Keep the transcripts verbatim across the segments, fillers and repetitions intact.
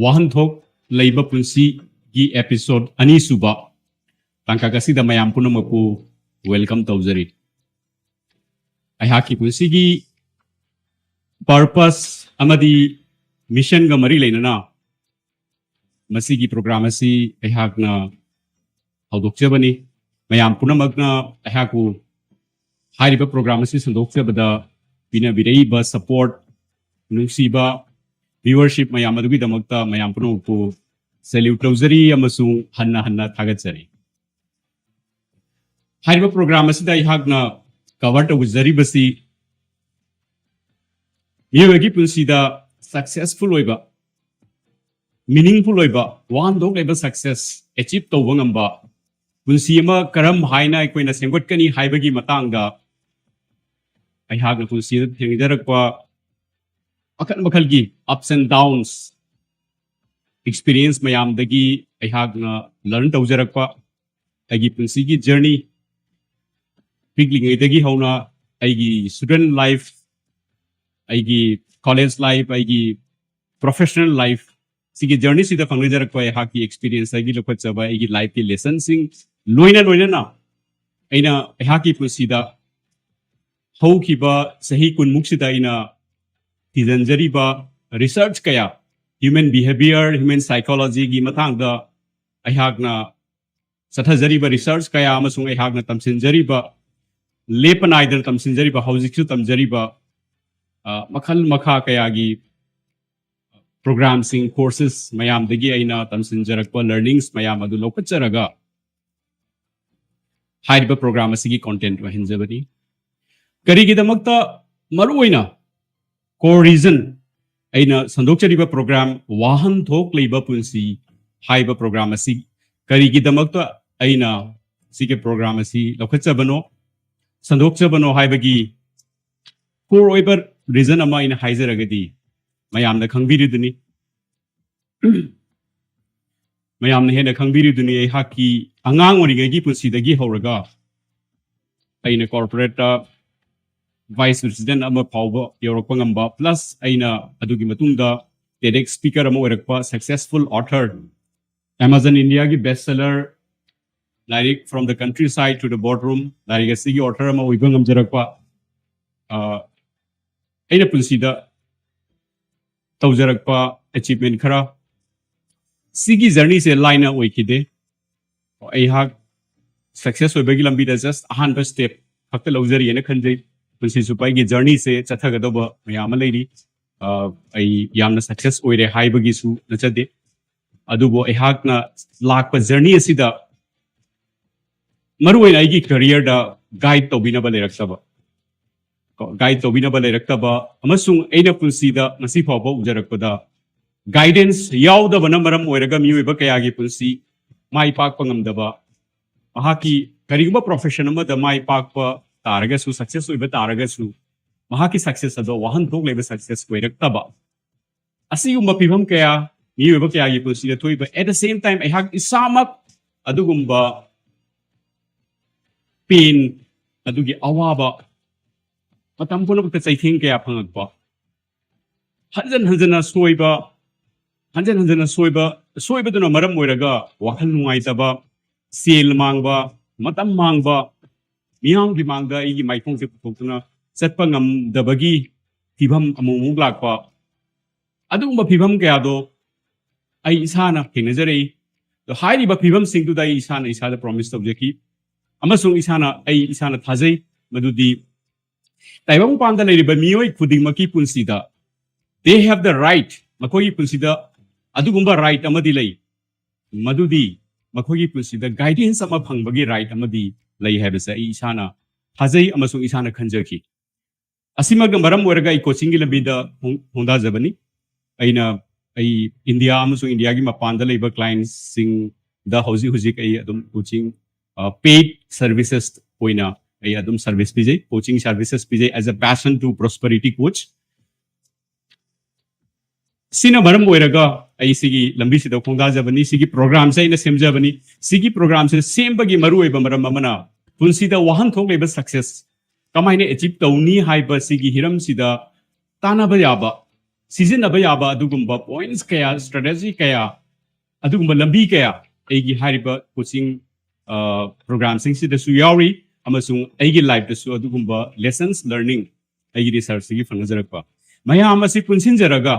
ꯋꯥꯍꯟꯊꯣꯛ ꯂꯩꯕ ꯄꯨꯟꯁꯤꯒꯤ episode ꯑꯅꯤꯁꯨꯕ ꯇꯥꯡꯀꯛ ꯑꯁꯤꯗ ꯃꯌꯥꯝ ꯄꯨꯝꯅꯃꯛꯄꯨ welcome ꯇꯧꯖꯔꯤ꯫ ꯑꯩꯍꯥꯛꯀꯤ ꯄꯨꯟꯁꯤꯒꯤ purpose ꯑꯃꯗꯤ missionꯒ ꯃꯔꯤ ꯂꯩꯅꯅ ꯃꯁꯤꯒꯤ program ꯑꯁꯤ ꯑꯩꯍꯥꯛꯅ ꯍꯧꯗꯣꯛꯆꯕꯅꯤ꯫ ꯃꯌꯥꯝ ꯄꯨꯝꯅꯃꯛꯅ ꯑꯩꯍꯥꯛꯄꯨ ꯍꯥꯏꯔꯤꯕ program ꯑꯁꯤ ꯁꯟꯗꯣꯛꯆꯕꯗ ꯄꯤꯅꯕꯤꯔꯛꯏꯕ support, ꯅꯨꯡꯁꯤꯕ viewership ꯃꯌꯥꯝ ꯑꯗꯨꯒꯤꯗꯃꯛꯇ ꯃꯌꯥꯝ ꯄꯨꯝꯅꯃꯛꯄꯨ salute ꯇꯧꯖꯔꯤ ꯑꯃꯁꯨꯡ ꯍꯟꯅ ꯍꯟꯅ ꯊꯥꯒꯠꯆꯔꯤ꯫ ꯍꯥꯏꯔꯤꯕ program ꯑꯁꯤꯗ ꯑꯩꯍꯥꯛꯅ cover ꯇꯧꯖꯔꯤꯕꯁꯤ ꯃꯤꯑꯣꯏꯕꯒꯤ ꯄꯨꯟꯁꯤꯗ successful ꯑꯣꯏꯕ, meaningful ꯑꯣꯏꯕ, ꯋꯥꯍꯟꯊꯣꯛ ꯂꯩꯕ success achieve ꯇꯧꯕ ꯉꯝꯕ, ꯄꯨꯟꯁꯤ ꯑꯃ ꯀꯔꯝ ꯍꯥꯏꯅ ꯑꯩꯈꯣꯏꯅ ꯁꯦꯝꯒꯠꯀꯅꯤ ꯍꯥꯏꯕꯒꯤ ꯃꯇꯥꯡꯗ ꯑꯩꯍꯥꯛꯅ ꯄꯨꯟꯁꯤꯗ ꯊꯦꯡꯅꯖꯔꯛꯄ ꯃꯈꯜ ꯃꯈꯜꯒꯤ ups and downs, experience ꯃꯌꯥꯝꯗꯒꯤ ꯑꯩꯍꯥꯛꯅ learn ꯇꯧꯖꯔꯛꯄ, ꯑꯩꯒꯤ ꯄꯨꯟꯁꯤꯒꯤ journey, ꯄꯤꯛꯂꯤꯉꯩꯗꯒꯤ ꯍꯧꯅ ꯑꯩꯒꯤ student life, ꯑꯩꯒꯤ college life, ꯑꯩꯒꯤ professional life, ꯁꯤꯒꯤ journeyꯁꯤꯗ ꯐꯪꯅꯖꯔꯛꯄ ꯑꯩꯍꯥꯛꯀꯤ experienceꯇꯒꯤ ꯂꯧꯈꯠꯆꯕ ꯑꯩꯒꯤ lifeꯀꯤ lessonꯁꯤꯡ, ꯂꯣꯏꯅ ꯂꯣꯏꯅꯅ ꯑꯩꯅ ꯑꯩꯍꯥꯛꯀꯤ ꯄꯨꯟꯁꯤꯗ ꯍꯧꯈꯤꯕ ꯆꯍꯤ ꯀꯨꯟꯃꯨꯛꯁꯤꯗ ꯑꯩꯅ ꯊꯤꯖꯤꯟꯖꯔꯤꯕ research ꯀꯌꯥ, human behaviour, human psychologyꯒꯤ ꯃꯇꯥꯡꯗ ꯑꯩꯍꯥꯛꯅ ꯆꯠꯊꯖꯔꯤꯕ research ꯀꯌꯥ ꯑꯃꯁꯨꯡ ꯑꯩꯍꯥꯛꯅ ꯇꯝꯁꯤꯟꯖꯔꯤꯕ, ꯂꯦꯞꯄ ꯅꯥꯏꯗꯅ ꯇꯝꯁꯤꯟꯖꯔꯤꯕ, ꯍꯧꯖꯤꯛꯁꯨ ꯇꯝꯖꯔꯤꯕ, ꯑ, ꯃꯈꯜ ꯃꯈꯥ ꯀꯌꯥꯒꯤ programꯁꯤꯡ, courses ꯃꯌꯥꯝꯗꯒꯤ ꯑꯩꯅ ꯇꯝꯁꯤꯟꯖꯔꯛꯄ learnings ꯃꯌꯥꯝ ꯑꯗꯨ ꯂꯧꯈꯠꯆꯔꯒ ꯍꯥꯏꯔꯤꯕ program ꯑꯁꯤꯒꯤ content ꯑꯣꯏꯍꯟꯖꯕꯅꯤ꯫ ꯀꯔꯤꯒꯤꯗꯃꯛꯇ ꯃꯔꯨꯑꯣꯏꯅ core reason ꯑꯩꯅ ꯁꯟꯗꯣꯛꯆꯔꯤꯕ program ꯋꯥꯍꯟꯊꯣꯛ ꯂꯩꯕ ꯄꯨꯟꯁꯤ ꯍꯥꯏꯕ program ꯑꯁꯤ ꯀꯔꯤꯒꯤꯗꯃꯛꯇ ꯑꯩꯅ ꯁꯤꯒꯤ program ꯑꯁꯤ ꯂꯧꯈꯠꯆꯕꯅꯣ, ꯁꯟꯗꯣꯛꯆꯕꯅꯣ ꯍꯥꯏꯕꯒꯤ core ꯑꯣꯏꯕ reason ꯑꯃ ꯑꯩꯅ ꯍꯥꯏꯖꯔꯒꯗꯤ ꯃꯌꯥꯝꯅ ꯈꯪꯕꯤꯔꯤꯗꯨꯅꯤ꯫ ꯃꯌꯥꯝꯅ ꯍꯦꯟꯅ ꯈꯪꯕꯤꯔꯤꯗꯨꯅꯤ, ꯑꯩꯍꯥꯛꯀꯤ ꯑꯉꯥꯡ ꯑꯣꯏꯔꯤꯉꯩꯒꯤ ꯄꯨꯟꯁꯤꯗꯒꯤ ꯍꯧꯔꯒ ꯑꯩꯅ corporateꯇ vice president ꯑꯃ ꯐꯥꯎꯕ ꯌꯧꯔꯛꯄ ꯉꯝꯕ, plus ꯑꯩꯅ ꯑꯗꯨꯒꯤ ꯃꯇꯨꯡꯗ TEDx speaker ꯑꯃ ꯑꯣꯏꯔꯛꯄ, successful author, Amazon India ꯒꯤ best seller ꯂꯥꯏꯔꯤꯛ From the Countryside to the Boardroom ꯂꯥꯏꯔꯤꯛ ꯑꯁꯤꯒꯤ author ꯑꯃ ꯑꯣꯏꯕ ꯉꯝꯖꯔꯛꯄ, ꯑ, ꯑꯩꯅ ꯄꯨꯟꯁꯤꯗ ꯇꯧꯖꯔꯛꯄ achievement ꯈꯔ, ꯁꯤꯒꯤ journey ꯁꯦ ꯂꯥꯏꯅ ꯑꯣꯏꯈꯤꯗꯦ꯫ ꯑꯩꯍꯥꯛ success ꯑꯣꯏꯕꯒꯤ ꯂꯝꯕꯤꯗ just ꯑꯍꯥꯟꯕ step ꯈꯛꯇ ꯂꯧꯖꯔꯤꯑꯅ ꯈꯟꯖꯩ꯫ ꯄꯨꯟꯁꯤ ꯆꯨꯞꯄ ꯑꯩꯒꯤ journey ꯁꯦ ꯆꯠꯊꯒꯗꯧꯕ ꯃꯌꯥꯝ ꯑꯃ ꯂꯩꯔꯤ꯫ ꯑ, ꯑꯩ ꯌꯥꯝꯅ success ꯑꯣꯏꯔꯦ ꯍꯥꯏꯕꯒꯤꯁꯨ ꯅꯠꯆꯗꯦ, ꯑꯗꯨꯕꯨ ꯑꯩꯍꯥꯛꯅ ꯂꯥꯛꯄ journey ꯑꯁꯤꯗ ꯃꯔꯨꯑꯣꯏꯅ ꯑꯩꯒꯤ career ꯗ guide ꯇꯧꯕꯤꯅꯕ ꯂꯩꯔꯛꯇꯕ, ꯀꯣ, guide ꯇꯧꯕꯤꯅꯕ ꯂꯩꯔꯛꯇꯕ, ꯑꯃꯁꯨꯡ ꯑꯩꯅ ꯄꯨꯟꯁꯤꯗ ꯉꯁꯤ ꯐꯥꯎꯕ ꯎꯖꯔꯛꯄꯗ guidance ꯌꯥꯎꯗꯕꯅ ꯃꯔꯝ ꯑꯣꯏꯔꯒ ꯃꯤꯑꯣꯏꯕ ꯀꯌꯥꯒꯤ ꯄꯨꯟꯁꯤ ꯃꯥꯏ ꯄꯥꯛꯄ ꯉꯝꯗꯕ, ꯃꯍꯥꯛꯀꯤ ꯀꯔꯤꯒꯨꯝꯕ profession ꯑꯃꯗ ꯃꯥꯏ ꯄꯥꯛꯄ ꯇꯥꯔꯒꯁꯨ, success ꯑꯣꯏꯕ ꯇꯥꯔꯒꯁꯨ, ꯃꯍꯥꯛꯀꯤ success ꯑꯗꯣ ꯋꯥꯍꯟꯊꯣꯛ ꯂꯩꯕ success ꯑꯣꯏꯔꯛꯇꯕ, ꯑꯁꯤꯒꯨꯝꯕ ꯐꯤꯕꯝ ꯀꯌꯥ ꯃꯤꯑꯣꯏꯕ ꯀꯌꯥꯒꯤ ꯄꯨꯟꯁꯤꯗ ꯊꯣꯛꯏꯕ꯫ At the same time, ꯑꯩꯍꯥꯛ ꯏꯁꯥꯃꯛ ꯑꯗꯨꯒꯨꯝꯕ pain, ꯑꯗꯨꯒꯤ ꯑꯋꯥꯕ ꯃꯇꯝ ꯄꯨꯝꯅꯃꯛꯇ ꯆꯩꯊꯦꯡ ꯀꯌꯥ ꯐꯪꯉꯛꯄ, ꯍꯟꯖꯟ ꯍꯟꯖꯟꯅ ꯁꯣꯏꯕ, ꯍꯟꯖꯟ ꯍꯟꯖꯟꯅ ꯁꯣꯏꯕ, ꯁꯣꯏꯕꯗꯨꯅ ꯃꯔꯝ ꯑꯣꯏꯔꯒ ꯋꯥꯈꯜ ꯅꯨꯡꯉꯥꯏꯇꯕ, ꯁꯦꯜ ꯃꯥꯡꯕ, ꯃꯇꯝ ꯃꯥꯡꯕ, ꯃꯤꯌꯥꯝꯒꯤ ꯃꯥꯡꯗ ꯑꯩꯒꯤ ꯃꯥꯏꯊꯣꯡꯁꯦ ꯄꯨꯊꯣꯛꯇꯨꯅ ꯆꯠꯄ ꯉꯝꯗꯕꯒꯤ ꯐꯤꯕꯝ ꯑꯃꯨꯛ ꯑꯃꯨꯛ ꯂꯥꯛꯄ, ꯑꯗꯨꯒꯨꯝꯕ ꯐꯤꯕꯝ ꯀꯌꯥꯗꯣ ꯑꯩ ꯏꯁꯥꯅ ꯊꯦꯡꯅꯖꯔꯛꯏ꯫ ꯑꯗꯣ ꯍꯥꯏꯔꯤꯕ ꯐꯤꯕꯝꯁꯤꯡꯗꯨꯗ ꯑꯩ ꯏꯁꯥꯅ ꯏꯁꯥꯗ promise ꯇꯧꯖꯈꯤ, ꯑꯃꯁꯨꯡ ꯏꯁꯥꯅ, ꯑꯩ ꯏꯁꯥꯅ ꯊꯥꯖꯩ ꯃꯗꯨꯗꯤ ꯇꯥꯏꯕꯪꯄꯥꯟꯗ ꯂꯩꯔꯤꯕ ꯃꯤꯑꯣꯏ ꯈꯨꯗꯤꯡꯃꯛꯀꯤ ꯄꯨꯟꯁꯤꯗ they have the right, ꯃꯈꯣꯏꯒꯤ ꯄꯨꯟꯁꯤꯗ ꯑꯗꯨꯒꯨꯝꯕ right ꯑꯃꯗꯤ ꯂꯩ, ꯃꯗꯨꯗꯤ ꯃꯈꯣꯏꯒꯤ ꯄꯨꯟꯁꯤꯗ guidance ꯑꯃ ꯐꯪꯕꯒꯤ right ꯑꯃꯗꯤ ꯂꯩ ꯍꯥꯏꯕꯁꯦ ꯑꯩ ꯏꯁꯥꯅ ꯊꯥꯖꯩ ꯑꯃꯁꯨꯡ ꯏꯁꯥꯅ ꯈꯟꯖꯈꯤ꯫ ꯑꯁꯤꯃꯛꯅ ꯃꯔꯝ ꯑꯣꯏꯔꯒ ꯑꯩ coaching ꯒꯤ ꯂꯝꯕꯤꯗ ꯈꯣꯡ-, ꯈꯣꯡꯗꯥꯖꯕꯅꯤ꯫ ꯑꯩꯅ, ꯑꯩ ꯏꯟꯗꯤꯌꯥ ꯑꯃꯁꯨꯡ ꯏꯟꯗꯤꯌꯥꯒꯤ ꯃꯄꯥꯟꯗ ꯂꯩꯕ client ꯁꯤꯡꯗ ꯍꯧꯖꯤꯛ ꯍꯧꯖꯤꯛ ꯑꯩ ꯑꯗꯨꯝ coaching, ꯑ, paid services ꯑꯣꯏꯅ ꯑꯩ ꯑꯗꯨꯝ service ꯄꯤꯖꯩ, coaching services ꯄꯤꯖꯩ as a Passion to Prosperity coach꯫ ꯁꯤꯅ ꯃꯔꯝ ꯑꯣꯏꯔꯒ ꯑꯩ ꯁꯤꯒꯤ ꯂꯝꯕꯤꯁꯤꯗ ꯈꯣꯡꯗꯥꯖꯕꯅꯤ, ꯁꯤꯒꯤ program ꯁꯦ ꯑꯩꯅ ꯁꯦꯝꯖꯕꯅꯤ꯫ ꯁꯤꯒꯤ program ꯁꯦ ꯁꯦꯝꯕꯒꯤ ꯃꯔꯨꯑꯣꯏꯕ ꯃꯔꯝ ꯑꯃꯅ ꯄꯨꯟꯁꯤꯗ ꯋꯥꯍꯟꯊꯣꯛ ꯂꯩꯕ success ꯀꯃꯥꯏꯅ achieve ꯇꯧꯅꯤ ꯍꯥꯏꯕ ꯁꯤꯒꯤ ꯍꯤꯔꯝꯁꯤꯗ ꯇꯥꯟꯅꯕ ꯌꯥꯕ ꯁꯤꯖꯤꯟꯅꯕ ꯌꯥꯕ ꯑꯗꯨꯒꯨꯝꯕ points ꯀꯌꯥ, strategy ꯀꯌꯥ, ꯑꯗꯨꯒꯨꯝꯕ ꯂꯝꯕꯤ ꯀꯌꯥ ꯑꯩꯒꯤ ꯍꯥꯏꯔꯤꯕ coaching programꯁꯤꯡꯁꯤꯗꯁꯨ ꯌꯥꯎꯔꯤ, ꯑꯃꯁꯨꯡ ꯑꯩꯒꯤ lifeꯇꯁꯨ ꯑꯗꯨꯒꯨꯝꯕ lessons learning ꯑꯩꯒꯤ researchꯇꯒꯤ ꯐꯪꯖꯔꯛꯄ ꯃꯌꯥꯝ ꯑꯁꯤ ꯄꯨꯟꯁꯤꯟꯖꯔꯒ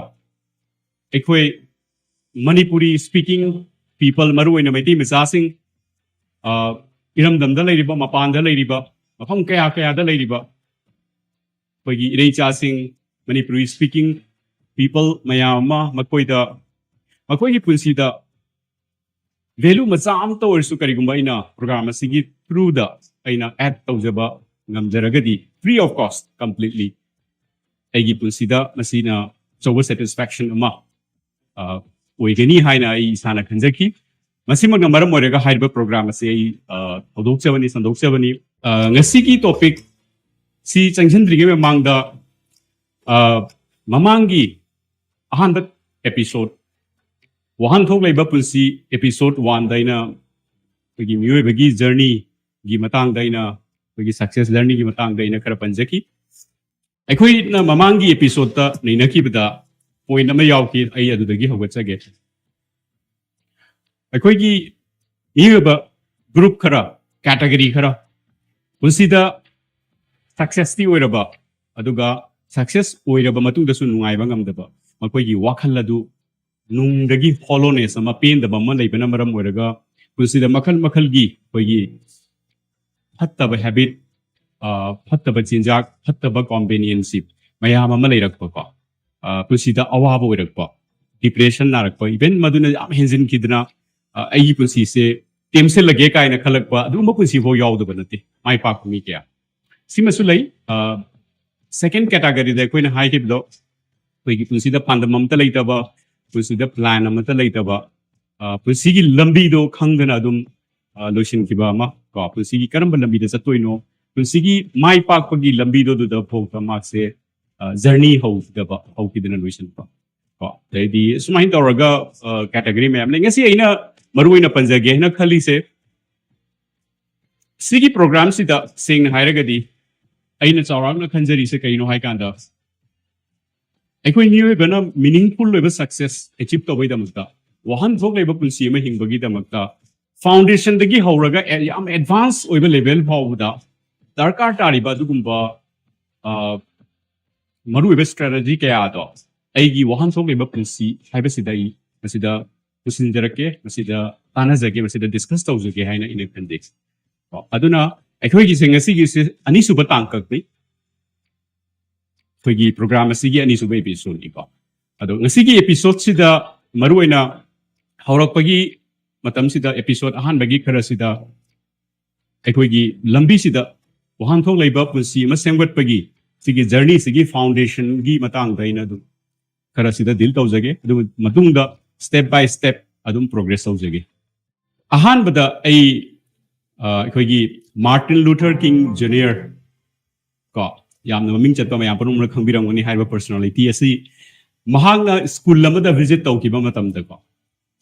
ꯑꯩꯈꯣꯏ Manipuri speaking people, ꯃꯔꯨꯑꯣꯏꯅ ꯃꯩꯇꯩ ꯃꯆꯥꯁꯤꯡ, ꯑ, ꯏꯔꯝꯗꯝꯗ ꯂꯩꯔꯤꯕ, ꯃꯄꯥꯟꯗ ꯂꯩꯔꯤꯕ, ꯃꯐꯝ ꯀꯌꯥ ꯀꯌꯥꯗ ꯂꯩꯔꯤꯕ ꯑꯩꯈꯣꯏꯒꯤ ꯏꯔꯩꯆꯥꯁꯤꯡ, Manipuri speaking people ꯃꯌꯥꯝ ꯑꯃ ꯃꯈꯣꯏꯗ, ꯃꯈꯣꯏꯒꯤ ꯄꯨꯟꯁꯤꯗ value ꯃꯆꯥ ꯑꯃꯇ ꯑꯣꯏꯔꯁꯨ ꯀꯔꯤꯒꯨꯝꯕ ꯑꯩꯅ program ꯑꯁꯤꯒꯤ throughꯗ ꯑꯩꯅ add ꯇꯧꯖꯕ ꯉꯝꯖꯔꯒꯗꯤ, free of cost, completely, ꯑꯩꯒꯤ ꯄꯨꯟꯁꯤꯗ ꯃꯁꯤꯅ ꯑꯆꯧꯕ satisfaction ꯑꯃ ꯑ, ꯑꯣꯏꯒꯅꯤ ꯍꯥꯏꯅ ꯑꯩ ꯏꯁꯥꯅ ꯈꯟꯖꯈꯤ꯫ ꯃꯁꯤꯃꯛꯅ ꯃꯔꯝ ꯑꯣꯏꯔꯒ ꯍꯥꯏꯔꯤꯕ program ꯑꯁꯤ ꯑꯩ, ꯑ, ꯍꯧꯗꯣꯛꯆꯕꯅꯤ, ꯁꯟꯗꯣꯛꯆꯕꯅꯤ꯫ ꯑ, ꯉꯁꯤꯒꯤ topic ꯁꯤ ꯆꯪꯁꯤꯟꯗ꯭ꯔꯤꯉꯩ ꯃꯃꯥꯡꯗ, ꯑ, ꯃꯃꯥꯡꯒꯤ ꯑꯍꯥꯟꯕ episode, ꯋꯥꯍꯟꯊꯣꯛ ꯂꯩꯕ ꯄꯨꯟꯁꯤ episode oneꯗ ꯑꯩꯅ ꯑꯩꯈꯣꯏꯒꯤ ꯃꯤꯑꯣꯏꯕꯒꯤ journeyꯒꯤ ꯃꯇꯥꯡꯗ ꯑꯩꯅ ꯑꯩꯈꯣꯏꯒꯤ success journeyꯒꯤ ꯃꯇꯥꯡꯗ ꯑꯩꯅ ꯈꯔ ꯄꯟꯖꯈꯤ꯫ ꯑꯩꯈꯣꯏꯅ ꯃꯃꯥꯡꯒꯤ episodeꯇ ꯅꯩꯅꯈꯤꯕꯗ point ꯑꯃ ꯌꯥꯎꯈꯤ, ꯑꯩ ꯑꯗꯨꯗꯒꯤ ꯍꯧꯒꯠꯆꯒꯦ꯫ ꯑꯩꯈꯣꯏꯒꯤ ꯃꯤꯑꯣꯏꯕ group ꯈꯔ, category ꯈꯔ, ꯄꯨꯟꯁꯤꯗ successꯇꯤ ꯑꯣꯏꯔꯕ, ꯑꯗꯨꯒ success ꯑꯣꯏꯔꯕ ꯃꯇꯨꯡꯗꯁꯨ ꯅꯨꯡꯉꯥꯏꯕ ꯉꯝꯗꯕ, ꯃꯈꯣꯏꯒꯤ ꯋꯥꯈꯜ ꯑꯗꯨ ꯅꯨꯡꯗꯒꯤ hollowness ꯑꯃ, ꯄꯦꯟꯗꯕ ꯑꯃ ꯂꯩꯕꯅ ꯃꯔꯝ ꯑꯣꯏꯔꯒ ꯄꯨꯟꯁꯤꯗ ꯃꯈꯜ ꯃꯈꯜꯒꯤ ꯑꯩꯈꯣꯏꯒꯤ ꯐꯠꯇꯕ habit, ꯑ, ꯐꯠꯇꯕ ꯆꯤꯟꯖꯥꯛ, ꯐꯠꯇꯕ companionship ꯃꯌꯥꯝ ꯑꯃ ꯂꯩꯔꯛꯄꯀꯣ, ꯑ, ꯄꯨꯟꯁꯤꯗ ꯑꯋꯥꯕ ꯑꯣꯏꯔꯛꯄ, depression ꯅꯥꯔꯛꯄ, even ꯃꯗꯨꯅ ꯌꯥꯝ ꯍꯦꯟꯖꯤꯟꯈꯤꯗꯅ, ꯑ, ꯑꯩꯒꯤ ꯄꯨꯟꯁꯤꯁꯦ ꯇꯦꯝꯁꯤꯜꯂꯒꯦ ꯀꯥꯏꯅ ꯈꯜꯂꯛꯄ, ꯑꯗꯨꯒꯨꯝꯕ ꯄꯨꯟꯁꯤꯐꯥꯎ ꯌꯥꯎꯗꯕ ꯅꯠꯇꯦ, ꯃꯥꯏ ꯄꯥꯛꯄ ꯃꯤ ꯀꯌꯥ꯫ ꯁꯤꯃꯁꯨ ꯂꯩ꯫ ꯑ, second categoryꯗ ꯑꯩꯈꯣꯏꯅ ꯍꯥꯏꯈꯤꯕꯗꯣ, ꯑꯩꯈꯣꯏꯒꯤ ꯄꯨꯟꯁꯤꯗ ꯄꯥꯟꯗꯝ ꯑꯃꯠꯇ ꯂꯩꯇꯕ, ꯄꯨꯟꯁꯤꯗ plan ꯑꯃꯠꯇ ꯂꯩꯇꯕ, ꯑ, ꯄꯨꯟꯁꯤꯒꯤ ꯂꯝꯕꯤꯗꯣ ꯈꯪꯗꯅ ꯑꯗꯨꯝ, ꯑ, ꯂꯣꯏꯁꯤꯟꯈꯤꯕ ꯑꯃ, ꯀꯣ, ꯄꯨꯟꯁꯤꯒꯤ ꯀꯔꯝꯕ ꯂꯝꯕꯤꯗ ꯆꯠꯇꯣꯏꯅꯣ, ꯄꯨꯟꯁꯤꯒꯤ ꯃꯥꯏ ꯄꯥꯛꯄꯒꯤ ꯂꯝꯕꯤꯗꯣ ꯑꯗꯨꯗ ꯐꯥꯎꯕ ꯃꯥꯁꯦ, ꯑ, journey ꯍꯧꯈꯤꯗꯕ, ꯍꯧꯈꯤꯗꯅ ꯂꯣꯏꯁꯤꯟꯕ, ꯀꯣ, ꯑꯗꯩꯗꯤ ꯁꯨꯃꯥꯏꯅ ꯇꯧꯔꯒ, ꯑ, category ꯃꯌꯥꯝ ꯂꯩ꯫ ꯉꯁꯤ ꯑꯩꯅ ꯃꯔꯨ ꯑꯣꯏꯅ ꯄꯟꯖꯒꯦ ꯍꯥꯏꯅ ꯈꯜꯂꯤꯁꯦ, ꯁꯤꯒꯤ programꯁꯤꯗ ꯁꯦꯡꯅ ꯍꯥꯏꯔꯒꯗꯤ ꯑꯩꯅ ꯆꯥꯎꯔꯥꯛꯅ ꯈꯟꯖꯔꯤꯁꯦ ꯀꯩꯅꯣ ꯍꯥꯏ ꯀꯥꯟꯗ, ꯑꯩꯈꯣꯏ ꯃꯤꯑꯣꯏꯕꯅ meaningful ꯑꯣꯏꯕ success achieve ꯇꯧꯕꯒꯤꯗꯃꯛꯇ, ꯋꯥꯍꯟꯊꯣꯛ ꯂꯩꯕ ꯄꯨꯟꯁꯤ ꯑꯃ ꯍꯤꯡꯕꯒꯤꯗꯃꯛꯇ, foundation ꯗꯒꯤ ꯍꯧꯔꯒ ꯑꯦ-, ꯌꯥꯝ advance ꯑꯣꯏꯕ level ꯐꯥꯎꯕꯗ ꯗꯔꯀꯥꯔ ꯇꯥꯔꯤꯕ ꯑꯗꯨꯒꯨꯝꯕ, ꯑ, ꯃꯔꯨꯑꯣꯏꯕ strategy ꯀꯌꯥꯗꯣ ꯑꯩꯒꯤ ꯋꯥꯍꯟꯊꯣꯛ ꯂꯩꯕ ꯄꯨꯟꯁꯤ ꯍꯥꯏꯕꯁꯤꯗ ꯑꯩ ꯃꯁꯤꯗ ꯄꯨꯁꯤꯟꯖꯔꯛꯀꯦ, ꯃꯁꯤꯗ ꯇꯥꯟꯅꯖꯒꯦ, ꯃꯁꯤꯗ discuss ꯇꯧꯖꯒꯦ ꯍꯥꯏꯅ ꯑꯩꯅ ꯈꯟꯖꯩ꯫ ꯀꯣ, ꯑꯗꯨꯅ ꯑꯩꯈꯣꯏꯒꯤꯁꯦ ꯉꯁꯤꯒꯤꯁꯦ ꯑꯅꯤꯁꯨꯕ ꯇꯥꯡꯀꯛꯅꯤ, ꯑꯩꯈꯣꯏꯒꯤ program ꯑꯁꯤꯒꯤ ꯑꯅꯤꯁꯨꯕ episode ꯅꯤꯀꯣ꯫ ꯑꯗꯣ ꯉꯁꯤꯒꯤ episode ꯁꯤꯗ ꯃꯔꯨꯑꯣꯏꯅ ꯍꯧꯔꯛꯄꯒꯤ ꯃꯇꯝꯁꯤꯗ, episode ꯑꯍꯥꯟꯕꯒꯤ ꯈꯔꯁꯤꯗ ꯑꯩꯈꯣꯏꯒꯤ ꯂꯝꯕꯤꯁꯤꯗ ꯋꯥꯍꯟꯊꯣꯛ ꯂꯩꯕ ꯄꯨꯟꯁꯤ ꯑꯃ ꯁꯦꯝꯒꯠꯄꯒꯤ ꯁꯤꯒꯤ journey ꯁꯤꯒꯤ foundation ꯒꯤ ꯃꯇꯥꯡꯗ ꯑꯩꯅ ꯑꯗꯨꯝ ꯈꯔꯁꯤꯗ deal ꯇꯧꯖꯒꯦ꯫ ꯑꯗꯨꯒ ꯃꯇꯨꯡꯗ step by step ꯑꯗꯨꯝ progress ꯇꯧꯖꯒꯦ꯫ ꯑꯍꯥꯟꯕꯗ ꯑꯩ, ꯑ, ꯑꯩꯈꯣꯏꯒꯤ Martin Luther King Junior, ꯀꯣ, ꯌꯥꯝꯅ ꯃꯃꯤꯡ ꯆꯠꯄ, ꯃꯌꯥꯝ ꯄꯨꯝꯅꯃꯛꯅ ꯈꯪꯕꯤꯔꯝꯒꯅꯤ ꯍꯥꯏꯔꯤꯕ personality ꯑꯁꯤ꯫ ꯃꯍꯥꯛꯅ school ꯑꯃꯗ visit ꯇꯧꯈꯤꯕ ꯃꯇꯝꯗꯀꯣ,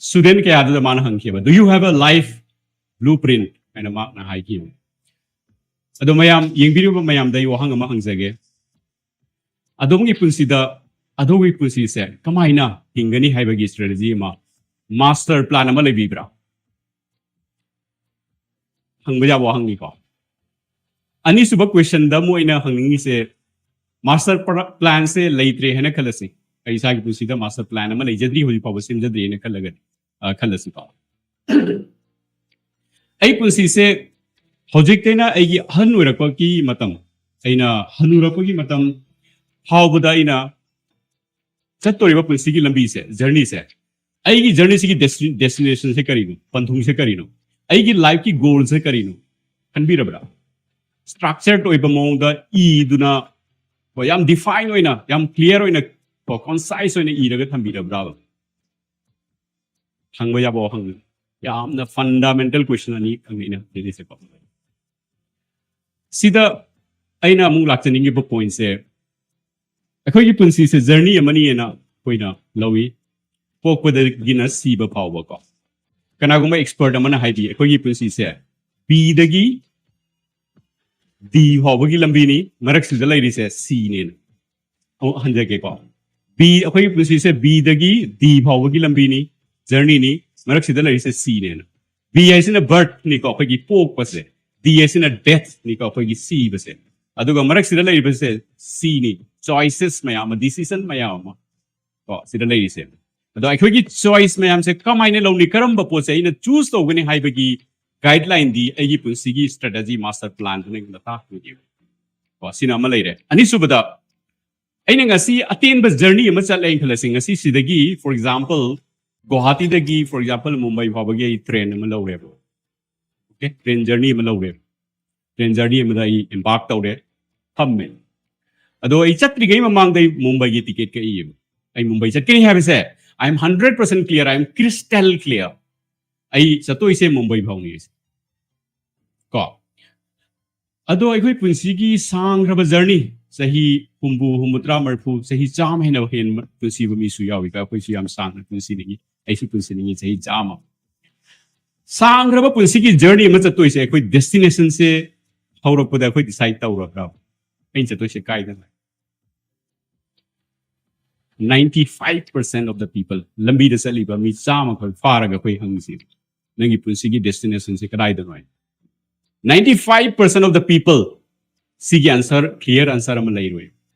student ꯀꯌꯥꯗꯨꯗ ꯃꯥꯅ ꯍꯪꯈꯤꯕ, "Do you have a life blueprint?" ꯍꯥꯏꯅ ꯃꯍꯥꯛꯅ ꯍꯥꯏꯈꯤꯕ꯫ ꯑꯗꯣ ꯃꯌꯥꯝ, ꯌꯦꯡꯕꯤꯔꯤꯕ ꯃꯌꯥꯝꯗ ꯑꯩ ꯋꯥꯍꯪ ꯑꯃ ꯍꯪꯖꯒꯦ꯫ ꯑꯗꯣꯝꯒꯤ ꯄꯨꯟꯁꯤꯗ, ꯑꯗꯣꯝꯒꯤ ꯄꯨꯟꯁꯤꯁꯦ ꯀꯃꯥꯏꯅ ꯍꯤꯡꯒꯅꯤ ꯍꯥꯏꯕꯒꯤ strategy ꯑꯃ, master plan ꯑꯃ ꯂꯩꯕꯤꯕ꯭ꯔꯥ? ꯍꯪꯕ ꯌꯥꯕ ꯋꯥꯍꯪꯅꯤꯀꯣ꯫ ꯑꯅꯤꯁꯨꯕ question ꯗ ꯑꯃꯨꯛ ꯑꯩꯅ ꯍꯪꯅꯤꯡꯉꯤꯁꯦ, master plan ꯁꯦ ꯂꯩꯇ꯭ꯔꯦ ꯍꯥꯏꯅ ꯈꯜꯂꯁꯤ꯫ ꯑꯩ ꯏꯁꯥꯒꯤ ꯄꯨꯟꯁꯤꯗ master plan ꯑꯃ ꯂꯩꯖꯗ꯭ꯔꯤ, ꯍꯧꯖꯤꯛ ꯐꯥꯎꯕ ꯁꯦꯝꯖꯗ꯭ꯔꯤ ꯍꯥꯏꯅ ꯈꯜꯂꯒꯗꯤ, ꯑ, ꯈꯜꯂꯁꯤꯀꯣ꯫ ꯑꯩ ꯄꯨꯟꯁꯤꯁꯦ ꯍꯧꯖꯤꯛꯇꯩꯅ ꯑꯩꯒꯤ ꯑꯍꯟ ꯑꯣꯏꯔꯛꯄꯒꯤ ꯃꯇꯝ, ꯑꯩꯅ ꯍꯅꯨꯔꯛꯄꯒꯤ ꯃꯇꯝ ꯐꯥꯎꯕꯗ ꯑꯩꯅ ꯆꯠꯇꯣꯔꯤꯕ ꯄꯨꯟꯁꯤꯒꯤ ꯂꯝꯕꯤꯁꯦ, journey ꯁꯦ, ꯑꯩꯒꯤ journey ꯁꯤꯒꯤ desti-, destination ꯁꯦ ꯀꯔꯤꯅꯣ? ꯄꯟꯊꯨꯡꯁꯦ ꯀꯔꯤꯅꯣ? ꯑꯩꯒꯤ life ꯀꯤ goal ꯁꯦ ꯀꯔꯤꯅꯣ? ꯈꯟꯕꯤꯔꯕ꯭ꯔꯥ? Structured ꯑꯣꯏꯕ ꯃꯑꯣꯡꯗ ꯏꯗꯨꯅ, ꯀꯣ, ꯌꯥꯝ define ꯑꯣꯏꯅ, ꯌꯥꯝ clear ꯑꯣꯏꯅ, ꯀꯣ, concise ꯑꯣꯏꯅ ꯏꯔꯒ ꯊꯝꯕꯤꯔꯕ꯭ꯔꯥ? ꯍꯪꯕ ꯌꯥꯕ ꯋꯥꯍꯪꯅꯤ꯫ ꯌꯥꯝꯅ fundamental question ꯑꯅꯤ ꯈꯪꯅꯩꯅ ꯍꯪꯖꯔꯤꯁꯦꯀꯣ꯫ ꯁꯤꯗ ꯑꯩꯅ ꯑꯃꯨꯛ ꯂꯥꯛꯆꯅꯤꯡꯉꯤꯕ point ꯁꯦ, ꯑꯩꯈꯣꯏꯒꯤ ꯄꯨꯟꯁꯤꯁꯦ journey ꯑꯃꯅꯤ ꯍꯥꯏꯅ ꯑꯩꯈꯣꯏꯅ ꯂꯧꯏ, ꯄꯣꯛꯄꯗꯒꯤꯅ ꯁꯤꯕ ꯐꯥꯎꯕꯀꯣ꯫ ꯀꯅꯥꯒꯨꯝꯕ expert ꯑꯃꯅ ꯍꯥꯏꯕꯤ, ꯑꯩꯈꯣꯏꯒꯤ ꯄꯨꯟꯁꯤꯁꯦ B ꯗꯒꯤ D ꯐꯥꯎꯕꯒꯤ ꯂꯝꯕꯤꯅꯤ, ꯃꯔꯛꯁꯤꯗ ꯂꯩꯔꯤꯁꯦ C ꯅꯦꯅ꯫ ꯑꯃꯨꯛ ꯍꯟꯖꯒꯦꯀꯣ꯫ ꯕꯤ ꯑꯩꯈꯣꯏꯒꯤ ꯄꯨꯟꯁꯤꯁꯦ ꯕꯤꯗꯒꯤ ꯗꯤ ꯐꯥꯎꯕꯒꯤ ꯂꯝꯕꯤꯅꯤ, ꯖꯔꯅꯤꯅꯤ꯫ ꯃꯔꯛꯁꯤꯗ ꯂꯩꯔꯤꯁꯦ ꯁꯤꯅꯦꯅ꯫ ꯕꯤ ꯍꯥꯏꯁꯤꯅ ꯕꯔꯠꯅꯤꯀꯣ, ꯑꯩꯈꯣꯏꯒꯤ ꯄꯣꯛꯄꯁꯦ꯫ ꯗꯤ ꯍꯥꯏꯁꯤꯅ ꯗꯦꯠꯅꯤꯀꯣ, ꯑꯩꯈꯣꯏꯒꯤ ꯁꯤꯕꯁꯦ꯫ ꯑꯗꯨꯒ ꯃꯔꯛꯁꯤꯗ ꯂꯩꯔꯤꯕꯁꯦ ꯁꯤꯅꯤ, ꯆꯣꯏꯁꯦꯁ ꯃꯌꯥꯝ ꯑꯃ, ꯗꯤꯁꯤꯖꯟ ꯃꯌꯥꯝ ꯑꯃ ꯀꯣ ꯁꯤꯗ ꯂꯩꯔꯤꯁꯦ꯫ ꯑꯗꯣ ꯑꯩꯈꯣꯏꯒꯤ ꯆꯣꯏꯁ ꯃꯌꯥꯝꯁꯦ ꯀꯃꯥꯏꯅ ꯂꯧꯅꯤ, ꯀꯔꯝꯕ ꯄꯣꯠꯁꯦ ꯑꯩꯅ ꯆꯨꯁ ꯇꯧꯒꯅꯤ ꯍꯥꯏꯕꯒꯤ ꯒꯥꯏꯗꯂꯥꯏꯟꯗꯤ ꯑꯩꯒꯤ ꯄꯨꯟꯁꯤꯒꯤ ꯁ꯭ꯇ꯭ꯔꯦꯇꯦꯖꯤ ꯃꯥꯁꯇꯔ ꯄ꯭ꯂꯥꯟꯗꯨꯅ ꯑꯩꯉꯣꯟꯗ ꯇꯥꯛꯇꯣꯏꯅꯦꯕ꯫ ꯀꯣ ꯁꯤꯅ ꯑꯃ ꯂꯩꯔꯦ꯫ ꯑꯅꯤꯁꯨꯕꯗ, ꯑꯩꯅ ꯉꯁꯤ ꯑꯇꯦꯟꯕ ꯖꯔꯅꯤ ꯑꯃ ꯆꯠꯂꯦꯅ ꯈꯜꯂꯁꯤ꯫ ꯉꯁꯤ ꯁꯤꯗꯒꯤ, for example, ꯒꯨꯋꯥꯍꯥꯇꯤꯗꯒꯤ, for example, Mumbai ꯐꯥꯎꯕꯒꯤ ꯑꯩ ꯇ꯭ꯔꯦꯟ ꯑꯃ ꯂꯧꯔꯦꯕ꯫ ꯑꯣꯀꯦ, ꯇ꯭ꯔꯦꯟ ꯖꯔꯅꯤ ꯑꯃ ꯂꯧꯔꯦꯕ꯫ ꯇ꯭ꯔꯦꯟ ꯖꯔꯅꯤ ꯑꯃꯗ ꯑꯩ ꯏꯝꯕꯥꯔꯛ ꯇꯧꯔꯦ, ꯐꯝꯃꯦ꯫ ꯑꯗꯣ ꯑꯩ ꯆꯠꯇ꯭ꯔꯤꯉꯩ ꯃꯃꯥꯡꯗ ꯑꯩ ꯃꯨꯝꯕꯥꯏꯒꯤ ꯇꯤꯀꯦꯠ ꯀꯛꯏꯌꯦꯕ꯫ ꯑꯩ ꯃꯨꯝꯕꯥꯏ ꯆꯠꯀꯅꯤ ꯍꯥꯏꯕꯁꯦ, I am hundred percent clear, I am crystal clear꯫ ꯑꯩ ꯆꯠꯇꯣꯏꯁꯦ ꯃꯨꯝꯕꯥꯏ ꯐꯥꯎꯅꯤ ꯑꯩꯁꯦ꯫ ꯀꯣ ꯑꯗꯣ ꯑꯩꯈꯣꯏ ꯄꯨꯟꯁꯤꯒꯤ ꯁꯥꯡꯈ꯭ꯔꯕ ꯖꯔꯅꯤ, ꯆꯍꯤ ꯍꯨꯝꯐꯨ, ꯍꯨꯝꯐꯨꯇꯔꯥ, ꯃꯔꯤꯐꯨ, ꯆꯍꯤ ꯆꯥꯝꯃ ꯍꯦꯟꯅ ꯍꯦꯟꯕ ꯄꯨꯟꯁꯤꯕ ꯃꯤꯁꯨ ꯌꯥꯎꯏꯀꯣ꯫ ꯑꯩꯈꯣꯏꯁꯨ ꯌꯥꯝ ꯁꯥꯡꯅ ꯄꯨꯟꯁꯤꯅꯤꯡꯉꯤ, ꯑꯩꯁꯨ ꯄꯨꯟꯁꯤꯅꯤꯡꯉꯤ ꯆꯍꯤ ꯆꯥꯝꯃ꯫ ꯁꯥꯡꯈ꯭ꯔꯕ ꯄꯨꯟꯁꯤꯒꯤ ꯖꯔꯅꯤ ꯑꯃ ꯆꯠꯇꯣꯏꯁꯦ ꯑꯩꯈꯣꯏ ꯗꯦꯁꯇꯤꯅꯦꯁꯟꯁꯦ ꯍꯧꯔꯛꯄꯗ ꯑꯩꯈꯣꯏ ꯗꯤꯁꯥꯏꯠ ꯇꯧꯔꯕ꯭ꯔꯥ? ꯑꯩꯅ ꯆꯠꯇꯣꯏꯁꯦ ꯀꯥꯏꯗꯅꯣ? Ninety five percent of the people, ꯂꯝꯕꯤꯗ ꯆꯠꯂꯤꯕ ꯃꯤ ꯆꯥꯝꯃꯈꯛ ꯐꯥꯔꯒ ꯑꯩꯈꯣꯏ ꯍꯪꯉꯤꯁꯤ, ꯅꯪꯒꯤ ꯄꯨꯟꯁꯤꯒꯤ ꯗꯦꯁꯇꯤꯅꯦꯁꯟꯁꯦ ꯀꯗꯥꯏꯗꯅꯣ ꯍꯥꯏ? Ninety five percent of the people, ꯁꯤꯒꯤ ꯑꯟꯁꯔ, ꯀ꯭ꯂꯤꯌꯥꯔ ꯑꯟꯁꯔ ꯑꯃ ꯂꯩꯔꯣꯏ꯫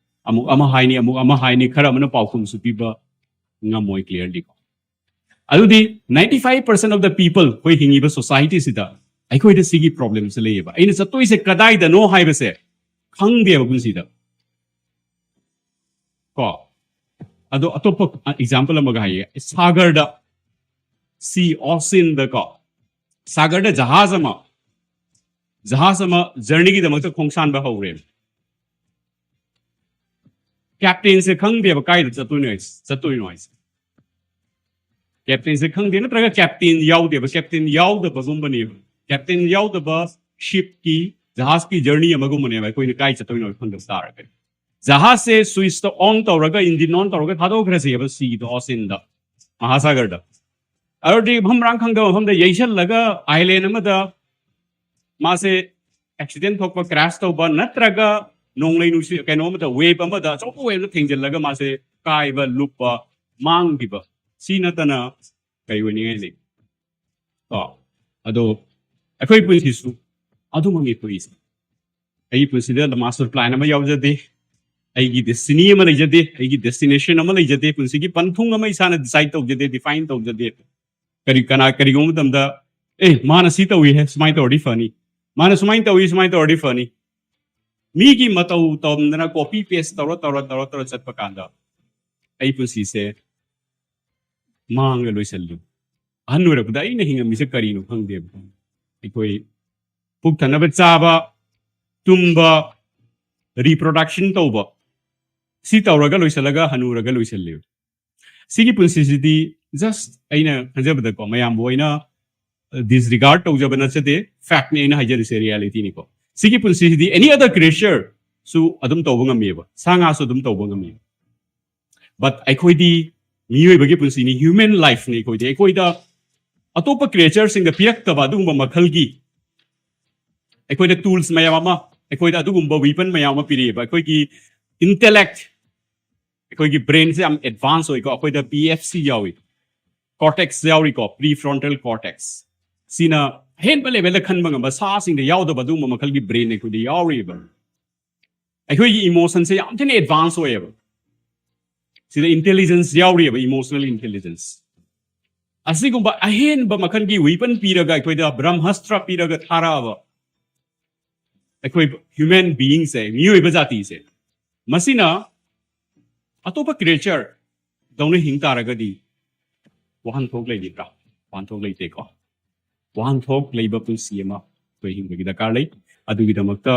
ꯑꯃꯨꯛ ꯑꯃ ꯍꯥꯏꯅꯤ, ꯑꯃꯨꯛ ꯑꯃ ꯍꯥꯏꯅꯤ, ꯈꯔ ꯑꯃꯅ ꯄꯥꯎꯈꯨꯝꯁꯨ ꯄꯤꯕ ꯉꯝꯃꯣꯏ ꯀ꯭ꯂꯤꯌꯥꯔꯂꯤ ꯀꯣ꯫ ꯑꯗꯨꯗꯤ ninety five percent of the people, ꯑꯩꯈꯣꯏ ꯍꯤꯡꯉꯤꯕ ꯁꯣꯁꯥꯏꯇꯤꯁꯤꯗ ꯑꯩꯈꯣꯏꯗ ꯁꯤꯒꯤ ꯄ꯭ꯔꯣꯕ꯭ꯂꯦꯝꯁꯦ ꯂꯩꯌꯦꯕ꯫ ꯑꯩꯅ ꯆꯠꯇꯣꯏꯁꯦ ꯀꯗꯥꯏꯗꯅꯣ ꯍꯥꯏꯕꯁꯦ ꯈꯪꯗꯦꯕ ꯄꯨꯟꯁꯤꯗ ꯀꯣ꯫ ꯑꯗꯣ ꯑꯇꯣꯞꯄ ꯑꯦꯛꯖꯥꯝꯄꯜ ꯑꯃꯒ ꯍꯥꯏꯌꯦ, ꯁꯥꯒꯔꯗ, ꯁꯤ ꯑꯣꯁꯤꯟꯗ ꯀꯣ, ꯁꯥꯒꯔꯗ ꯖꯍꯥꯖ ꯑꯃ, ꯖꯍꯥꯖ ꯑꯃ ꯖꯔꯅꯤꯒꯤꯗꯃꯛꯇ ꯈꯣꯡꯁꯥꯟꯕ ꯍꯧꯔꯦ꯫ ꯀꯦꯞꯇꯦꯟꯁꯦ ꯈꯪꯗꯦꯕ ꯀꯥꯏꯗ ꯆꯠꯇꯣꯏꯅꯣ ꯍꯥꯏꯁꯦ, ꯆꯠꯇꯣꯏꯅꯣ ꯍꯥꯏꯁꯦ꯫ ꯀꯦꯞꯇꯦꯟꯁꯦ ꯈꯪꯗꯦ, ꯅꯠꯇ꯭ꯔꯒ ꯀꯦꯞꯇꯦꯟ ꯌꯥꯎꯗꯦꯕ, ꯀꯦꯞꯇꯦꯟ ꯌꯥꯎꯗꯕꯒꯨꯝꯕꯅꯦꯕ꯫ ꯀꯦꯞꯇꯦꯟ ꯌꯥꯎꯗꯕ ꯁꯤꯞꯀꯤ, ꯖꯍꯥꯖꯀꯤ ꯖꯔꯅꯤ ꯑꯃꯒꯨꯝꯕꯅꯦꯕ꯫ ꯑꯩꯈꯣꯏꯅ ꯀꯥꯏ ꯆꯠꯇꯣꯏꯅꯣ ꯈꯪꯗꯕ ꯇꯥꯔꯒꯗꯤ, ꯖꯍꯥꯖꯁꯦ ꯁ꯭ꯋꯤꯆꯇ ꯑꯣꯟ ꯇꯧꯔꯒ, ꯏꯟꯖꯤꯟ ꯑꯣꯟ ꯇꯧꯔꯒ ꯊꯥꯗꯣꯛꯈ꯭ꯔꯁꯦꯕ ꯁꯤꯗ, ꯑꯣꯁꯤꯟꯗ, ꯃꯍꯥꯁꯥꯒꯔꯗ꯫ ꯑꯗꯨꯗꯤ ꯃꯐꯝ ꯃꯔꯥꯡ ꯈꯪꯗꯕ ꯃꯐꯝꯗ ꯌꯩꯁꯜꯂꯒ ꯑꯥꯏꯂꯦꯟ ꯑꯃꯗ ꯃꯥꯁꯦ ꯑꯦꯛꯁꯤꯗꯦꯟ ꯊꯣꯛꯄ, ꯀ꯭ꯔꯥꯁ ꯇꯧꯕ, ꯅꯠꯇ꯭ꯔꯒ ꯅꯣꯡꯂꯩ ꯅꯨꯡꯁꯤꯠ ꯀꯩꯅꯣ ꯑꯃꯗ, ꯋꯦꯕ ꯑꯃꯗ, ꯑꯆꯧꯕ ꯋꯦꯕ ꯑꯃꯗ ꯊꯦꯡꯖꯤꯜꯂꯒ ꯃꯥꯁꯦ ꯀꯥꯏꯕ, ꯂꯨꯞꯄ, ꯃꯥꯡꯈꯤꯕ, ꯁꯤ ꯅꯠꯇꯅ ꯀꯔꯤ ꯑꯣꯏꯅꯤꯡꯉꯥꯏ ꯂꯩ? ꯀꯣ ꯑꯗꯣ ꯑꯩꯈꯣꯏ ꯄꯨꯟꯁꯤꯁꯨ ꯑꯗꯨꯃꯛꯅꯤ ꯊꯣꯛꯏꯁꯦ꯫ ꯑꯩꯒꯤ ꯄꯨꯟꯁꯤꯗ ꯃꯥꯁꯇꯔ ꯄ꯭ꯂꯥꯟ ꯑꯃ ꯌꯥꯎꯖꯗꯦ, ꯑꯩꯒꯤ ꯗꯦꯁꯇꯤꯅꯤ ꯑꯃ ꯂꯩꯖꯗꯦ, ꯑꯩꯒꯤ ꯗꯦꯁꯇꯤꯅꯦꯁꯟ ꯑꯃ ꯂꯩꯖꯗꯦ, ꯄꯨꯟꯁꯤꯒꯤ ꯄꯟꯊꯨꯡ ꯑꯃ ꯏꯁꯥꯅ ꯗꯤꯁꯥꯏꯗ ꯇꯧꯖꯗꯦ, ꯗꯤꯐꯥꯏꯟ ꯇꯧꯖꯗꯦ꯫ ꯀꯔꯤ ꯀꯅꯥ ꯀꯔꯤꯒꯨꯝꯕ ꯃꯇꯝꯗ, ꯑꯦ, ꯃꯥꯅ ꯁꯤ ꯇꯧꯏ ꯍꯦ, ꯁꯨꯃꯥꯏꯅ ꯇꯧꯔꯗꯤ ꯐꯅꯤ, ꯃꯥꯅ ꯁꯨꯃꯥꯏꯅ ꯇꯧꯏ, ꯁꯨꯃꯥꯏꯅ ꯇꯧꯔꯗꯤ ꯐꯅꯤ, ꯃꯤꯒꯤ ꯃꯇꯧ ꯇꯧꯗꯅ ꯀꯣꯄꯤ ꯄꯦꯁ ꯇꯧꯔ ꯇꯧꯔ ꯇꯧꯔ ꯇꯧꯔ ꯆꯠꯄ ꯀꯥꯟꯗ ꯑꯩ ꯄꯨꯟꯁꯤꯁꯦ ꯃꯥꯡꯉ ꯂꯣꯏꯁꯤꯜꯂꯤ꯫ ꯑꯍꯟ ꯑꯣꯏꯔꯛꯄꯗ ꯑꯩꯅ ꯍꯤꯡꯉꯝꯃꯤꯁꯦ ꯀꯔꯤꯅꯣ ꯈꯪꯗꯦꯕ꯫ ꯑꯩꯈꯣꯏ ꯄꯨꯛ ꯊꯟꯅꯕ ꯆꯥꯕ, ꯇꯨꯝꯕ, ꯔꯤꯄ꯭ꯔꯣꯗꯛꯁꯟ ꯇꯧꯕ, ꯁꯤ ꯇꯧꯔꯒ ꯂꯣꯏꯁꯤꯜꯂꯒ ꯍꯅꯨꯔꯒ ꯂꯣꯏꯁꯤꯜꯂꯦꯕ꯫ ꯁꯤꯒꯤ ꯄꯨꯟꯁꯤꯁꯤꯗꯤ ꯖꯁ ꯑꯩꯅ ꯈꯟꯖꯕꯗꯀꯣ, ꯃꯌꯥꯝꯕꯨ ꯑꯩꯅ ꯗꯤꯁꯔꯤꯒꯥꯔꯗ ꯇꯧꯖꯕ ꯅꯠꯆꯗꯦ, ꯐꯦꯛꯅꯤ ꯑꯩꯅ ꯍꯥꯏꯖꯔꯤꯁꯦ, ꯔꯤꯌꯦꯂꯤꯇꯤꯅꯤꯀꯣ꯫ ꯁꯤꯒꯤ ꯄꯨꯟꯁꯤꯁꯤꯗꯤ ꯑꯦꯅꯤ ꯑꯗꯔ ꯀ꯭ꯔꯤꯌꯦꯆꯔꯁꯨ ꯑꯗꯨꯝ ꯇꯧꯕ ꯉꯝꯃꯦꯕ, ꯁꯥ ꯉꯥꯁꯨ ꯑꯗꯨꯝ ꯇꯧꯕ ꯉꯝꯃꯦꯕ꯫ ꯕꯠ ꯑꯩꯈꯣꯏꯗꯤ ꯃꯤꯑꯣꯏꯕꯒꯤ ꯄꯨꯟꯁꯤꯅꯤ, ꯍ꯭ꯌꯨꯃꯦꯟ ꯂꯥꯏꯐꯅꯤ ꯑꯩꯈꯣꯏꯗꯤ꯫ ꯑꯩꯈꯣꯏꯗ ꯑꯇꯣꯞꯄ ꯀ꯭ꯔꯤꯌꯦꯆꯔꯁꯤꯡꯗ ꯄꯤꯔꯛꯇꯕ ꯑꯗꯨꯒꯨꯝꯕ ꯃꯈꯜꯒꯤ ꯑꯩꯈꯣꯏꯗ ꯇꯨꯜꯁ ꯃꯌꯥꯝ ꯑꯃ, ꯑꯩꯈꯣꯏꯗ ꯑꯗꯨꯒꯨꯝꯕ ꯋꯤꯄꯟ ꯃꯌꯥꯝ ꯑꯃ ꯄꯤꯔꯛꯑꯦꯕ꯫ ꯑꯩꯈꯣꯏꯒꯤ ꯏꯟꯇꯦꯂꯦꯛ, ꯑꯩꯈꯣꯏꯒꯤ ꯕ꯭ꯔꯦꯟꯁꯦ ꯌꯥꯝ ꯑꯦꯗꯚꯥꯟꯁ ꯑꯣꯏꯀꯣ꯫ ꯑꯩꯈꯣꯏꯗ ꯄꯤ ꯑꯦꯐ ꯁꯤ ꯌꯥꯎꯏ, ꯀꯣꯔꯇꯦꯛꯁ ꯌꯥꯎꯔꯤꯀꯣ, ꯄ꯭ꯔꯤ ꯐ꯭ꯔꯣꯟꯇꯦꯜ ꯀꯣꯔꯇꯦꯛꯁ꯫ ꯁꯤꯅ ꯑꯍꯦꯟꯕ ꯂꯦꯚꯦꯜꯗ ꯈꯟꯕ ꯉꯝꯕ, ꯁꯥꯁꯤꯡꯗ ꯌꯥꯎꯗꯕ ꯑꯗꯨꯒꯨꯝꯕ ꯃꯈꯜꯒꯤ ꯕ꯭ꯔꯦꯟ ꯑꯩꯈꯣꯏꯗ ꯌꯥꯎꯔꯤꯕ꯫ ꯑꯩꯈꯣꯏꯒꯤ ꯏꯃꯣꯁꯟꯁꯦ ꯌꯥꯝ ꯊꯤꯅ ꯑꯦꯗꯚꯥꯟꯁ ꯑꯣꯏꯌꯦꯕ꯫ ꯁꯤꯗ ꯏꯟꯇꯦꯂꯤꯖꯦꯟꯁ ꯌꯥꯎꯔꯤꯑꯕ, ꯏꯃꯣꯁꯅꯦꯜ ꯏꯟꯇꯦꯂꯤꯖꯦꯟꯁ꯫ ꯑꯁꯤꯒꯨꯝꯕ ꯑꯍꯦꯟꯕ ꯃꯈꯜꯒꯤ ꯋꯤꯄꯟ ꯄꯤꯔꯒ, ꯑꯩꯈꯣꯏꯗ ꯕ꯭ꯔꯍꯃꯁꯇ꯭ꯔ ꯄꯤꯔꯒ ꯊꯥꯔꯛꯑꯕ ꯑꯩꯈꯣꯏ ꯍ꯭ꯌꯨꯃꯦꯟ ꯕꯤꯌꯤꯡꯁꯦ, ꯃꯤꯑꯣꯏꯕ ꯖꯥꯇꯤꯁꯦ, ꯃꯁꯤꯅ ꯑꯇꯣꯞꯄ ꯀ꯭ꯔꯤꯌꯦꯆꯔ ꯗꯧꯅ ꯍꯤꯡ ꯇꯥꯔꯒꯗꯤ ꯋꯥꯍꯟꯊꯣꯛ ꯂꯩꯔꯤꯕ꯭ꯔꯥ? ꯋꯥꯍꯟꯊꯣꯛ ꯂꯩꯇꯦꯀꯣ꯫ ꯋꯥꯍꯟꯊꯣꯛ ꯂꯩꯕ ꯄꯨꯟꯁꯤ ꯑꯃ ꯑꯩꯈꯣꯏ ꯍꯤꯡꯕꯒꯤ ꯗꯔꯀꯥꯔ ꯂꯩ꯫ ꯑꯗꯨꯒꯤꯗꯃꯛꯇ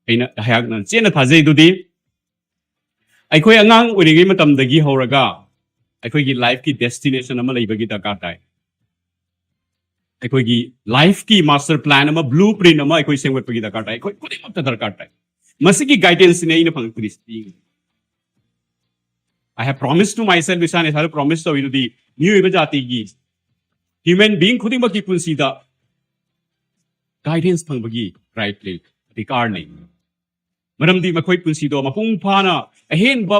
ꯑꯩꯅ ꯑꯩꯍꯥꯛꯅ ꯆꯦꯠꯅ ꯊꯥꯖꯩ꯫ ꯑꯗꯨꯗꯤ ꯑꯩꯈꯣꯏ ꯑꯉꯥꯡ ꯑꯣꯏꯔꯤꯉꯩ ꯃꯇꯝꯗꯒꯤ ꯍꯧꯔꯒ ꯑꯩꯈꯣꯏꯒꯤ ꯂꯥꯏꯐꯀꯤ ꯗꯦꯁꯇꯤꯅꯦꯁꯟ ꯑꯃ ꯂꯩꯕꯒꯤ ꯗꯔꯀꯥꯔ ꯇꯥꯏ꯫ ꯑꯩꯈꯣꯏꯒꯤ ꯂꯥꯏꯐꯀꯤ ꯃꯥꯁꯇꯔ ꯄ꯭ꯂꯥꯟ ꯑꯃ, ꯕ꯭ꯂꯨ ꯄ꯭ꯔꯤꯟ ꯑꯃ ꯑꯩꯈꯣꯏ ꯁꯦꯝꯒꯠꯄꯒꯤ ꯗꯔꯀꯥꯔ ꯇꯥꯏ, ꯑꯩꯈꯣꯏ ꯈꯨꯗꯤꯡꯃꯛꯇ ꯗꯔꯀꯥꯔ ꯇꯥꯏ꯫ ꯃꯁꯤꯒꯤ ꯒꯥꯏꯗꯦꯟꯁꯁꯤꯅꯦ ꯑꯩꯅ ꯐꯪꯉꯛꯇ꯭ꯔꯤꯁꯤ꯫ I have promised to myself, ꯏꯁꯥꯅ ꯏꯁꯥꯗ ꯄ꯭ꯔꯣꯃꯤꯁ ꯇꯧꯏꯗꯨꯗꯤ, ꯃꯤꯑꯣꯏꯕ ꯖꯥꯇꯤꯒꯤ, ꯍ꯭ꯌꯨꯃꯦꯟ ꯕꯤꯡ ꯈꯨꯗꯤꯡꯃꯛꯀꯤ ꯄꯨꯟꯁꯤꯗ ꯒꯥꯏꯗꯦꯟꯁ ꯐꯪꯕꯒꯤ ꯔꯥꯏꯠ ꯂꯩ, ꯑꯙꯤꯀꯥꯔ ꯂꯩ꯫ ꯃꯔꯝꯗꯤ ꯃꯈꯣꯏ ꯄꯨꯟꯁꯤꯗꯣ ꯃꯄꯨꯡ ꯐꯥꯅ ꯑꯍꯦꯟꯕ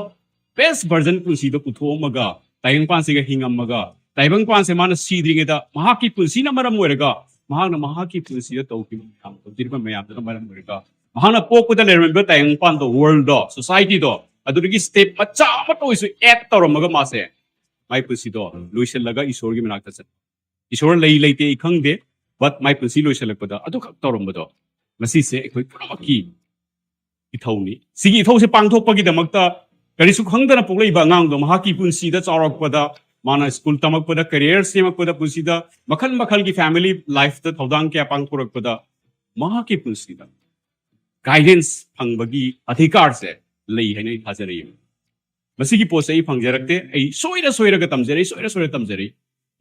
best version ꯄꯨꯟꯁꯤꯗꯣ ꯄꯨꯊꯣꯛꯑꯝꯃꯒ, ꯇꯥꯏꯕꯪꯄꯥꯟꯁꯤꯒ ꯍꯤꯡꯉꯝꯃꯒ, ꯇꯥꯏꯕꯪꯄꯥꯟꯁꯦ ꯃꯥꯅ ꯁꯤꯗ꯭ꯔꯤꯉꯩꯗ ꯃꯍꯥꯛꯀꯤ ꯄꯨꯟꯁꯤꯅ ꯃꯔꯝ ꯑꯣꯏꯔꯒ, ꯃꯍꯥꯛꯅ ꯃꯍꯥꯛꯀꯤ ꯄꯨꯟꯁꯤꯗ ꯇꯧꯈꯤꯕ ꯃꯌꯥꯝ, ꯇꯧꯖꯔꯤꯕ ꯃꯌꯥꯝꯗꯨꯅ ꯃꯔꯝ ꯑꯣꯏꯔꯒ, ꯃꯍꯥꯛꯅ ꯄꯣꯛꯄꯗ ꯂꯩꯔꯝꯃꯤꯕ ꯇꯥꯏꯕꯪꯄꯥꯟꯗꯣ, world ꯗꯣ, society ꯗꯣ, ꯑꯗꯨꯗꯒꯤ step ꯃꯆꯥ ꯑꯃꯇ ꯑꯣꯏꯁꯨ add ꯇꯧꯔꯝꯃꯒ ꯃꯥꯁꯦ ꯃꯥꯏ ꯄꯨꯟꯁꯤꯗꯣ ꯂꯣꯏꯁꯤꯜꯂꯒ ꯏꯁꯣꯔꯒꯤ ꯃꯅꯥꯛꯇ ꯆꯠꯄ꯫ ꯏꯁꯣꯔ ꯂꯩ ꯂꯩꯇꯦ ꯑꯩ ꯈꯪꯗꯦ, but ꯃꯥꯏ ꯄꯨꯟꯁꯤ ꯂꯣꯏꯁꯤꯜꯂꯛꯄꯗ ꯑꯗꯨꯈꯛ ꯇꯧꯔꯝꯕꯗꯣ, ꯃꯁꯤꯁꯦ ꯑꯩꯈꯣꯏ ꯄꯨꯝꯅꯃꯛꯀꯤ ꯏꯊꯧꯅꯤ꯫ ꯁꯤꯒꯤ ꯏꯊꯧꯁꯦ ꯄꯥꯡꯊꯣꯛꯄꯒꯤꯗꯃꯛꯇ ꯀꯔꯤꯁꯨ ꯈꯪꯗꯅ ꯄꯣꯛꯂꯛꯏꯕ ꯑꯉꯥꯡꯗꯣ ꯃꯍꯥꯛꯀꯤ ꯄꯨꯟꯁꯤꯗ ꯆꯥꯎꯔꯛꯄꯗ, ꯃꯥꯅ ꯁ꯭ꯀꯨꯜ ꯇꯝꯃꯛꯄꯗ, career ꯁꯦꯝꯃꯛꯄꯗ, ꯄꯨꯟꯁꯤꯗ ꯃꯈꯜ ꯃꯈꯜꯒꯤ family life ꯇ ꯊꯧꯗꯥꯡ ꯀꯌꯥ ꯄꯥꯡꯊꯣꯔꯛꯄꯗ, ꯃꯍꯥꯛꯀꯤ ꯄꯨꯟꯁꯤꯗ guidance ꯐꯪꯕꯒꯤ ꯑꯙꯤꯀꯥꯔꯁꯦ ꯂꯩ ꯍꯥꯏꯅ ꯑꯩ ꯊꯥꯖꯔꯛꯏ꯫ ꯃꯁꯤꯒꯤ ꯄꯣꯠꯁꯦ ꯑꯩ ꯐꯪꯖꯔꯛꯇꯦ꯫ ꯑꯩ ꯁꯣꯏꯔ ꯁꯣꯏꯔꯒ ꯇꯝꯖꯔꯛꯏ, ꯁꯣꯏꯔ ꯁꯣꯏꯔ ꯇꯝꯖꯔꯛꯏ꯫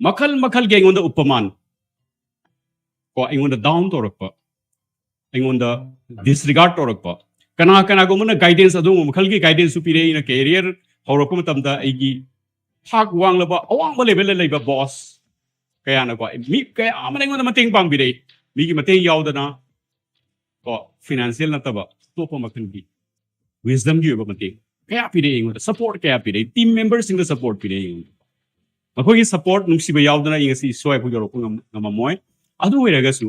ꯃꯈꯜ ꯃꯈꯜꯒꯤ ꯑꯩꯉꯣꯟꯗ ꯎꯄꯃꯥꯟ, ꯀꯣ, ꯑꯩꯉꯣꯟꯗ down ꯇꯧꯔꯛꯄ, ꯑꯩꯉꯣꯟꯗ disregard ꯇꯧꯔꯛꯄ, ꯀꯅꯥ ꯀꯅꯥꯒꯨꯝꯕꯅ guidance, ꯑꯗꯨꯒꯨꯝꯕ ꯃꯈꯜꯒꯤ guidance ꯁꯨ ꯄꯤꯔꯛꯏ꯫ ꯑꯩꯅ career ꯍꯧꯔꯛꯄ ꯃꯇꯝꯗ ꯑꯩꯒꯤ ꯊꯥꯛ ꯋꯥꯡꯂꯕ, ꯑꯋꯥꯡꯕ level ꯗ ꯂꯩꯕ boss ꯀꯌꯥꯅꯀꯣ, ꯃꯤ ꯀꯌꯥ ꯑꯃꯅ ꯑꯩꯉꯣꯟꯗ ꯃꯇꯦꯡ ꯄꯥꯡꯕꯤꯔꯛꯏ꯫ ꯃꯤꯒꯤ ꯃꯇꯦꯡ ꯌꯥꯎꯗꯅ, ꯀꯣ, financial ꯅꯠꯇꯕ ꯑꯇꯣꯞꯄ ꯃꯈꯜꯒꯤ wisdom ꯒꯤ ꯑꯣꯏꯕ ꯃꯇꯦꯡ ꯀꯌꯥ ꯄꯤꯔꯛꯏ ꯑꯩꯉꯣꯟꯗ, support ꯀꯌꯥ ꯄꯤꯔꯛꯏ, team member ꯁꯤꯡꯅ support ꯄꯤꯔꯛꯏ ꯑꯩꯉꯣꯟꯗ꯫ ꯃꯈꯣꯏꯒꯤ support ꯅꯨꯡꯁꯤꯕ ꯌꯥꯎꯗꯅ ꯑꯩ ꯉꯁꯤ ꯁ꯭ꯋꯥꯏꯐꯥꯎ ꯌꯧꯔꯛꯄ ꯉꯝ-, ꯉꯝꯃꯝꯃꯣꯏ꯫ ꯑꯗꯨ ꯑꯣꯏꯔꯒꯁꯨ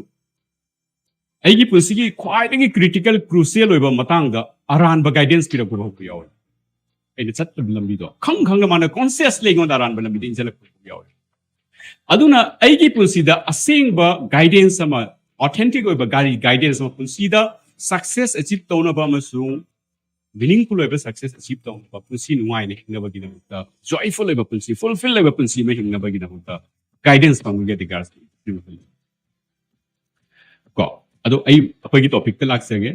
ꯑꯩꯒꯤ ꯄꯨꯟꯁꯤꯒꯤ ꯈ꯭ꯋꯥꯏꯗꯒꯤ critical, crucial ꯑꯣꯏꯕ ꯃꯇꯥꯡꯗ ꯑꯔꯥꯟꯕ guidance ꯄꯤꯔꯛꯄ ꯐꯥꯎꯕ ꯌꯥꯎꯔꯤ꯫ ꯑꯩꯅ ꯆꯠꯇꯕ ꯂꯝꯕꯤꯗꯣ ꯈꯪ ꯈꯪꯅ ꯃꯥꯅ consciously ꯑꯩꯉꯣꯟꯗ ꯑꯔꯥꯟꯕ ꯂꯝꯕꯤꯗ ꯏꯟꯁꯤꯜꯂꯛꯄ ꯐꯥꯎꯕ ꯌꯥꯎꯔꯤ꯫ ꯑꯗꯨꯅ ꯑꯩꯒꯤ ꯄꯨꯟꯁꯤꯗ ꯑꯁꯦꯡꯕ guidance ꯑꯃ, authentic ꯑꯣꯏꯕ ꯒꯥꯔꯤ guidance ꯑꯃ, ꯄꯨꯟꯁꯤꯗ success achieve ꯇꯧꯅꯕ ꯑꯃꯁꯨꯡ meaningful ꯑꯣꯏꯕ success achieve ꯇꯧꯅꯕ, ꯄꯨꯟꯁꯤ ꯅꯨꯡꯉꯥꯏꯅ ꯍꯤꯡꯅꯕꯒꯤꯗꯃꯛꯇ, joyful ꯑꯣꯏꯕ ꯄꯨꯟꯁꯤ, fulfill ꯑꯣꯏꯕ ꯄꯨꯟꯁꯤ ꯑꯃ ꯍꯤꯡꯅꯕꯒꯤꯗꯃꯛꯇ guidance ꯐꯪꯕꯒꯤ ꯑꯙꯤꯀꯥꯔ ꯁꯤꯃ ꯐꯪꯉꯤ꯫ ꯀꯣ, ꯑꯗꯣ ꯑꯩ ꯑꯩꯈꯣꯏꯒꯤ topic ꯇ ꯂꯥꯛꯆꯒꯦ꯫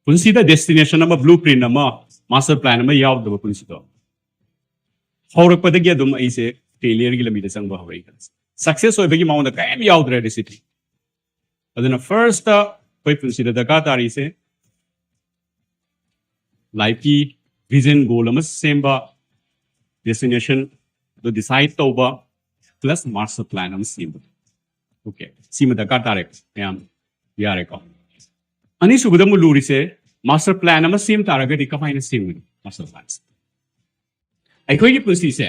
ꯄꯨꯟꯁꯤꯗ destination ꯑꯃ, blueprint ꯑꯃ, master plan ꯑꯃ ꯌꯥꯎꯗꯕ ꯄꯨꯟꯁꯤꯗꯣ, ꯍꯧꯔꯛꯄꯗꯒꯤ ꯑꯗꯨꯝ ꯑꯩꯁꯦ failure ꯒꯤ ꯂꯝꯕꯤꯗ ꯆꯪꯕ ꯍꯧꯔꯛꯏ꯫ Success ꯑꯣꯏꯕꯒꯤ ꯃꯉꯣꯟꯗ ꯀꯔꯤꯝ ꯌꯥꯎꯗ꯭ꯔꯦ recipe꯫ ꯑꯗꯨꯅ first ꯑꯩꯈꯣꯏ ꯄꯨꯟꯁꯤꯗ ꯗꯔꯀꯥꯔ ꯇꯥꯔꯤꯁꯦ life ꯀꯤ vision, goal ꯑꯃ ꯁꯦꯝꯕ, destination ꯑꯗꯨ decide ꯇꯧꯕ, plus master plan ꯑꯃ ꯁꯦꯝꯕ꯫ Okay, ꯁꯤꯃ ꯗꯔꯀꯥꯔ ꯇꯥꯔꯦ ꯃꯌꯥꯝ, ꯌꯥꯔꯦꯀꯣ? ꯑꯅꯤꯁꯨꯕꯗ ꯑꯃꯨꯛ ꯂꯨꯔꯤꯁꯦ Master plan ꯑꯃ ꯁꯦꯝ ꯇꯥꯔꯒꯗꯤ ꯀꯃꯥꯏꯅ ꯁꯦꯝꯒꯅꯤ? Master plan ꯑꯩꯈꯣꯏꯒꯤ ꯄꯨꯟꯁꯤꯁꯦ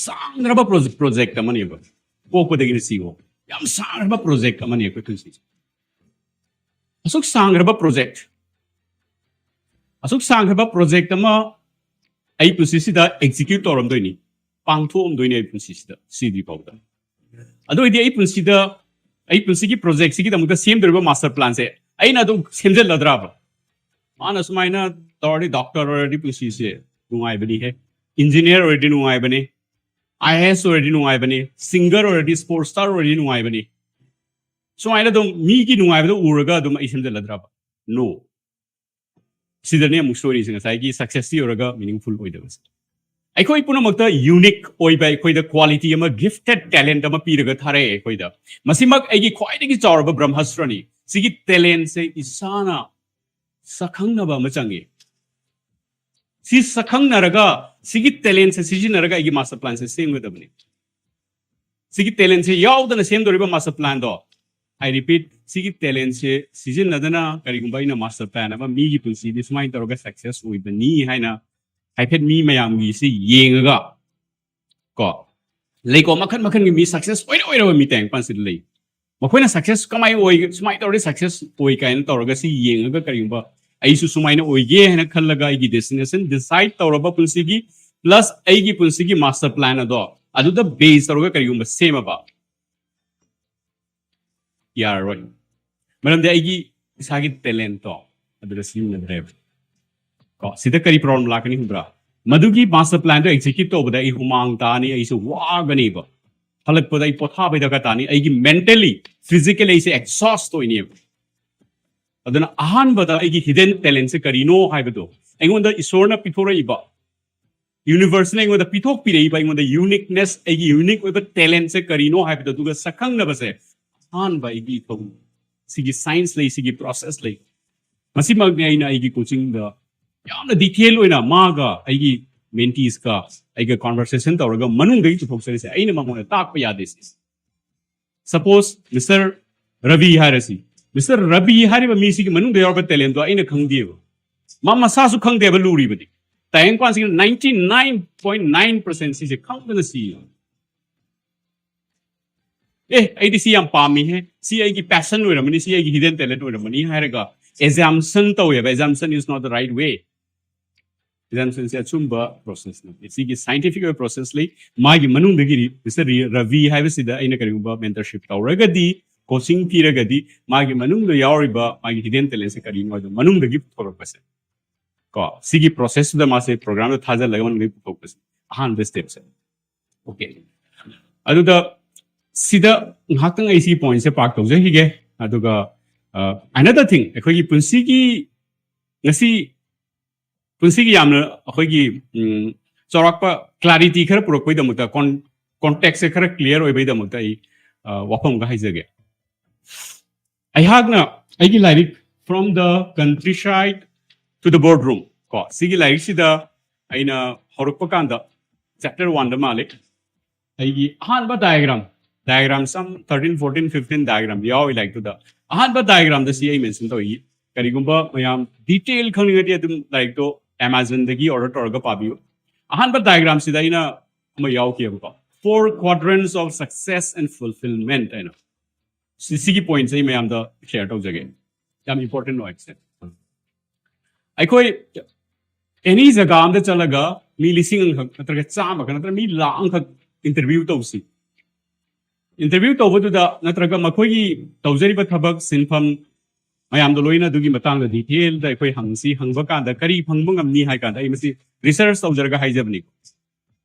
ꯁꯥꯡꯈ꯭ꯔꯕ ꯄ꯭ꯔꯣꯖꯦꯛ ꯑꯃꯅꯦꯕ꯫ ꯄꯣꯛꯄꯗꯒꯤꯅ ꯁꯤꯐꯥꯎ ꯌꯥꯝ ꯁꯥꯡꯈ꯭ꯔꯕ ꯄ꯭ꯔꯣꯖꯦꯛ ꯑꯃꯅꯤ ꯑꯩꯈꯣꯏ ꯄꯨꯟꯁꯤꯁꯦ꯫ ꯑꯁꯨꯛ ꯁꯥꯡꯈ꯭ꯔꯕ ꯄ꯭ꯔꯣꯖꯦꯛ ꯑꯁꯨꯛ ꯁꯥꯡꯈ꯭ꯔꯕ ꯄ꯭ꯔꯣꯖꯦꯛ ꯑꯃ ꯑꯩ ꯄꯨꯟꯁꯤꯁꯤꯗ ꯑꯦꯛꯖꯤꯀ꯭ꯌꯨꯠ ꯇꯧꯔꯝꯗꯣꯏꯅꯤ, ꯄꯥꯡꯊꯣꯛꯑꯝꯗꯣꯏꯅꯤ ꯑꯩ ꯄꯨꯟꯁꯤꯁꯤꯗ, ꯁꯤꯗ꯭ꯔꯤ ꯐꯥꯎꯗ꯫ ꯑꯗꯨ ꯑꯣꯏꯗꯤ ꯑꯩ ꯄꯨꯟꯁꯤꯗ, ꯑꯩ ꯄꯨꯟꯁꯤꯒꯤ ꯄ꯭ꯔꯣꯖꯦꯛꯁꯤꯒꯤꯗꯃꯛꯇ ꯁꯦꯝꯗꯧꯔꯤꯕ ꯃꯥꯁꯇꯔ ꯄ꯭ꯂꯥꯟꯁꯦ ꯑꯩꯅ ꯑꯗꯨꯝ ꯁꯦꯝꯖꯤꯜꯂꯗ꯭ꯔꯕ? ꯃꯥꯅ ꯁꯨꯃꯥꯏꯅ ꯇꯧꯔꯗꯤ ꯗꯣꯛꯇꯔ ꯑꯣꯏꯔꯗꯤ ꯄꯨꯟꯁꯤꯁꯦ ꯅꯨꯡꯉꯥꯏꯕꯅꯤꯍꯦ, ꯏꯟꯖꯤꯅꯤꯌꯔ ꯑꯣꯏꯔꯗꯤ ꯅꯨꯡꯉꯥꯏꯕꯅꯤ, ꯑꯥꯏ ꯑꯦ ꯑꯦꯁ ꯑꯣꯏꯔꯗꯤ ꯅꯨꯡꯉꯥꯏꯕꯅꯤ, ꯁꯤꯡꯒꯔ ꯑꯣꯏꯔꯗꯤ, ꯁ꯭ꯄꯣꯔꯠꯁ ꯁ꯭ꯇꯥꯔ ꯑꯣꯏꯔꯗꯤ ꯅꯨꯡꯉꯥꯏꯕꯅꯤ꯫ ꯁꯨꯃꯥꯏꯅ ꯑꯗꯨꯝ ꯃꯤꯒꯤ ꯅꯨꯡꯉꯥꯏꯕꯗꯣ ꯎꯔꯒ ꯑꯗꯨꯝ ꯑꯩ ꯁꯦꯝꯖꯤꯜꯂꯗ꯭ꯔꯕ? ꯅꯣ꯫ ꯁꯤꯗꯅꯦ ꯑꯃꯨꯛ ꯁꯣꯏꯔꯤꯁꯦ, ꯉꯁꯥꯏꯒꯤ ꯁꯛꯁꯦꯁꯇꯤ ꯑꯣꯏꯔꯒ ꯃꯤꯅꯤꯡꯐꯨꯜ ꯑꯣꯏꯗꯕꯁꯦ꯫ ꯑꯩꯈꯣꯏ ꯄꯨꯝꯅꯃꯛꯇ ꯌꯨꯅꯤꯛ ꯑꯣꯏꯕ ꯑꯩꯈꯣꯏꯗ ꯀ꯭ꯋꯥꯂꯤꯇꯤ ꯑꯃ, ꯒꯤꯐꯇꯦꯠ ꯇꯦꯂꯦꯟꯠ ꯑꯃ ꯄꯤꯔꯒ ꯊꯥꯔꯛꯑꯦ ꯑꯩꯈꯣꯏꯗ꯫ ꯃꯁꯤꯃꯛ ꯑꯩꯒꯤ ꯈ꯭ꯋꯥꯏꯗꯒꯤ ꯆꯥꯎꯔꯕ ꯕ꯭ꯔꯍ꯭ꯃꯁ꯭ꯇ꯭ꯔꯅꯤ꯫ ꯁꯤꯒꯤ ꯇꯦꯂꯦꯟꯠꯁꯦ ꯏꯁꯥꯅ ꯁꯛꯈꯪꯅꯕ ꯑꯃ ꯆꯪꯉꯤ꯫ ꯁꯤ ꯁꯛꯈꯪꯅꯔꯒ, ꯁꯤꯒꯤ ꯇꯦꯂꯦꯟꯠꯁꯦ ꯁꯤꯖꯤꯟꯅꯔꯒ ꯑꯩꯒꯤ ꯃꯥꯁꯇꯔ ꯄ꯭ꯂꯥꯟꯁꯦ ꯁꯦꯝꯒꯗꯕꯅꯤ꯫ ꯁꯤꯒꯤ ꯇꯦꯂꯦꯟꯠꯁꯦ ꯌꯥꯎꯗꯅ ꯁꯦꯝꯗꯧꯔꯤꯕ ꯃꯥꯁꯇꯔ ꯄ꯭ꯂꯥꯟꯗꯣ, I repeat, ꯁꯤꯒꯤ ꯇꯦꯂꯦꯟꯠꯁꯦ ꯁꯤꯖꯤꯟꯅꯗꯅ ꯀꯔꯤꯒꯨꯝꯕ ꯑꯩꯅ ꯃꯥꯁꯇꯔ ꯄ꯭ꯂꯥꯟ ꯑꯃ, ꯃꯤꯒꯤ ꯄꯨꯟꯁꯤꯗꯤ ꯁꯨꯃꯥꯏꯅ ꯇꯧꯔꯒ ꯁꯛꯁꯦꯁ ꯑꯣꯏꯕꯅꯤ ꯍꯥꯏꯅ ꯍꯥꯏꯐꯦꯠ ꯃꯤ ꯃꯌꯥꯝꯒꯤꯁꯤ ꯌꯦꯡꯉꯒ, ꯀꯣ, ꯂꯩꯀꯣ, ꯃꯈꯟ ꯃꯈꯟꯒꯤ ꯃꯤ ꯁꯛꯁꯦꯁ ꯑꯣꯏꯔ ꯑꯣꯏꯔꯕ ꯃꯤ ꯇꯥꯏꯕꯪꯄꯥꯟꯁꯤꯗ ꯂꯩ꯫ ꯃꯈꯣꯏꯅ ꯁꯛꯁꯦꯁ ꯀꯃꯥꯏꯅ ꯑꯣꯏ, ꯁꯨꯃꯥꯏꯅ ꯇꯧꯔꯗꯤ ꯁꯛꯁꯦꯁ ꯑꯣꯏ ꯀꯥꯏꯅ ꯇꯧꯔꯒ ꯁꯤ ꯌꯦꯡꯉꯒ ꯀꯔꯤꯒꯨꯝꯕ ꯑꯩꯁꯨ ꯁꯨꯃꯥꯏꯅ ꯑꯣꯏꯒꯦ ꯍꯥꯏꯅ ꯈꯜꯂꯒ ꯑꯩꯒꯤ ꯗꯦꯁꯇꯤꯅꯦꯁꯟ ꯗꯤꯁꯥꯏꯗ ꯇꯧꯔꯕ ꯄꯨꯟꯁꯤꯒꯤ, ꯄ꯭ꯂꯁ ꯑꯩꯒꯤ ꯄꯨꯟꯁꯤꯒꯤ ꯃꯥꯁꯇꯔ ꯄ꯭ꯂꯥꯟ ꯑꯗꯣ ꯑꯗꯨꯗ ꯕꯦꯁ ꯇꯧꯔꯒ ꯀꯔꯤꯒꯨꯝꯕ ꯁꯦꯝꯃꯕ, ꯌꯥꯔꯔꯣꯏ꯫ ꯃꯔꯝꯗꯤ ꯑꯩꯒꯤ ꯏꯁꯥꯒꯤ ꯇꯦꯂꯦꯟꯠꯇꯣ ꯑꯗꯨꯗ ꯁꯤꯖꯤꯟꯅꯗ꯭ꯔꯦꯕ꯫ ꯀꯣ, ꯁꯤꯗ ꯀꯔꯤ ꯄ꯭ꯔꯣꯕ꯭ꯂꯦꯝ ꯂꯥꯛꯀꯅꯤ ꯈꯪꯕ꯭ꯔꯥ? ꯃꯗꯨꯒꯤ ꯃꯥꯁꯇꯔ ꯄ꯭ꯂꯥꯟꯗꯣ ꯑꯦꯛꯖꯤꯀ꯭ꯌꯨꯠ ꯇꯧꯕꯗ ꯑꯩ ꯍꯨꯃꯥꯡ ꯇꯥꯅꯤ, ꯑꯩꯁꯨ ꯋꯥꯒꯅꯦꯕ꯫ ꯍꯜꯂꯛꯄꯗ ꯑꯩ ꯄꯣꯊꯥꯕꯩ ꯗꯔꯀꯥꯔ ꯇꯥꯅꯤ, ꯑꯩꯒꯤ ꯃꯦꯟꯇꯦꯜꯂꯤ, ꯐꯤꯖꯤꯀꯦꯜꯂꯤ ꯑꯩꯁꯦ ꯑꯦꯛꯁꯣꯁ ꯑꯣꯏꯅꯦꯕ꯫ ꯑꯗꯨꯅ ꯑꯍꯥꯟꯕꯗ ꯑꯩꯒꯤ ꯍꯤꯗꯟ ꯇꯦꯂꯦꯟꯠꯁꯦ ꯀꯔꯤꯅꯣ ꯍꯥꯏꯕꯗꯣ, ꯑꯩꯉꯣꯟꯗ ꯏꯁꯣꯔꯅ ꯄꯤꯊꯣꯔꯛꯏꯕ, ꯌꯨꯅꯤꯚꯔꯁꯅ ꯑꯩꯉꯣꯟꯗ ꯄꯤꯊꯣꯛꯄꯤꯔꯛꯏꯕ ꯑꯩꯉꯣꯟꯗ ꯌꯨꯅꯤꯛꯅꯦꯁ, ꯑꯩꯒꯤ ꯌꯨꯅꯤꯛ ꯑꯣꯏꯕ ꯇꯦꯂꯦꯟꯠꯁꯦ ꯀꯔꯤꯅꯣ ꯍꯥꯏꯕꯗꯣ, ꯑꯗꯨꯒ ꯁꯛꯈꯪꯅꯕꯁꯦ ꯑꯍꯥꯟꯕ ꯑꯩꯒꯤ ꯏꯊꯧ꯫ ꯁꯤꯒꯤ ꯁꯥꯏꯟꯁ ꯂꯩ, ꯁꯤꯒꯤ ꯄ꯭ꯔꯣꯁꯦꯁ ꯂꯩ꯫ ꯃꯁꯤꯃꯛꯅꯤ ꯑꯩꯅ ꯑꯩꯒꯤ ꯀꯣꯆꯤꯡꯗ ꯌꯥꯝꯅ ꯗꯤꯇꯦꯜ ꯑꯣꯏꯅ ꯃꯥꯒ, ꯑꯩꯒꯤ ꯃꯦꯟꯇꯤꯁꯀ ꯑꯩꯒ ꯀꯣꯟꯚꯔꯁꯦꯁꯟ ꯇꯧꯔꯒ ꯃꯅꯨꯡꯗꯒꯤ ꯄꯨꯊꯣꯛꯆꯔꯤꯁꯦ꯫ ꯑꯩꯅ ꯃꯉꯣꯟꯗ ꯇꯥꯛꯄ ꯌꯥꯗꯦ ꯁꯤ꯫ ꯁꯄꯣꯁ ꯃꯤꯁꯇꯔ ꯔꯕꯤ ꯍꯥꯏꯔꯁꯤ, ꯃꯤꯁꯇꯔ ꯔꯕꯤ ꯍꯥꯏꯔꯤꯕ ꯃꯤꯁꯤꯒꯤ ꯃꯅꯨꯡꯗ ꯌꯥꯎꯔꯕ ꯇꯦꯂꯦꯟꯗꯣ ꯑꯩꯅ ꯈꯪꯗꯦꯕ꯫ ꯃꯥ ꯃꯁꯥꯁꯨ ꯈꯪꯗꯦꯕ ꯂꯨꯔꯤꯕꯗꯤ꯫ ꯇꯥꯏꯌꯦꯡ ꯀ꯭ꯋꯥꯟꯁꯤꯒꯤ ninety nine point nine percent ꯁꯤꯁꯦ ꯈꯪꯗꯅ ꯁꯤ꯫ ꯑꯦ, ꯑꯩꯗꯤ ꯁꯤ ꯌꯥꯝ ꯄꯥꯝꯃꯤꯍꯦ, ꯁꯤ ꯑꯩꯒꯤ ꯄꯦꯁꯟ ꯑꯣꯏꯔꯝꯃꯅꯤ, ꯁꯤ ꯑꯩꯒꯤ ꯍꯤꯗꯦꯟ ꯇꯦꯂꯦꯟ ꯑꯣꯏꯔꯝꯃꯅꯤ ꯍꯥꯏꯔꯒ assumption ꯇꯧꯋꯦꯕ꯫ Assumption is not the right way. Assumption ꯁꯦ ꯑꯆꯨꯝꯕ ꯄ꯭ꯔꯣꯁꯦꯁꯅꯤ꯫ ꯁꯤꯒꯤ ꯁꯥꯏꯟꯇꯤꯐꯤꯛ ꯑꯣꯏꯕ ꯄ꯭ꯔꯣꯁꯦꯁ ꯂꯩ꯫ ꯃꯥꯒꯤ ꯃꯅꯨꯡꯗꯒꯤ ꯔꯤ-, ꯃꯤꯁꯇꯔ ꯔꯤ-, ꯔꯕꯤ ꯍꯥꯏꯕꯁꯤꯗ ꯑꯩꯅ ꯀꯔꯤꯒꯨꯝꯕ ꯃꯦꯟꯇꯔꯁꯤꯞ ꯇꯧꯔꯒꯗꯤ, ꯀꯣꯆꯤꯡ ꯄꯤꯔꯒꯗꯤ, ꯃꯥꯒꯤ ꯃꯅꯨꯡꯗ ꯌꯥꯎꯔꯤꯕ ꯃꯥꯒꯤ ꯍꯤꯗꯦꯟ ꯇꯦꯂꯦꯟꯁꯦ ꯀꯔꯤꯅꯣ ꯍꯥꯏꯗꯣ ꯃꯅꯨꯡꯗꯒꯤ ꯄꯨꯊꯣꯔꯛꯄꯁꯦ, ꯀꯣ, ꯁꯤꯒꯤ ꯄ꯭ꯔꯣꯁꯦꯁꯇꯨꯗ ꯃꯥꯁꯦ ꯄ꯭ꯔꯣꯒ꯭ꯔꯥꯝꯗ ꯊꯥꯖꯤꯜꯂꯒ ꯃꯅꯨꯡꯗꯒꯤ ꯄꯨꯊꯣꯛꯄꯁꯦ ꯑꯍꯥꯟꯕ ꯁ꯭ꯇꯦꯞꯁꯦ꯫ ꯑꯣꯀꯦ꯫ ꯑꯗꯨꯗ ꯁꯤꯗ ꯉꯥꯏꯍꯥꯛꯇꯪ ꯑꯩ ꯁꯤ ꯄꯣꯏꯟꯠꯁꯦ ꯄꯥꯔꯛ ꯇꯧꯖꯈꯤꯒꯦ꯫ ꯑꯗꯨꯒ, ꯑ, another thing, ꯑꯩꯈꯣꯏꯒꯤ ꯄꯨꯟꯁꯤꯒꯤ, ꯉꯁꯤ ꯄꯨꯟꯁꯤꯒꯤ ꯌꯥꯝꯅ ꯑꯩꯈꯣꯏꯒꯤ, ꯎꯝ, ꯆꯥꯎꯔꯥꯛꯄ ꯀ꯭ꯂꯥꯔꯤꯇꯤ ꯈꯔ ꯄꯨꯔꯛꯄꯩꯗꯃꯛꯇ, ꯀꯣꯟ-, ꯀꯣꯟꯇꯦꯛꯁꯁꯦ ꯈꯔ ꯀ꯭ꯂꯤꯌꯥꯔ ꯑꯣꯏꯕꯩꯗꯃꯛꯇ ꯑꯩ, ꯑ, ꯋꯥꯐꯝ ꯑꯃꯒ ꯍꯥꯏꯖꯒꯦ꯫ ꯑꯩꯍꯥꯛꯅ ꯑꯩꯒꯤ ꯂꯥꯏꯔꯤꯛ From the Countryside to the Boardroom, ꯀꯣ, ꯁꯤꯒꯤ ꯂꯥꯏꯔꯤꯛꯁꯤꯗ ꯑꯩꯅ ꯍꯧꯔꯛꯄ ꯀꯥꯟꯗ ꯆꯦꯞꯇꯔ ꯋꯥꯟꯗ ꯃꯥꯜꯂꯦ, ꯑꯩꯒꯤ ꯑꯍꯥꯟꯕ ꯗꯥꯏꯒ꯭ꯔꯥꯝ, ꯗꯥꯏꯒ꯭ꯔꯥꯝ ꯁꯝ thirteen, fourteen, fifteen ꯗꯥꯏꯒ꯭ꯔꯥꯝ ꯌꯥꯎꯏ ꯂꯥꯏꯔꯤꯛꯇꯨꯗ꯫ ꯑꯍꯥꯟꯕ ꯗꯥꯏꯒ꯭ꯔꯥꯝꯗ ꯁꯤ ꯑꯩ ꯃꯦꯟꯁꯟ ꯇꯧꯏ꯫ ꯀꯔꯤꯒꯨꯝꯕ ꯃꯌꯥꯝ ꯗꯤꯇꯦꯜ ꯈꯪꯅꯤꯡꯉꯗꯤ ꯑꯗꯨꯝ ꯂꯥꯏꯔꯤꯛꯇꯣ ꯑꯦꯃꯥꯖꯣꯟꯗꯒꯤ ꯑꯣꯔꯗꯔ ꯇꯧꯔꯒ ꯄꯥꯕꯤꯌꯨ꯫ ꯑꯍꯥꯟꯕ ꯗꯥꯏꯒ꯭ꯔꯥꯝꯁꯤꯗ ꯑꯩꯅ ꯑꯃ ꯌꯥꯎꯈꯤꯑꯕꯀꯣ, Four Quadrants of Success and Fulfillment ꯍꯥꯏꯅ꯫ ꯁꯤ-, ꯁꯤꯒꯤ ꯄꯣꯏꯟꯠꯁꯦ ꯑꯩ ꯃꯌꯥꯝꯗ ꯁꯦꯌꯔ ꯇꯧꯖꯒꯦ, ꯌꯥꯝ ꯏꯝꯄꯣꯔꯇꯦꯟ ꯑꯣꯏꯕꯁꯦ꯫ ꯑꯩꯈꯣꯏ ꯑꯦꯅꯤ ꯖꯒꯥ ꯑꯝꯗ ꯆꯠꯂꯒ ꯃꯤ ꯂꯤꯁꯤꯡ ꯑꯃꯈꯛ ꯅꯠꯇ꯭ꯔꯒ ꯆꯥꯝꯃꯈꯛ ꯅꯠꯇ꯭ꯔꯒ ꯃꯤ ꯂꯥꯈ ꯑꯃꯈꯛ ꯏꯟꯇꯔꯚ꯭ꯌꯨ ꯇꯧꯁꯤ꯫ ꯏꯟꯇꯔꯚ꯭ꯌꯨ ꯇꯧꯕꯗꯨꯗ ꯅꯠꯇ꯭ꯔꯒ ꯃꯈꯣꯏꯒꯤ ꯇꯧꯖꯔꯤꯕ ꯊꯕꯛ, ꯁꯤꯟꯐꯝ ꯃꯌꯥꯝꯗꯣ ꯂꯣꯏꯅ ꯑꯗꯨꯒꯤ ꯃꯇꯥꯡꯗ ꯗꯤꯇꯦꯜꯗ ꯑꯩꯈꯣꯏ ꯍꯪꯁꯤ꯫ ꯍꯪꯕ ꯀꯥꯟꯗ ꯀꯔꯤ ꯐꯪꯕ ꯉꯝꯅꯤ ꯍꯥꯏ ꯀꯥꯟꯗ, ꯑꯩ ꯃꯁꯤ ꯔꯤꯁꯔꯆ ꯇꯧꯖꯔꯒ ꯍꯥꯏꯖꯕꯅꯤ꯫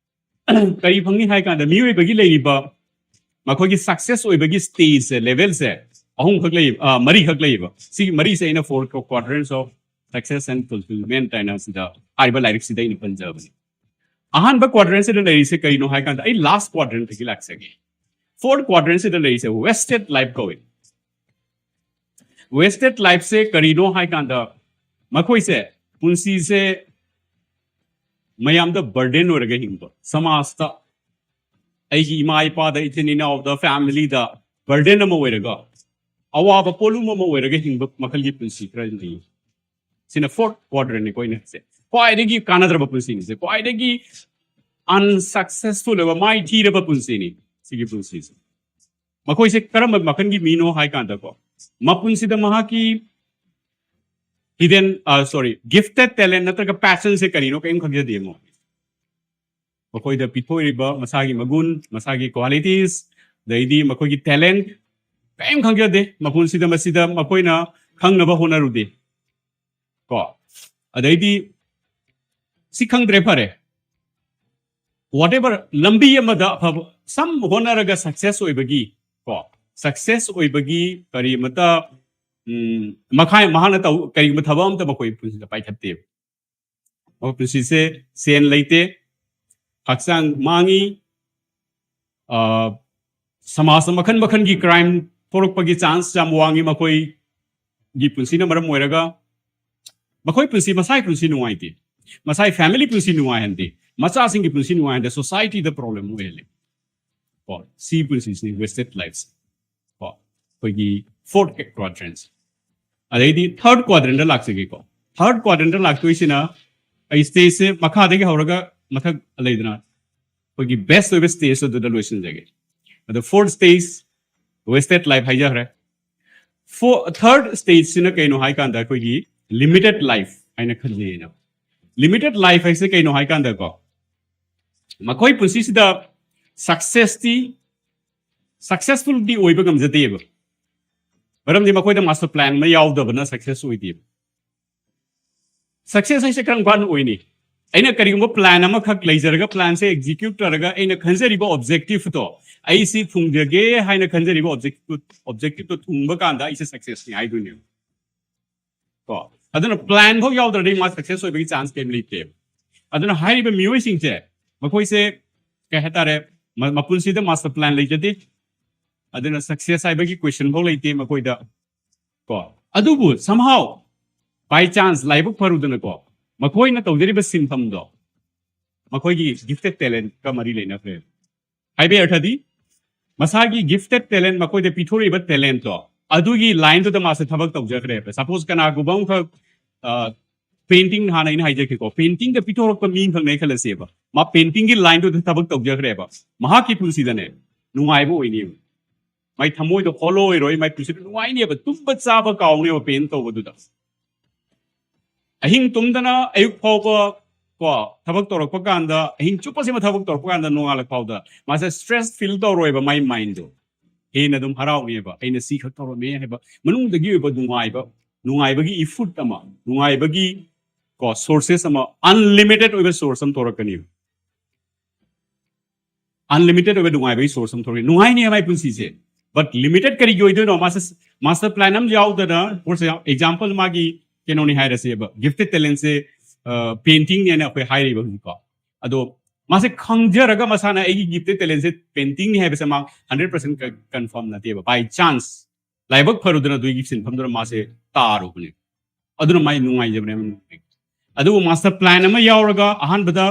ꯀꯔꯤ ꯐꯪꯅꯤ ꯍꯥꯏ ꯀꯥꯟꯗ ꯃꯤꯑꯣꯏꯕꯒꯤ ꯂꯩꯔꯤꯕ ꯃꯈꯣꯏꯒꯤ ꯁꯛꯁꯦꯁ ꯑꯣꯏꯕꯒꯤ ꯁ꯭ꯇꯦꯖꯁꯦ, ꯂꯦꯚꯦꯜꯁꯦ ꯑꯍꯨꯝꯈꯛ ꯂꯩ, ꯑ, ꯃꯔꯤꯈꯛ ꯂꯩꯌꯦꯕ꯫ ꯁꯤꯒꯤ ꯃꯔꯤꯁꯦ ꯑꯩꯅ Four Quadrants of Success and Fulfillment ꯍꯥꯏꯅ ꯁꯤꯗ ꯍꯥꯏꯔꯤꯕ ꯂꯥꯏꯔꯤꯛꯁꯤꯗ ꯑꯩꯅ ꯄꯟꯖꯕꯅꯤ꯫ ꯑꯍꯥꯟꯕ ꯀ꯭ꯋꯥꯗ꯭ꯔꯦꯟꯁꯤꯗ ꯂꯩꯔꯤꯁꯦ ꯀꯔꯤꯅꯣ ꯍꯥꯏ ꯀꯥꯟꯗ, ꯑꯩ ꯂꯥꯁ ꯀ꯭ꯋꯥꯗ꯭ꯔꯦꯟꯗꯒꯤ ꯂꯥꯛꯆꯒꯦ꯫ ꯐꯣꯔꯠ ꯀ꯭ꯋꯥꯗ꯭ꯔꯦꯟꯁꯤꯗ ꯂꯩꯔꯤꯁꯦ ꯋꯦꯁꯇꯦꯠ ꯂꯥꯏꯐ ꯀꯧꯏ꯫ ꯋꯦꯁꯇꯦꯠ ꯂꯥꯏꯐꯁꯦ ꯀꯔꯤꯅꯣ ꯍꯥꯏ ꯀꯥꯟꯗ, ꯃꯈꯣꯏꯁꯦ ꯄꯨꯟꯁꯤꯁꯦ ꯃꯌꯥꯝꯗ ꯕꯔꯗꯦꯟ ꯑꯣꯏꯔꯒ ꯍꯤꯡꯕ, ꯁꯃꯥꯖꯇ, ꯑꯩꯒꯤ ꯏꯃꯥ ꯏꯄꯥꯗ, ꯏꯆꯤꯟ ꯏꯅꯥꯎꯗ, ꯐꯦꯃꯤꯂꯤꯗ ꯕꯔꯗꯦꯟ ꯑꯃ ꯑꯣꯏꯔꯒ, ꯑꯋꯥꯕ ꯄꯣꯠꯂꯨꯝ ꯑꯃ ꯑꯣꯏꯔꯒ ꯍꯤꯡꯕ ꯃꯈꯜꯒꯤ ꯄꯨꯟꯁꯤ ꯈꯔ ꯂꯩ꯫ ꯁꯤꯅ fourth quadrantꯅꯤꯀꯣ ꯑꯩꯅ ꯍꯥꯏꯁꯦ꯫ ꯈ꯭ꯋꯥꯏꯗꯒꯤ ꯀꯥꯟꯅꯗ꯭ꯔꯕ ꯄꯨꯟꯁꯤꯅꯤꯁꯦ, ꯈ꯭ꯋꯥꯏꯗꯒꯤ unsuccessful ꯑꯣꯏꯕ, ꯃꯥꯏ ꯊꯤꯔꯕ ꯄꯨꯟꯁꯤꯅꯤ ꯁꯤꯒꯤ ꯄꯨꯟꯁꯤꯁꯦ꯫ ꯃꯈꯣꯏꯁꯦ ꯀꯔꯝꯕ ꯃꯈꯜꯒꯤ ꯃꯤꯅꯣ ꯍꯥꯏ ꯀꯥꯟꯗꯀꯣ, ꯃꯄꯨꯟꯁꯤꯗ ꯃꯍꯥꯛꯀꯤ hidden, sorry, gifted talent ꯅꯠꯇ꯭ꯔꯒ passionꯁꯦ ꯀꯔꯤꯅꯣ ꯀꯔꯤꯝ ꯈꯪꯖꯗꯦ꯫ ꯑꯃꯨꯛ ꯃꯈꯣꯏꯗ ꯄꯤꯊꯣꯛꯏꯕ ꯃꯁꯥꯒꯤ ꯃꯒꯨꯟ, ꯃꯁꯥꯒꯤ qualities, ꯑꯗꯩꯗꯤ ꯃꯈꯣꯏꯒꯤ talent ꯀꯔꯤꯝ ꯈꯪꯖꯗꯦ꯫ ꯃꯄꯨꯟꯁꯤꯗ ꯃꯁꯤꯗ ꯃꯈꯣꯏꯅ ꯈꯪꯅꯕ ꯍꯣꯠꯅꯔꯨꯗꯦ꯫ ꯀꯣ, ꯑꯗꯩꯗꯤ ꯁꯤ ꯈꯪꯗ꯭ꯔꯦ, ꯐꯔꯦ, whatever, ꯂꯝꯕꯤ ꯑꯃꯗ ꯑꯐꯕ ꯁꯝ ꯍꯣꯠꯅꯔꯒ success ꯑꯣꯏꯕꯒꯤ, ꯀꯣ, success ꯑꯣꯏꯕꯒꯤ ꯀꯔꯤ ꯑꯃꯠꯇ, ꯎꯝ, ꯃꯈꯥꯏ ꯃꯍꯥꯛꯅ ꯇꯧ, ꯀꯔꯤꯒꯨꯝꯕ ꯊꯕꯛ ꯑꯃꯇ ꯃꯈꯣꯏ ꯄꯨꯟꯁꯤꯗ ꯄꯥꯏꯈꯠꯇꯦꯕ꯫ ꯃꯈꯣꯏ ꯄꯨꯟꯁꯤꯁꯦ ꯁꯦꯟ ꯂꯩꯇꯦ, ꯍꯛꯆꯥꯡ ꯃꯥꯡꯉꯤ, ꯑ, ꯁꯃꯥꯖꯇ ꯃꯈꯜ ꯃꯈꯜꯒꯤ crime ꯊꯣꯛꯂꯛꯄꯒꯤ chance ꯌꯥꯝ ꯋꯥꯡꯉꯤ꯫ ꯃꯈꯣꯏꯒꯤ ꯄꯨꯟꯁꯤꯅ ꯃꯔꯝ ꯑꯣꯏꯔꯒ ꯃꯈꯣꯏ ꯄꯨꯟꯁꯤ, ꯃꯁꯥꯒꯤ ꯄꯨꯟꯁꯤ ꯅꯨꯡꯉꯥꯏꯇꯦ, ꯃꯁꯥꯒꯤ family ꯄꯨꯟꯁꯤ ꯅꯨꯡꯉꯥꯏꯍꯟꯗꯦ, ꯃꯆꯥꯁꯤꯡꯒꯤ ꯄꯨꯟꯁꯤ ꯅꯨꯡꯉꯥꯏꯍꯟꯗꯦ, societyꯗ problem ꯑꯣꯏꯍꯜꯂꯦ꯫ ꯀꯣ, ꯁꯤ ꯄꯨꯟꯁꯤꯁꯤꯅꯤ wasted life꯫ ꯀꯣ, ꯑꯩꯈꯣꯏꯒꯤ fourth quadrant꯫ ꯑꯗꯩꯗꯤ third quadrantꯗ ꯂꯥꯛꯆꯒꯦꯀꯣ꯫ Third quadrantꯗ ꯂꯥꯛꯇꯣꯏꯁꯤꯅ ꯑꯩ stageꯁꯦ ꯃꯈꯥꯗꯒꯤ ꯍꯧꯔꯒ ꯃꯊꯛ ꯂꯩꯗꯅ ꯑꯩꯈꯣꯏꯒꯤ best ꯑꯣꯏꯕ stage ꯑꯗꯨꯗ ꯂꯣꯏꯁꯤꯟꯖꯒꯦ꯫ ꯑꯗꯣ fourth stage, wasted life ꯍꯥꯏꯖꯈ꯭ꯔꯦ꯫ Four, third stageꯁꯤꯅ ꯀꯩꯅꯣ ꯍꯥꯏ ꯀꯥꯟꯗ ꯑꯩꯈꯣꯏꯒꯤ limited life ꯍꯥꯏꯅ ꯈꯟꯖꯩꯌꯦꯅ꯫ Limited life ꯍꯥꯏꯁꯦ ꯀꯩꯅꯣ ꯍꯥꯏ ꯀꯥꯟꯗꯀꯣ, ꯃꯈꯣꯏ ꯄꯨꯟꯁꯤꯁꯤꯗ successꯇꯤ, successfulꯗꯤ ꯑꯣꯏꯕ ꯉꯝꯖꯗꯦꯕ꯫ ꯃꯔꯝꯗꯤ ꯃꯈꯣꯏꯗ master plan ꯑꯃ ꯌꯥꯎꯗꯕꯅ success ꯑꯣꯏꯗꯦꯕ꯫ Success ꯍꯥꯏꯁꯦ ꯀꯔꯝ ꯀꯥꯟꯗ ꯑꯣꯏꯅꯤ? ꯑꯩꯅ ꯀꯔꯤꯒꯨꯝꯕ plan ꯑꯃꯈꯛ ꯂꯩꯖꯔꯒ planꯁꯦ execute ꯇꯧꯔꯒ ꯑꯩꯅ ꯈꯟꯖꯔꯤꯕ objectiveꯗꯣ, ꯑꯩ ꯁꯤ ꯊꯨꯡꯖꯒꯦ ꯍꯥꯏꯅ ꯈꯟꯖꯔꯤꯕ objective, objectiveꯗꯣ ꯊꯨꯡꯕ ꯀꯥꯟꯗ ꯑꯩꯁꯦ successꯅꯤ ꯍꯥꯏꯗꯣꯏꯅꯦꯕ꯫ ꯀꯣ, ꯑꯗꯨꯅ plan ꯐꯥꯎ ꯌꯥꯎꯗ꯭ꯔꯗꯤ ꯃꯥ success ꯑꯣꯏꯕꯒꯤ chance ꯀꯩꯝ ꯂꯩꯇꯦꯕ꯫ ꯑꯗꯨꯅ ꯍꯥꯏꯔꯤꯕ ꯃꯤꯑꯣꯏꯁꯤꯡꯁꯦ, ꯃꯈꯣꯏꯁꯦ ꯀꯩ ꯍꯥꯏꯇꯥꯔꯦ, ꯃ-, ꯃꯄꯨꯟꯁꯤꯗ master plan ꯂꯩꯖꯗꯦ꯫ ꯑꯗꯨꯅ success ꯍꯥꯏꯕꯒꯤ question ꯐꯥꯎ ꯂꯩꯇꯦ ꯃꯈꯣꯏꯗ꯫ ꯀꯣ, ꯑꯗꯨꯕꯨ somehow by chance ꯂꯥꯏꯕꯛ ꯐꯔꯨꯗꯅꯀꯣ, ꯃꯈꯣꯏꯅ ꯇꯧꯖꯔꯤꯕ ꯁꯤꯟꯐꯝꯗꯣ ꯃꯈꯣꯏꯒꯤ gifted talentꯀ ꯃꯔꯤ ꯂꯩꯅꯈ꯭ꯔꯦ꯫ ꯍꯥꯏꯕꯒꯤ ꯑꯔꯊꯗꯤ ꯃꯁꯥꯒꯤ gifted talent, ꯃꯈꯣꯏꯗ ꯄꯤꯊꯣꯔꯛꯏꯕ talentꯇꯣ ꯑꯗꯨꯒꯤ ꯂꯥꯏꯟꯗꯨꯗ ꯃꯥꯁꯦ ꯊꯕꯛ ꯇꯧꯖꯈ꯭ꯔꯦꯕ꯫ ꯁꯄꯣꯁ ꯀꯅꯥꯒꯨꯝꯕ ꯑꯃꯈꯛ ꯄꯦꯟꯇꯤꯡ, ꯍꯥꯟꯅ ꯑꯩꯅ ꯍꯥꯏꯖꯈꯤꯀꯣ, ꯄꯦꯟꯇꯤꯡꯗ ꯄꯤꯊꯣꯔꯛꯄ ꯃꯤ ꯑꯃꯈꯛꯅꯦ ꯈꯜꯂꯁꯦꯕ, ꯃꯥ ꯄꯦꯟꯇꯤꯡꯒꯤ ꯂꯥꯏꯟꯗꯨꯗ ꯊꯕꯛ ꯇꯧꯖꯈ꯭ꯔꯦꯕ, ꯃꯍꯥꯛꯀꯤ ꯄꯨꯟꯁꯤꯗꯅꯦ ꯅꯨꯡꯉꯥꯏꯕ ꯑꯣꯏꯅꯦꯕ꯫ ꯃꯥꯏ ꯊꯃꯣꯏꯗꯣ ꯍꯣꯂꯣ ꯑꯣꯏꯔꯣꯏ, ꯃꯥꯏ ꯄꯨꯟꯁꯤꯗ ꯅꯨꯡꯉꯥꯏꯅꯦꯕ, ꯇꯨꯝꯕ ꯆꯥꯕ ꯀꯥꯎꯅꯦꯕ ꯄꯦꯟ ꯇꯧꯕꯗꯨꯗ꯫ ꯑꯍꯤꯡ ꯇꯨꯝꯗꯅ ꯑꯌꯨꯛ ꯐꯥꯎꯕ ꯀꯣ ꯊꯕꯛ ꯇꯧꯔꯛꯄ ꯀꯥꯟꯗ, ꯑꯍꯤꯡ ꯆꯨꯞꯄꯁꯤꯃ ꯊꯕꯛ ꯇꯧꯔꯛꯄ ꯀꯥꯟꯗ ꯅꯣꯡꯉꯥꯜꯂꯛ ꯐꯥꯎꯗ ꯃꯥꯁꯦ ꯁ꯭ꯇ꯭ꯔꯦꯁ ꯐꯤꯜ ꯇꯧꯔꯣꯏꯕ, ꯃꯥꯏ ꯃꯥꯏꯟꯗꯣ ꯍꯦꯟꯅ ꯑꯗꯨꯝ ꯍꯔꯥꯎꯅꯦꯕ꯫ ꯑꯩꯅ ꯁꯤ ꯈꯛ ꯇꯧꯔꯝꯃꯦ ꯍꯥꯏꯕ ꯃꯅꯨꯡꯗꯒꯤ ꯑꯣꯏꯕ ꯅꯨꯡꯉꯥꯏꯕ, ꯅꯨꯡꯉꯥꯏꯕꯒꯤ ꯏꯐꯨꯠ ꯑꯃ, ꯅꯨꯡꯉꯥꯏꯕꯒꯤ ꯀꯣ ꯁꯣꯔꯁꯦꯁ ꯑꯃ, ꯑꯟꯂꯤꯃꯤꯇꯦꯠ ꯑꯣꯏꯕ ꯁꯣꯔꯁ ꯑꯃ ꯊꯣꯔꯛꯀꯅꯦꯕ꯫ ꯑꯟꯂꯤꯃꯤꯇꯦꯠ ꯑꯣꯏꯕ ꯅꯨꯡꯉꯥꯏꯕꯒꯤ ꯁꯣꯔꯁ ꯑꯃ ꯊꯣꯛꯂꯛꯑꯦ꯫ ꯅꯨꯡꯉꯥꯏꯅꯦ ꯃꯥꯏ ꯄꯨꯟꯁꯤꯁꯦ, ꯕꯠ ꯂꯤꯃꯤꯇꯦꯠ ꯀꯔꯤꯒꯤ ꯑꯣꯏꯗꯣꯏꯅꯣ? ꯃꯥꯁꯦ ꯃꯥꯁꯇꯔ ꯄ꯭ꯂꯥꯟ ꯑꯃ ꯌꯥꯎꯗꯅ, ꯐꯣꯔ ꯑꯦꯛꯖꯥꯝꯄꯜ, ꯃꯥꯒꯤ ꯀꯩꯅꯣꯅꯤ ꯍꯥꯏꯔꯁꯦꯕ, ꯒꯤꯐꯇꯦꯠ ꯇꯦꯂꯦꯟꯁꯦ ꯄꯦꯟꯇꯤꯡꯅꯦꯅ ꯑꯩꯈꯣꯏ ꯍꯥꯏꯔꯤꯕ ꯍꯧꯖꯤꯛꯀꯣ꯫ ꯑꯗꯣ ꯃꯥꯁꯦ ꯈꯪꯖꯔꯒ ꯃꯁꯥꯅ ꯑꯩꯒꯤ ꯒꯤꯐꯇꯦꯠ ꯇꯦꯂꯦꯟꯁꯦ ꯄꯦꯟꯇꯤꯡꯅꯤ ꯍꯥꯏꯕꯁꯦ ꯃꯥ ꯍꯟꯗ꯭ꯔꯦꯠ ꯄꯥꯔꯁꯦꯟ ꯀꯟꯐꯥꯔꯝ ꯅꯠꯇꯦꯕ, ꯕꯥꯏ ꯆꯥꯟꯁ ꯂꯥꯏꯕꯛ ꯐꯔꯨꯗꯅ ꯑꯗꯨꯒꯤ ꯁꯤꯟꯐꯝꯗꯨꯗ ꯃꯥꯁꯦ ꯇꯥꯔꯨꯕꯅꯦ꯫ ꯑꯗꯨꯅ ꯃꯥꯏ ꯅꯨꯡꯉꯥꯏꯖꯕꯅꯦ꯫ ꯑꯗꯨꯕꯨ ꯃꯥꯁꯇꯔ ꯄ꯭ꯂꯥꯟ ꯑꯃ ꯌꯥꯎꯔꯒ ꯑꯍꯥꯟꯕꯗ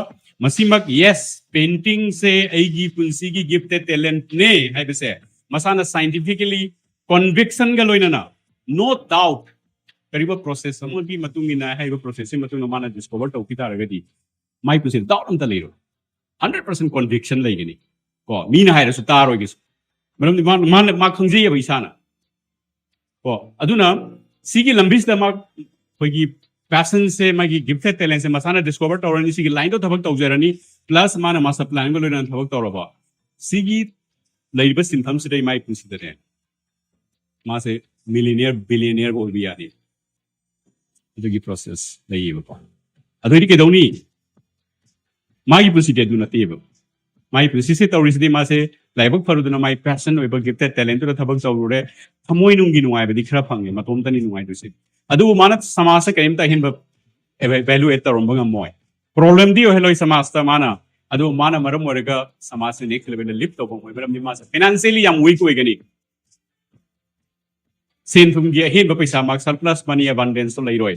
ꯃꯁꯤꯃꯛ, ꯌꯦꯁ, ꯄꯦꯟꯇꯤꯡꯁꯦ ꯑꯩꯒꯤ ꯄꯨꯟꯁꯤꯒꯤ ꯒꯤꯐꯇꯦꯠ ꯇꯦꯂꯦꯟꯠꯅꯦ ꯍꯥꯏꯕꯁꯦ ꯃꯁꯥꯅ ꯁꯥꯏꯟꯇꯤꯐꯤꯀꯦꯂꯤ ꯀꯟꯚꯤꯛꯁꯟꯒ ꯂꯣꯏꯅꯅ, ꯅꯣ ꯗꯥꯎꯠ, ꯀꯔꯤꯒꯨꯝꯕ ꯄ꯭ꯔꯣꯁꯦꯁ ꯑꯃꯒꯤ ꯃꯇꯨꯡ ꯏꯟꯅ, ꯍꯥꯏꯔꯤꯕ ꯄ꯭ꯔꯣꯁꯦꯁꯁꯤ ꯃꯇꯨꯡꯗ ꯃꯥꯅ ꯗꯤꯁꯀꯣꯚꯔ ꯇꯧꯈꯤ ꯇꯥꯔꯒꯗꯤ, ꯃꯥꯏ ꯄꯨꯟꯁꯤꯗ ꯗꯥꯎꯠ ꯑꯝꯇ ꯂꯩꯔꯣꯏ, ꯍꯟꯗ꯭ꯔꯦꯠ ꯄꯥꯔꯁꯦꯟ ꯀꯟꯚꯤꯛꯁꯟ ꯂꯩꯒꯅꯤ꯫ ꯀꯣ, ꯃꯤꯅ ꯍꯥꯏꯔꯁꯨ ꯇꯥꯔꯣꯏꯒꯦꯁꯨ, ꯃꯔꯝꯗꯤ ꯃꯥ, ꯃꯥ, ꯃꯥ ꯈꯪꯖꯩꯑꯕ ꯏꯁꯥꯅ꯫ ꯀꯣ, ꯑꯗꯨꯅ ꯁꯤꯒꯤ ꯂꯝꯕꯤꯁꯤꯗ ꯃꯥ ꯑꯩꯈꯣꯏꯒꯤ ꯄꯦꯁꯟꯁꯦ, ꯃꯥꯒꯤ ꯒꯤꯐꯇꯦꯠ ꯇꯦꯂꯦꯟꯁꯦ ꯃꯁꯥꯅ ꯗꯤꯁꯀꯣꯚꯔ ꯇꯧꯔꯅꯤ, ꯁꯤꯒꯤ ꯂꯥꯏꯟꯗꯣ ꯊꯕꯛ ꯇꯧꯖꯔꯅꯤ, ꯄ꯭ꯂꯁ ꯃꯥꯅ ꯃꯥꯁꯇꯔ ꯄ꯭ꯂꯥꯟꯒ ꯂꯣꯏꯅꯅ ꯊꯕꯛ ꯇꯧꯔꯕ, ꯁꯤꯒꯤ ꯂꯩꯔꯤꯕ ꯁꯤꯟꯐꯝꯁꯤꯗ ꯃꯥꯏ ꯄꯨꯟꯁꯤꯗꯅꯦ ꯃꯥꯁꯦ ꯃꯤꯂꯤꯅꯤꯌꯔ, ꯕꯤꯂꯤꯅꯤꯌꯔ ꯑꯣꯏꯕ ꯌꯥꯅꯤ꯫ ꯑꯗꯨꯒꯤ ꯄ꯭ꯔꯣꯁꯦꯁ ꯂꯩꯌꯦꯕꯀꯣ꯫ ꯑꯗꯨꯑꯣꯏꯗꯤ ꯀꯩꯗꯧꯅꯤ? ꯃꯥꯒꯤ ꯄꯨꯟꯁꯤꯗꯤ ꯑꯗꯨ ꯅꯠꯇꯦꯕ꯫ ꯃꯥꯒꯤ ꯄꯨꯟꯁꯤꯁꯦ ꯇꯧꯔꯤꯁꯤꯗꯤ, ꯃꯥꯁꯦ ꯂꯥꯏꯕꯛ ꯐꯔꯨꯗꯅ ꯃꯥꯒꯤ ꯄꯦꯁꯟ ꯑꯣꯏꯕ ꯒꯤꯐꯇꯦꯠ ꯇꯦꯂꯦꯟꯠꯇꯨꯗ ꯊꯕꯛ ꯇꯧꯔꯨꯔꯦ, ꯊꯃꯣꯏꯅꯨꯡꯒꯤ ꯅꯨꯡꯉꯥꯏꯕꯗꯤ ꯈꯔ ꯐꯪꯉꯦ, ꯃꯇꯣꯝꯇꯅꯤ ꯅꯨꯡꯉꯥꯏꯗꯣꯏꯁꯦ꯫ ꯑꯗꯨꯕꯨ ꯃꯥꯅ ꯁꯃꯥꯖꯇ ꯀꯔꯤꯝꯇ ꯑꯍꯦꯟꯕ ꯚꯦꯂꯨ ꯑꯦꯗ ꯇꯧꯔꯝꯕ ꯉꯝꯃꯣꯏ, ꯄ꯭ꯔꯣꯕ꯭ꯂꯦꯝꯗꯤ ꯑꯣꯏꯍꯜꯂꯣꯏ ꯁꯃꯥꯖꯇ ꯃꯥꯅ꯫ ꯑꯗꯨꯕꯨ ꯃꯥꯅ ꯃꯔꯝ ꯑꯣꯏꯔꯒ ꯁꯃꯥꯖꯁꯦ ꯅꯦꯛꯁ ꯂꯦꯚꯦꯜꯗ ꯂꯤꯐ ꯇꯧꯕ ꯉꯝꯃꯣꯏ, ꯃꯔꯝꯗꯤ ꯃꯥꯁꯦ ꯐꯤꯅꯥꯟꯁꯤꯌꯦꯂꯤ ꯌꯥꯝ ꯋꯤꯛ ꯑꯣꯏꯒꯅꯤ꯫ ꯁꯦꯟ ꯊꯨꯝꯒꯤ ꯑꯍꯦꯟꯕ ꯄꯩꯁꯥ, ꯃꯥ ꯁꯔꯄ꯭ꯂꯁ ꯃꯅꯤ ꯑꯦꯕꯟꯗꯦꯟꯁꯇꯣ ꯂꯩꯔꯣꯏ꯫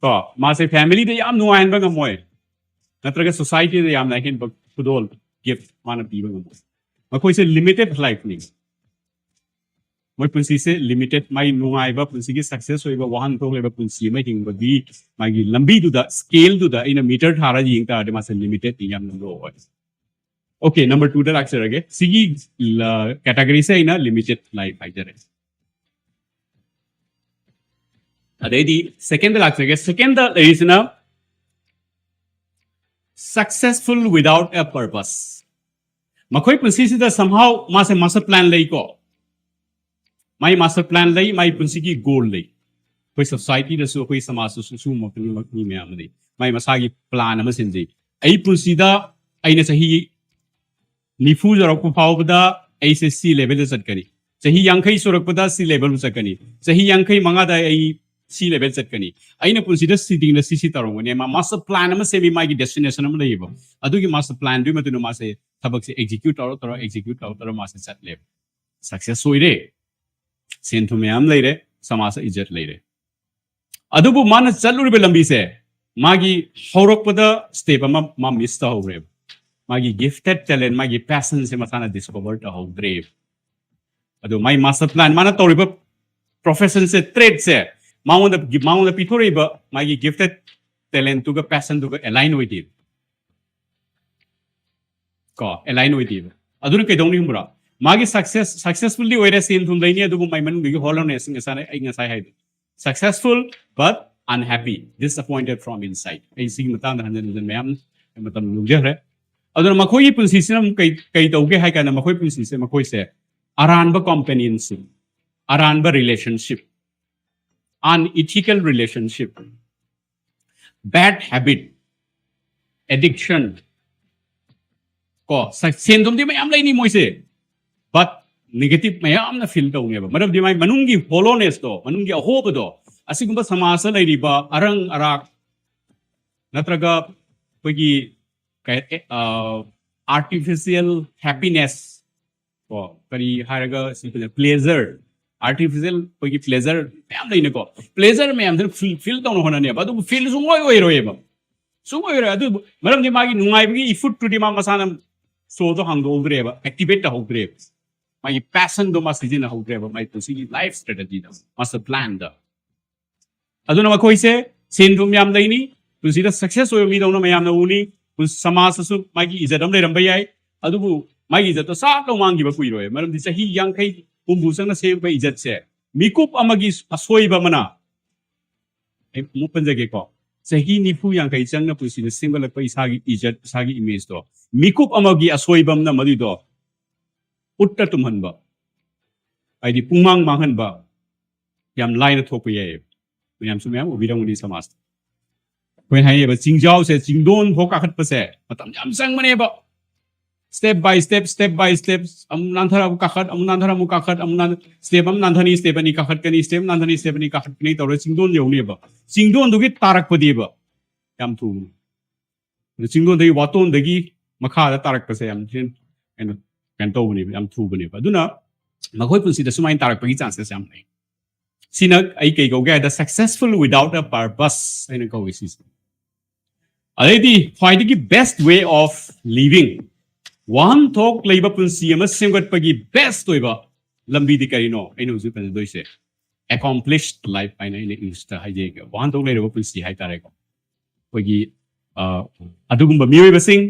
ꯀꯣ, ꯃꯥꯁꯦ ꯐꯦꯃꯤꯂꯤꯗ ꯌꯥꯝ ꯅꯨꯡꯉꯥꯏꯍꯟꯕ ꯉꯝꯃꯣꯏ, ꯅꯠꯇ꯭ꯔꯒ ꯁꯣꯁꯥꯏꯇꯤꯗ ꯌꯥꯝꯅ ꯑꯍꯦꯟꯕ ꯈꯨꯗꯣꯜ, ꯒꯤꯐ ꯃꯥꯅ ꯄꯤꯕ ꯉꯝꯃꯣꯏ꯫ ꯃꯈꯣꯏꯁꯦ ꯂꯤꯃꯤꯇꯦꯠ ꯂꯥꯏꯐꯅꯤ꯫ ꯃꯣꯏ ꯄꯨꯟꯁꯤꯁꯦ ꯂꯤꯃꯤꯇꯦꯠ, ꯃꯥꯒꯤ ꯅꯨꯡꯉꯥꯏꯕ ꯄꯨꯟꯁꯤꯒꯤ ꯁꯛꯁꯦꯁ ꯑꯣꯏꯕ ꯋꯥꯍꯟꯊꯣꯛ ꯂꯩꯕ ꯄꯨꯟꯁꯤ ꯑꯃ ꯍꯤꯡꯕꯒꯤ ꯃꯥꯒꯤ ꯂꯝꯕꯤꯗꯨꯗ, ꯁ꯭ꯀꯦꯜꯗꯨꯗ ꯑꯩꯅ ꯃꯤꯇꯔ ꯊꯥꯔ ꯌꯦꯡ ꯇꯥꯔꯗꯤ ꯃꯥꯁꯦ ꯂꯤꯃꯤꯇꯦꯠꯅꯤ, ꯌꯥꯝꯅ ꯂꯣ ꯑꯣꯏ꯫ ꯑꯣꯀꯦ, ꯅꯝꯕꯔ ꯇꯨꯗ ꯂꯥꯛꯆꯔꯒꯦ꯫ ꯁꯤꯒꯤ ꯀꯦꯇꯥꯒꯣꯔꯤꯁꯦ ꯑꯩꯅ ꯂꯤꯃꯤꯇꯦꯠ ꯂꯥꯏꯐ ꯍꯥꯏꯖꯔꯦ꯫ ꯑꯗꯩꯗꯤ ꯁꯦꯀꯦꯟꯗ ꯂꯥꯛꯆꯒꯦ꯫ ꯁꯦꯀꯦꯟꯗ ꯂꯩꯔꯤꯁꯤꯅ successful without a purpose꯫ ꯃꯈꯣꯏ ꯄꯨꯟꯁꯤꯁꯤꯗ somehow ꯃꯥꯁꯦ ꯃꯥꯁꯇꯔ ꯄ꯭ꯂꯥꯟ ꯂꯩꯀꯣ, ꯃꯥꯏ ꯃꯥꯁꯇꯔ ꯄ꯭ꯂꯥꯟ ꯂꯩ, ꯃꯥꯏ ꯄꯨꯟꯁꯤꯒꯤ ꯒꯣꯜ ꯂꯩ꯫ ꯑꯩꯈꯣꯏ ꯁꯣꯁꯥꯏꯇꯤꯗꯁꯨ, ꯑꯩꯈꯣꯏ ꯁꯃꯥꯖꯇꯁꯨ ꯁꯤꯒꯨꯝꯕ ꯈꯨꯗꯤꯡꯃꯛ ꯃꯤ ꯃꯌꯥꯝ ꯑꯃ ꯂꯩ꯫ ꯃꯥꯏ ꯃꯁꯥꯒꯤ ꯄ꯭ꯂꯥꯟ ꯑꯃ ꯁꯤꯟꯖꯩ꯫ ꯑꯩ ꯄꯨꯟꯁꯤꯗ ꯑꯩꯅ ꯆꯍꯤ ꯅꯤꯐꯨ ꯌꯧꯔꯛꯄ ꯐꯥꯎꯕꯗ ꯑꯩꯁꯦ ꯁꯤ ꯂꯦꯚꯦꯜꯗ ꯆꯠꯀꯅꯤ, ꯆꯍꯤ ꯌꯥꯡꯈꯩ ꯁꯨꯔꯛꯄꯗ ꯁꯤ ꯂꯦꯚꯦꯜꯗ ꯆꯠꯀꯅꯤ, ꯆꯍꯤ ꯌꯥꯡꯈꯩ ꯃꯉꯥꯗ ꯑꯩ ꯁꯤ ꯂꯦꯚꯦꯜ ꯆꯠꯀꯅꯤ꯫ ꯑꯩꯅ ꯄꯨꯟꯁꯤꯗ ꯁꯤꯗꯤꯡꯅ ꯁꯤ ꯁꯤ ꯇꯧꯔꯝꯒꯅꯤ꯫ ꯃꯥ ꯃꯥꯁꯇꯔ ꯄ꯭ꯂꯥꯟ ꯑꯃ ꯁꯦꯝꯃꯤ, ꯃꯥꯒꯤ ꯗꯦꯁꯇꯤꯅꯦꯁꯟ ꯑꯃ ꯂꯩꯌꯦꯕ꯫ ꯑꯗꯨꯒꯤ ꯃꯥꯁꯇꯔ ꯄ꯭ꯂꯥꯟꯗꯨꯒꯤ ꯃꯇꯨꯡ ꯏꯟꯅ ꯃꯥꯁꯦ ꯊꯕꯛꯁꯦ ꯑꯦꯛꯖꯤꯀ꯭ꯌꯨꯠ ꯇꯧꯔ ꯇꯧꯔ ꯑꯦꯛꯖꯤꯀ꯭ꯌꯨꯠ ꯇꯧꯔ ꯇꯧꯔ ꯃꯥꯁꯦ ꯆꯠꯂꯦꯕ꯫ ꯁꯛꯁꯦꯁ ꯑꯣꯏꯔꯦ, ꯁꯦꯟ ꯊꯨꯝ ꯃꯌꯥꯝ ꯂꯩꯔꯦ, ꯁꯃꯥꯖꯇ ꯏꯖꯠ ꯂꯩꯔꯦ꯫ ꯑꯗꯨꯕꯨ ꯃꯥꯅ ꯆꯠꯂꯨꯔꯤꯕ ꯂꯝꯕꯤꯁꯦ, ꯃꯥꯒꯤ ꯍꯧꯔꯛꯄꯗ ꯁ꯭ꯇꯦꯞ ꯑꯃ ꯃꯥ ꯃꯤꯁ ꯇꯧꯍꯧꯔꯦꯕ꯫ ꯃꯥꯒꯤ ꯒꯤꯐꯇꯦꯠ ꯇꯦꯂꯦꯟ, ꯃꯥꯒꯤ ꯄꯦꯁꯟꯁꯦ ꯃꯁꯥꯅ ꯗꯤꯁꯀꯣꯚꯔ ꯇꯧꯍꯧꯗ꯭ꯔꯦꯕ꯫ ꯑꯗꯣ ꯃꯥꯏ ꯃꯥꯁꯇꯔ ꯄ꯭ꯂꯥꯟ, ꯃꯥꯅ ꯇꯧꯔꯤꯕ ꯄ꯭ꯔꯣꯐꯦꯁꯟꯁꯦ, ꯇ꯭ꯔꯦꯗꯁꯦ, ꯃꯉꯣꯟꯗ, ꯃꯉꯣꯟꯗ ꯄꯤꯊꯣꯔꯛꯏꯕ ꯃꯥꯒꯤ ꯒꯤꯐꯇꯦꯠ ꯇꯦꯂꯦꯟꯇꯨꯒ ꯄꯦꯁꯟꯗꯨꯒ ꯑꯦꯂꯥꯏꯟ ꯑꯣꯏꯗꯦꯕ꯫ ꯀꯣ, ꯑꯦꯂꯥꯏꯟ ꯑꯣꯏꯗꯦꯕ꯫ ꯑꯗꯨꯅ ꯀꯩꯗꯧꯅꯤ ꯈꯪꯕ꯭ꯔꯥ? ꯃꯥꯒꯤ ꯁꯛꯁꯦꯁ, ꯁꯛꯁꯦꯁꯐꯨꯜꯗꯤ ꯑꯣꯏꯔꯦ, ꯁꯦꯟ ꯊꯨꯝ ꯂꯩꯅꯤ, ꯑꯗꯨꯕꯨ ꯃꯥꯏ ꯃꯅꯨꯡꯗꯒꯤ ꯍꯣꯂꯣꯅꯦꯁ, ꯉꯁꯥꯏ ꯑꯩ ꯉꯁꯥꯏ ꯍꯥꯏꯗꯣ, successful but unhappy, disappointed from inside꯫ ꯑꯩ ꯁꯤꯒꯤ ꯃꯇꯥꯡꯗ ꯍꯟꯖꯤꯟ ꯍꯟꯖꯤꯟ ꯃꯌꯥꯝ ꯃꯇꯝ ꯂꯧꯖꯈ꯭ꯔꯦ꯫ ꯑꯗꯨꯅ ꯃꯈꯣꯏꯒꯤ ꯄꯨꯟꯁꯤꯁꯤꯅ ꯑꯃꯨꯛ ꯀꯩ, ꯀꯩ ꯇꯧꯒꯦ ꯍꯥꯏ ꯀꯥꯟꯗ, ꯃꯈꯣꯏ ꯄꯨꯟꯁꯤꯁꯦ, ꯃꯈꯣꯏꯁꯦ ꯑꯔꯥꯟꯕ ꯀꯝꯄꯦꯅꯤꯌꯟꯁꯤꯞ, ꯑꯔꯥꯟꯕ relationship, unethical relationship, bad habit, addiction, ꯀꯣ, ꯁ-, ꯁꯦꯟ ꯊꯨꯝꯗꯤ ꯃꯌꯥꯝ ꯂꯩꯅꯤ ꯃꯣꯏꯁꯦ, but negative ꯃꯌꯥꯝꯅ ꯐꯤꯜ ꯇꯧꯅꯦꯕ꯫ ꯃꯔꯝꯗꯤ ꯃꯥꯏ ꯃꯅꯨꯡꯒꯤ ꯍꯣꯂꯣꯅꯦꯁꯇꯣ, ꯃꯅꯨꯡꯒꯤ ꯑꯍꯣꯕꯗꯣ, ꯑꯁꯤꯒꯨꯝꯕ ꯁꯃꯥꯖꯇ ꯂꯩꯔꯤꯕ ꯑꯔꯪ ꯑꯔꯥꯛ ꯅꯠꯇ꯭ꯔꯒ ꯑꯩꯈꯣꯏꯒꯤ ꯀꯩ-, ꯑ, artificial happiness, ꯀꯣ, ꯀꯔꯤ ꯍꯥꯏꯔꯒ, ꯁꯤ ꯄ꯭ꯂꯦꯖꯔ, ꯑꯥꯔꯇꯤꯐꯤꯁꯤꯌꯦꯜ ꯑꯩꯈꯣꯏꯒꯤ ꯄ꯭ꯂꯦꯖꯔ ꯃꯌꯥꯝ ꯂꯩꯅꯀꯣ, ꯄ꯭ꯂꯦꯖꯔ ꯃꯌꯥꯝꯁꯤꯅ ꯐꯤꯜ, ꯐꯤꯜ ꯇꯧꯅ ꯍꯣꯠꯅꯅꯦꯕ, ꯑꯗꯨꯕꯨ ꯐꯤꯜ ꯁꯨꯡꯑꯣꯏ ꯑꯣꯏꯔꯣꯏꯕ, ꯁꯨꯡꯑꯣꯏ ꯑꯣꯏꯔꯣꯏ꯫ ꯑꯗꯨꯕꯨ ꯃꯔꯝꯗꯤ ꯃꯥꯒꯤ ꯅꯨꯡꯉꯥꯏꯕꯒꯤ ꯏꯐꯨꯠꯇꯨꯗꯤ ꯃꯥ ꯃꯁꯥꯅ ꯁꯣꯗꯣ ꯍꯥꯡꯗꯣꯛꯍꯧꯗ꯭ꯔꯦꯕ, ꯑꯦꯛꯇꯤꯚꯦꯠ ꯇꯧꯍꯧꯗ꯭ꯔꯦꯕ꯫ ꯃꯥꯒꯤ ꯄꯦꯁꯟꯗꯣ ꯃꯥ ꯁꯤꯖꯤꯟꯅꯍꯧꯗ꯭ꯔꯦꯕ ꯃꯥꯒꯤ ꯄꯨꯟꯁꯤꯒꯤ ꯂꯥꯏꯐ ꯁ꯭ꯇ꯭ꯔꯦꯇꯦꯖꯤꯗ, ꯃꯥꯁꯇꯔ ꯄ꯭ꯂꯥꯟꯗ꯫ ꯑꯗꯨꯅ ꯃꯈꯣꯏꯁꯦ ꯁꯦꯟ ꯊꯨꯝ ꯌꯥꯝ ꯂꯩꯅꯤ, ꯄꯨꯟꯁꯤꯗ ꯁꯛꯁꯦꯁ ꯑꯣꯏꯕ ꯃꯤꯗꯧꯅ ꯃꯌꯥꯝꯅ ꯎꯅꯤ꯫ ꯄꯨꯟ- ꯁꯃꯥꯖꯇꯁꯨ ꯃꯥꯒꯤ ꯏꯖꯠ ꯑꯃ ꯂꯩꯔꯝꯕ ꯌꯥꯏ, ꯑꯗꯨꯕꯨ ꯃꯥꯒꯤ ꯏꯖꯠꯇꯣ ꯁꯥꯠ ꯂꯧ ꯃꯥꯡꯈꯤꯕ ꯀꯨꯏꯔꯣꯏ꯫ ꯃꯔꯝꯗꯤ ꯆꯍꯤ ꯌꯥꯡꯈꯩ ꯍꯨꯝꯐꯨ ꯆꯪꯅ ꯁꯦꯝꯃꯛꯄ ꯏꯖꯠꯁꯦ ꯃꯤꯀꯨꯞ ꯑꯃꯒꯤ ꯑꯁꯣꯏꯕ ꯑꯃꯅ, ꯑꯩ ꯑꯃꯨꯛ ꯄꯟꯖꯒꯦꯀꯣ, ꯆꯍꯤ ꯅꯤꯐꯨ ꯌꯥꯡꯈꯩ ꯆꯪꯅ ꯄꯨꯟꯁꯤꯗ ꯁꯦꯝꯒꯠꯂꯛꯄ ꯏꯁꯥꯒꯤ ꯏꯖꯠ, ꯏꯁꯥꯒꯤ ꯏꯃꯦꯖꯇꯣ ꯃꯤꯀꯨꯞ ꯑꯃꯒꯤ ꯑꯁꯣꯏꯕ ꯑꯃꯅ ꯃꯗꯨꯏꯗꯣ ꯎꯠꯇ ꯇꯨꯝꯍꯟꯕ, ꯍꯥꯏꯗꯤ ꯄꯨꯡꯃꯥꯡ ꯃꯥꯡꯍꯟꯕ ꯌꯥꯝ ꯂꯥꯏꯅ ꯊꯣꯛꯄ ꯌꯥꯏꯌꯦꯕ꯫ ꯃꯌꯥꯝꯁꯨ ꯃꯌꯥꯝ ꯎꯕꯤꯔꯝꯒꯅꯤ ꯁꯃꯥꯖꯇ꯫ ꯑꯩꯈꯣꯏꯅ ꯍꯥꯏꯅꯩꯕ ꯆꯤꯡꯖꯥꯎꯁꯦ, ꯆꯤꯡꯗꯣꯟ ꯐꯥꯎ ꯀꯥꯈꯠꯄꯁꯦ ꯃꯇꯝ ꯌꯥꯝ ꯆꯪꯕꯅꯦꯕ꯫ Step by step, step by step, ꯑꯃꯨꯛ ꯅꯥꯟꯊꯔ ꯑꯃꯨꯛ ꯀꯥꯈꯠ, ꯑꯃꯨꯛ ꯅꯥꯟꯊꯔ ꯑꯃꯨꯛ ꯀꯥꯈꯠ, ꯑꯃꯨꯛ ꯅꯥꯟ-, step ꯑꯃ ꯅꯥꯟꯊꯅꯤ, step ꯑꯅꯤ ꯀꯥꯈꯠꯀꯅꯤ, step ꯑꯃ ꯅꯥꯟꯊꯅꯤ, step ꯑꯅꯤ ꯀꯥꯈꯠꯀꯅꯤ ꯇꯧꯔ ꯆꯤꯡꯗꯣꯟ ꯌꯧꯅꯦꯕ꯫ ꯆꯤꯡꯗꯣꯟꯗꯨꯒꯤ ꯇꯥꯔꯛꯄꯗꯤꯕ ꯌꯥꯝ ꯊꯨꯕꯅꯤ꯫ ꯑꯗꯨ ꯆꯤꯡꯗꯣꯟꯗꯒꯤ, ꯋꯥꯇꯣꯟꯗꯒꯤ ꯃꯈꯥꯗ ꯇꯥꯔꯛꯄꯁꯦ ꯌꯥꯝ ꯊꯤꯅ ꯀꯩꯅꯣ, ꯀꯩꯅꯣ ꯇꯧꯕꯅꯦꯕ, ꯌꯥꯝ ꯊꯨꯕꯅꯦꯕ꯫ ꯑꯗꯨꯅ ꯃꯈꯣꯏ ꯄꯨꯟꯁꯤꯗ ꯁꯨꯃꯥꯏꯅ ꯇꯥꯔꯛꯄꯒꯤ ꯆꯥꯟꯁꯦꯁ ꯌꯥꯝ ꯂꯩ꯫ ꯁꯤꯅ ꯑꯩ ꯀꯩ ꯀꯧꯒꯦ ꯍꯥꯏꯗ successful without a purpose ꯍꯥꯏꯅ ꯀꯧꯏ ꯁꯤꯁꯦ꯫ ꯑꯗꯩꯗꯤ ꯈ꯭ꯋꯥꯏꯗꯒꯤ best way of living, ꯋꯥꯍꯟꯊꯣꯛ ꯂꯩꯕ ꯄꯨꯟꯁꯤ ꯑꯃ ꯁꯦꯝꯒꯠꯄꯒꯤ ꯕꯦꯁ ꯑꯣꯏꯕ ꯂꯝꯕꯤꯗꯤ ꯀꯔꯤꯅꯣ? ꯑꯩꯅ ꯍꯧꯖꯤꯛ ꯄꯟꯖꯗꯣꯏꯁꯦ accomplished life ꯍꯥꯏꯅ ꯑꯩꯅ ꯏꯪꯂꯤꯁꯇ ꯍꯥꯏꯖꯩ, ꯋꯥꯍꯟꯊꯣꯛ ꯂꯩꯔꯕ ꯄꯨꯟꯁꯤ ꯍꯥꯏꯇꯥꯔꯦꯀꯣ꯫ ꯑꯩꯈꯣꯏꯒꯤ, ꯑ, ꯑꯗꯨꯒꯨꯝꯕ ꯃꯤꯑꯣꯏꯕꯁꯤꯡ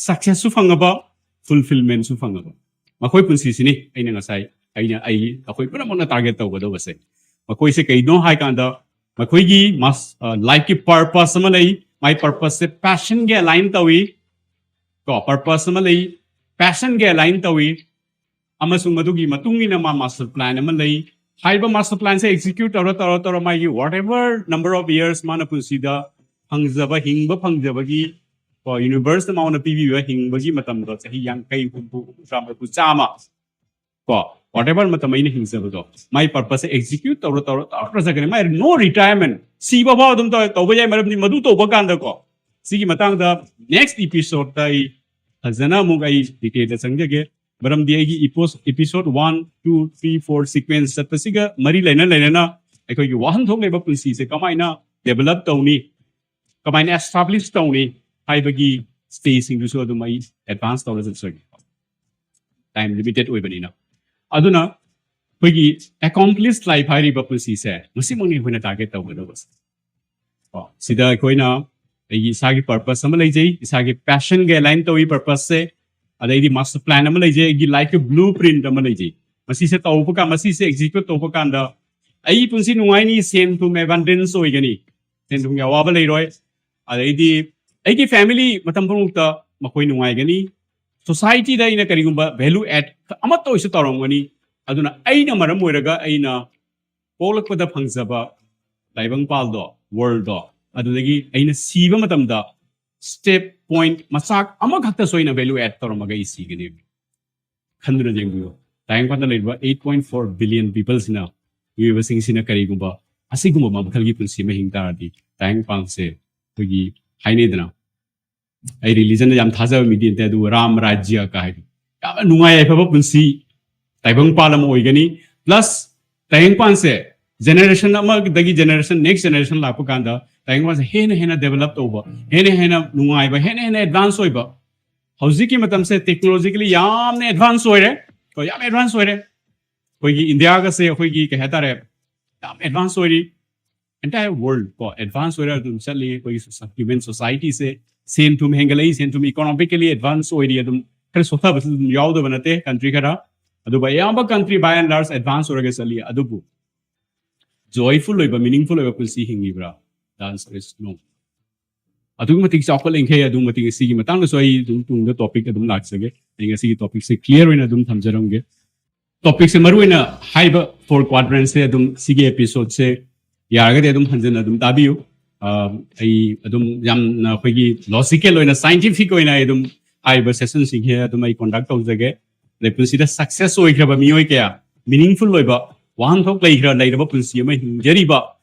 ꯁꯛꯁꯦꯁꯁꯨ ꯐꯪꯉꯕ, ꯐꯨꯜꯐꯤꯜꯃꯦꯟꯁꯨ ꯐꯪꯉꯕ, ꯃꯈꯣꯏ ꯄꯨꯟꯁꯤꯁꯤꯅꯤ ꯑꯩꯅ ꯉꯁꯥꯏ, ꯑꯩꯅ, ꯑꯩ, ꯑꯩꯈꯣꯏ ꯄꯨꯝꯅꯃꯛꯅ ꯇꯥꯔꯒꯦꯠ ꯇꯧꯒꯗꯧꯕꯁꯦ꯫ ꯃꯈꯣꯏꯁꯦ ꯀꯩꯅꯣ ꯍꯥꯏ ꯀꯥꯟꯗ, ꯃꯈꯣꯏꯒꯤ ꯃꯥꯁ-, ꯑ, ꯂꯥꯏꯐꯀꯤ ꯄꯔꯄꯁ ꯑꯃ ꯂꯩ꯫ ꯃꯥꯏ ꯄꯔꯄꯁꯁꯦ ꯄꯦꯁꯟꯒ ꯑꯦꯂꯥꯏꯟ ꯇꯧꯏ꯫ ꯀꯣ, ꯄꯔꯄꯁ ꯑꯃ ꯂꯩ, ꯄꯦꯁꯟꯒ ꯑꯦꯂꯥꯏꯟ ꯇꯧꯏ, ꯑꯃꯁꯨꯡ ꯃꯗꯨꯒꯤ ꯃꯇꯨꯡ ꯏꯟꯅ ꯃꯥ ꯃꯥꯁꯇꯔ ꯄ꯭ꯂꯥꯟ ꯑꯃ ꯂꯩ꯫ ꯍꯥꯏꯔꯤꯕ ꯃꯥꯁꯇꯔ ꯄ꯭ꯂꯥꯟꯁꯦ ꯑꯦꯛꯖꯤꯀ꯭ꯌꯨꯠ ꯇꯧꯔ, ꯇꯧꯔ, ꯇꯧꯔ, ꯃꯥꯒꯤ whatever number of years ꯃꯥꯅ ꯄꯨꯟꯁꯤꯗ ꯐꯪꯖꯕ, ꯍꯤꯡꯕ ꯐꯪꯖꯕꯒꯤ, ꯀꯣ, ꯌꯨꯅꯤꯚꯔꯁꯅ ꯃꯉꯣꯟꯗ ꯄꯤꯕꯤꯕ ꯍꯤꯡꯕꯒꯤ ꯃꯇꯝꯗꯣ, ꯆꯍꯤ ꯌꯥꯡꯈꯩ, ꯍꯨꯝꯐꯨ, ꯍꯨꯝꯐꯨꯇꯔꯥ, ꯃꯔꯤꯐꯨ, ꯆꯥꯝꯃ, ꯀꯣ, whatever ꯃꯇꯝ ꯑꯩꯅ ꯍꯤꯡꯖꯕꯗꯣ, ꯃꯥꯏ ꯄꯔꯄꯁꯁꯦ ꯑꯦꯛꯖꯤꯀ꯭ꯌꯨꯠ ꯇꯧꯔ, ꯇꯧꯔ, ꯇꯧꯔ ꯆꯠꯀꯅꯤ꯫ ꯃꯥꯏ no retirement, ꯁꯤꯕ ꯐꯥꯎ ꯑꯗꯨꯝ ꯇꯧ-, ꯇꯧꯕ ꯌꯥꯏ꯫ ꯃꯔꯝꯗꯤ ꯃꯗꯨ ꯇꯧꯕ ꯀꯥꯟꯗꯀꯣ, ꯁꯤꯒꯤ ꯃꯇꯥꯡꯗ ꯅꯦꯛꯁ ꯏꯄꯤꯁꯣꯗꯇ ꯑꯩ ꯐꯖꯅ ꯑꯃꯨꯛ ꯑꯩ ꯗꯤꯇꯦꯜꯗ ꯆꯪꯖꯒꯦ꯫ ꯃꯔꯝꯗꯤ ꯑꯩꯒꯤ ꯏꯄꯣꯁ-, episode one, two, three, four sequence ꯆꯠꯄꯁꯤꯒ ꯃꯔꯤ ꯂꯩꯅ ꯂꯩꯅꯅ ꯑꯩꯈꯣꯏꯒꯤ ꯋꯥꯍꯟꯊꯣꯛ ꯂꯩꯕ ꯄꯨꯟꯁꯤꯁꯦ ꯀꯃꯥꯏꯅ ꯗꯦꯕꯂꯞ ꯇꯧꯅꯤ, ꯀꯃꯥꯏꯅ ꯑꯦꯁꯇꯥꯕ꯭ꯂꯤꯁ ꯇꯧꯅꯤ ꯍꯥꯏꯕꯒꯤ ꯁ꯭ꯇꯦꯖꯁꯤꯡꯗꯨꯁꯨ ꯑꯗꯨꯝ ꯑꯩ ꯑꯦꯗꯚꯥꯟꯁ ꯇꯧꯔ ꯆꯠꯆꯒꯦ, ꯇꯥꯏꯝ ꯂꯤꯃꯤꯇꯦꯠ ꯑꯣꯏꯕꯅꯤꯅ꯫ ꯑꯗꯨꯅ ꯑꯩꯈꯣꯏꯒꯤ ꯑꯦꯀꯣꯝꯄ꯭ꯂꯤꯁ ꯂꯥꯏꯐ ꯍꯥꯏꯔꯤꯕ ꯄꯨꯟꯁꯤꯁꯦ ꯃꯁꯤꯃꯛꯅꯤ ꯑꯩꯈꯣꯏꯅ ꯇꯥꯔꯒꯦꯠ ꯇꯧꯒꯗꯕꯁꯦ꯫ ꯀꯣ, ꯁꯤꯗ ꯑꯩꯈꯣꯏꯅ ꯑꯩꯒꯤ ꯏꯁꯥꯒꯤ ꯄꯔꯄꯁ ꯑꯃ ꯂꯩꯖꯩ, ꯏꯁꯥꯒꯤ ꯄꯦꯁꯟꯒ ꯑꯦꯂꯥꯏꯟ ꯇꯧꯏ ꯄꯔꯄꯁꯁꯦ꯫ ꯑꯗꯩꯗꯤ ꯃꯥꯁꯇꯔ ꯄ꯭ꯂꯥꯟ ꯑꯃ ꯂꯩꯖꯩ, ꯑꯩꯒꯤ ꯂꯥꯏꯐꯀꯤ ꯕ꯭ꯂꯨ ꯄ꯭ꯔꯤꯟꯠ ꯑꯃ ꯂꯩꯖꯩ꯫ ꯃꯁꯤꯁꯦ ꯇꯧꯕ ꯀꯥꯟ, ꯃꯁꯤꯁꯦ ꯑꯦꯛꯖꯤꯀ꯭ꯌꯨꯠ ꯇꯧꯕ ꯀꯥꯟꯗ ꯑꯩ ꯄꯨꯟꯁꯤ ꯅꯨꯡꯉꯥꯏꯅꯤ, ꯁꯦꯟ ꯊꯨꯝ ꯑꯦꯕꯟꯗꯦꯟꯁ ꯑꯣꯏꯒꯅꯤ, ꯁꯦꯟ ꯊꯨꯝꯒꯤ ꯑꯋꯥꯕ ꯂꯩꯔꯣꯏ꯫ ꯑꯗꯩꯗꯤ ꯑꯩꯒꯤ ꯐꯦꯃꯤꯂꯤ ꯃꯇꯝ ꯄꯨꯝꯅꯃꯛꯇ ꯃꯈꯣꯏ ꯅꯨꯡꯉꯥꯏꯒꯅꯤ꯫ ꯁꯣꯁꯥꯏꯇꯤꯗ ꯑꯩꯅ ꯀꯔꯤꯒꯨꯝꯕ ꯚꯦꯂꯨ ꯑꯦꯗ ꯑꯃꯠꯇ ꯑꯣꯏꯁꯨ ꯇꯧꯔꯝꯒꯅꯤ꯫ ꯑꯗꯨꯅ ꯑꯩꯅ ꯃꯔꯝ ꯑꯣꯏꯔꯒ ꯑꯩꯅ ꯄꯣꯛꯂꯛꯄꯗ ꯐꯪꯖꯕ ꯇꯥꯏꯕꯪꯄꯥꯜꯗꯣ, ꯋꯥꯔꯜꯗꯣ, ꯑꯗꯨꯗꯒꯤ ꯑꯩꯅ ꯁꯤꯕ ꯃꯇꯝꯗ ꯁ꯭ꯇꯦꯞ ꯄꯣꯏꯟꯠ ꯃꯆꯥꯛ ꯑꯃꯈꯛꯇꯁꯨ ꯑꯩꯅ ꯚꯦꯂꯨ ꯑꯦꯗ ꯇꯧꯔꯝꯃꯒ ꯑꯩ ꯁꯤꯒꯅꯤ꯫ ꯈꯟꯗꯨꯅ ꯌꯦꯡꯕꯤꯌꯨ, ꯇꯥꯏꯕꯪꯄꯥꯟꯗ ꯂꯩꯔꯤꯕ eight point four billion peopleꯁꯤꯅ, ꯃꯤꯑꯣꯏꯕꯁꯤꯡꯁꯤꯅ ꯀꯔꯤꯒꯨꯝꯕ ꯑꯁꯤꯒꯨꯝꯕ ꯃꯈꯜꯒꯤ ꯄꯨꯟꯁꯤ ꯑꯃ ꯍꯤꯡ ꯇꯥꯔꯗꯤ, ꯇꯥꯏꯕꯪꯄꯥꯟꯁꯦ ꯑꯩꯈꯣꯏꯒꯤ ꯍꯥꯏꯅꯩꯗꯅ, ꯑꯩ ꯔꯤꯂꯤꯖꯟꯗ ꯌꯥꯝ ꯊꯥꯖꯕ ꯃꯤꯗꯤ ꯅꯠꯇꯦ, ꯑꯗꯨꯕꯨ ꯔꯥꯝ ꯔꯥꯖ꯭ꯌ ꯀꯥ ꯍꯥꯏꯗꯣ, ꯌꯥꯝꯅ ꯅꯨꯡꯉꯥꯏ ꯌꯥꯏꯐꯕ ꯄꯨꯟꯁꯤ ꯇꯥꯏꯕꯪꯄꯥꯜ ꯑꯃ ꯑꯣꯏꯒꯅꯤ꯫ ꯄ꯭ꯂꯁ ꯇꯥꯏꯕꯪꯄꯥꯟꯁꯦ ꯖꯦꯅꯦꯔꯦꯁꯟ ꯑꯃꯗꯒꯤ ꯖꯦꯅꯦꯔꯦꯁꯟ, ꯅꯦꯛꯁ ꯖꯦꯅꯦꯔꯦꯁꯟ ꯂꯥꯛꯄ ꯀꯥꯟꯗ ꯇꯥꯏꯕꯪꯄꯥꯟꯁꯦ ꯍꯦꯟꯅ ꯍꯦꯟꯅ ꯗꯦꯕꯂꯞ ꯇꯧꯕ, ꯍꯦꯟꯅ ꯍꯦꯟꯅ ꯅꯨꯡꯉꯥꯏꯕ, ꯍꯦꯟꯅ ꯍꯦꯟꯅ ꯑꯦꯗꯚꯥꯟꯁ ꯑꯣꯏꯕ꯫ ꯍꯧꯖꯤꯛꯀꯤ ꯃꯇꯝꯁꯦ ꯇꯦꯛꯅꯣꯂꯣꯖꯤꯀꯦꯜꯂꯤ ꯌꯥꯝꯅ ꯑꯦꯗꯚꯥꯟꯁ ꯑꯣꯏꯔꯦ, ꯀꯣ, ꯌꯥꯝ ꯑꯦꯗꯚꯥꯟꯁ ꯑꯣꯏꯔꯦ꯫ ꯑꯩꯈꯣꯏꯒꯤ ꯏꯟꯗꯤꯌꯥꯒꯁꯦ ꯑꯩꯈꯣꯏꯒꯤ ꯀꯩ ꯍꯥꯏꯇꯥꯔꯦ, ꯌꯥꯝ ꯑꯦꯗꯚꯥꯟꯁ ꯑꯣꯏꯔꯤ꯫ ꯑꯦꯟꯇꯥꯌꯔ ꯋꯥꯔꯜꯗ ꯀꯣ ꯑꯦꯗꯚꯥꯟꯁ ꯑꯣꯏꯔ ꯑꯗꯨꯝ ꯆꯠꯂꯤ꯫ ꯑꯩꯈꯣꯏꯒꯤ ꯍ꯭ꯌꯨꯃꯦꯟ ꯁꯣꯁꯥꯏꯇꯤꯁꯦ ꯁꯦꯟ ꯊꯨꯝ ꯍꯦꯟꯒꯠꯂꯛꯏ, ꯁꯦꯟ ꯊꯨꯝ ꯏꯀꯣꯅꯣꯃꯤꯀꯦꯜꯂꯤ ꯑꯦꯗꯚꯥꯟꯁ ꯑꯣꯏꯔꯤ꯫ ꯑꯗꯨꯝ ꯈꯔ ꯁꯣꯊꯕꯁꯨ ꯑꯗꯨꯝ ꯌꯥꯎꯗꯕ ꯅꯠꯇꯦ ꯀꯟꯇ꯭ꯔꯤ ꯈꯔ, ꯑꯗꯨꯕꯨ ꯑꯌꯥꯝꯕ country by and large advance ꯑꯣꯏꯔꯒ ꯆꯠꯂꯤ꯫ ꯑꯗꯨꯕꯨ ꯖꯣꯏꯐꯨꯜ ꯑꯣꯏꯕ, ꯃꯤꯅꯤꯡꯐꯨꯜ ꯑꯣꯏꯕ ꯄꯨꯟꯁꯤ ꯍꯤꯡꯉꯤꯕ꯭ꯔꯥ? The answer is no. ꯑꯗꯨꯛꯀꯤ ꯃꯇꯤꯛ ꯆꯥꯎꯈꯠꯂꯤꯈꯩ, ꯑꯗꯨꯛꯀꯤ ꯃꯇꯤꯛ ꯁꯤꯒꯤ ꯃꯇꯥꯡꯗꯁꯨ ꯑꯩ ꯑꯗꯨꯝ ꯇꯨꯡꯗ ꯇꯣꯄꯤꯛ ꯑꯗꯨꯝ ꯂꯥꯛꯆꯒꯦ꯫ ꯑꯩ ꯉꯁꯤꯒꯤ ꯇꯣꯄꯤꯛꯁꯦ ꯀ꯭ꯂꯤꯌꯥꯔ ꯑꯣꯏꯅ ꯑꯗꯨꯝ ꯊꯝꯖꯔꯝꯒꯦ꯫ ꯇꯣꯄꯤꯛꯁꯦ ꯃꯔꯨ ꯑꯣꯏꯅ ꯍꯥꯏꯕ ꯐꯣꯔ ꯀ꯭ꯋꯥꯗ꯭ꯔꯦꯟꯁꯦ ꯑꯗꯨꯝ ꯁꯤꯒꯤ ꯑꯦꯄꯤꯁꯣꯗꯁꯦ ꯌꯥꯔꯒꯗꯤ ꯑꯗꯨꯝ ꯍꯟꯖꯟꯅ ꯑꯗꯨꯝ ꯇꯥꯕꯤꯌꯨ꯫ ꯑ, ꯑꯩ ꯑꯗꯨꯝ ꯌꯥꯝꯅ ꯑꯩꯈꯣꯏꯒꯤ ꯂꯣꯖꯤꯀꯦꯜ ꯑꯣꯏꯅ, ꯁꯥꯏꯟꯇꯤꯐꯤꯛ ꯑꯣꯏꯅ ꯑꯩ ꯑꯗꯨꯝ ꯍꯥꯏꯔꯤꯕ ꯁꯦꯁꯟꯁꯤꯡꯁꯦ ꯑꯗꯨꯝ ꯑꯩ ꯀꯣꯟꯗꯛ ꯇꯧꯖꯒꯦ꯫ ꯑꯗꯩ ꯄꯨꯟꯁꯤꯗ ꯁꯛꯁꯦꯁ ꯑꯣꯏꯈ꯭ꯔꯕ ꯃꯤꯑꯣꯏ ꯀꯌꯥ, ꯃꯤꯅꯤꯡꯐꯨꯜ ꯑꯣꯏꯕ ꯋꯥꯍꯟꯊꯣꯛ ꯂꯩꯈ꯭ꯔ, ꯂꯩꯔꯕ ꯄꯨꯟꯁꯤ ꯑꯃ ꯍꯤꯡꯖꯔꯤꯕ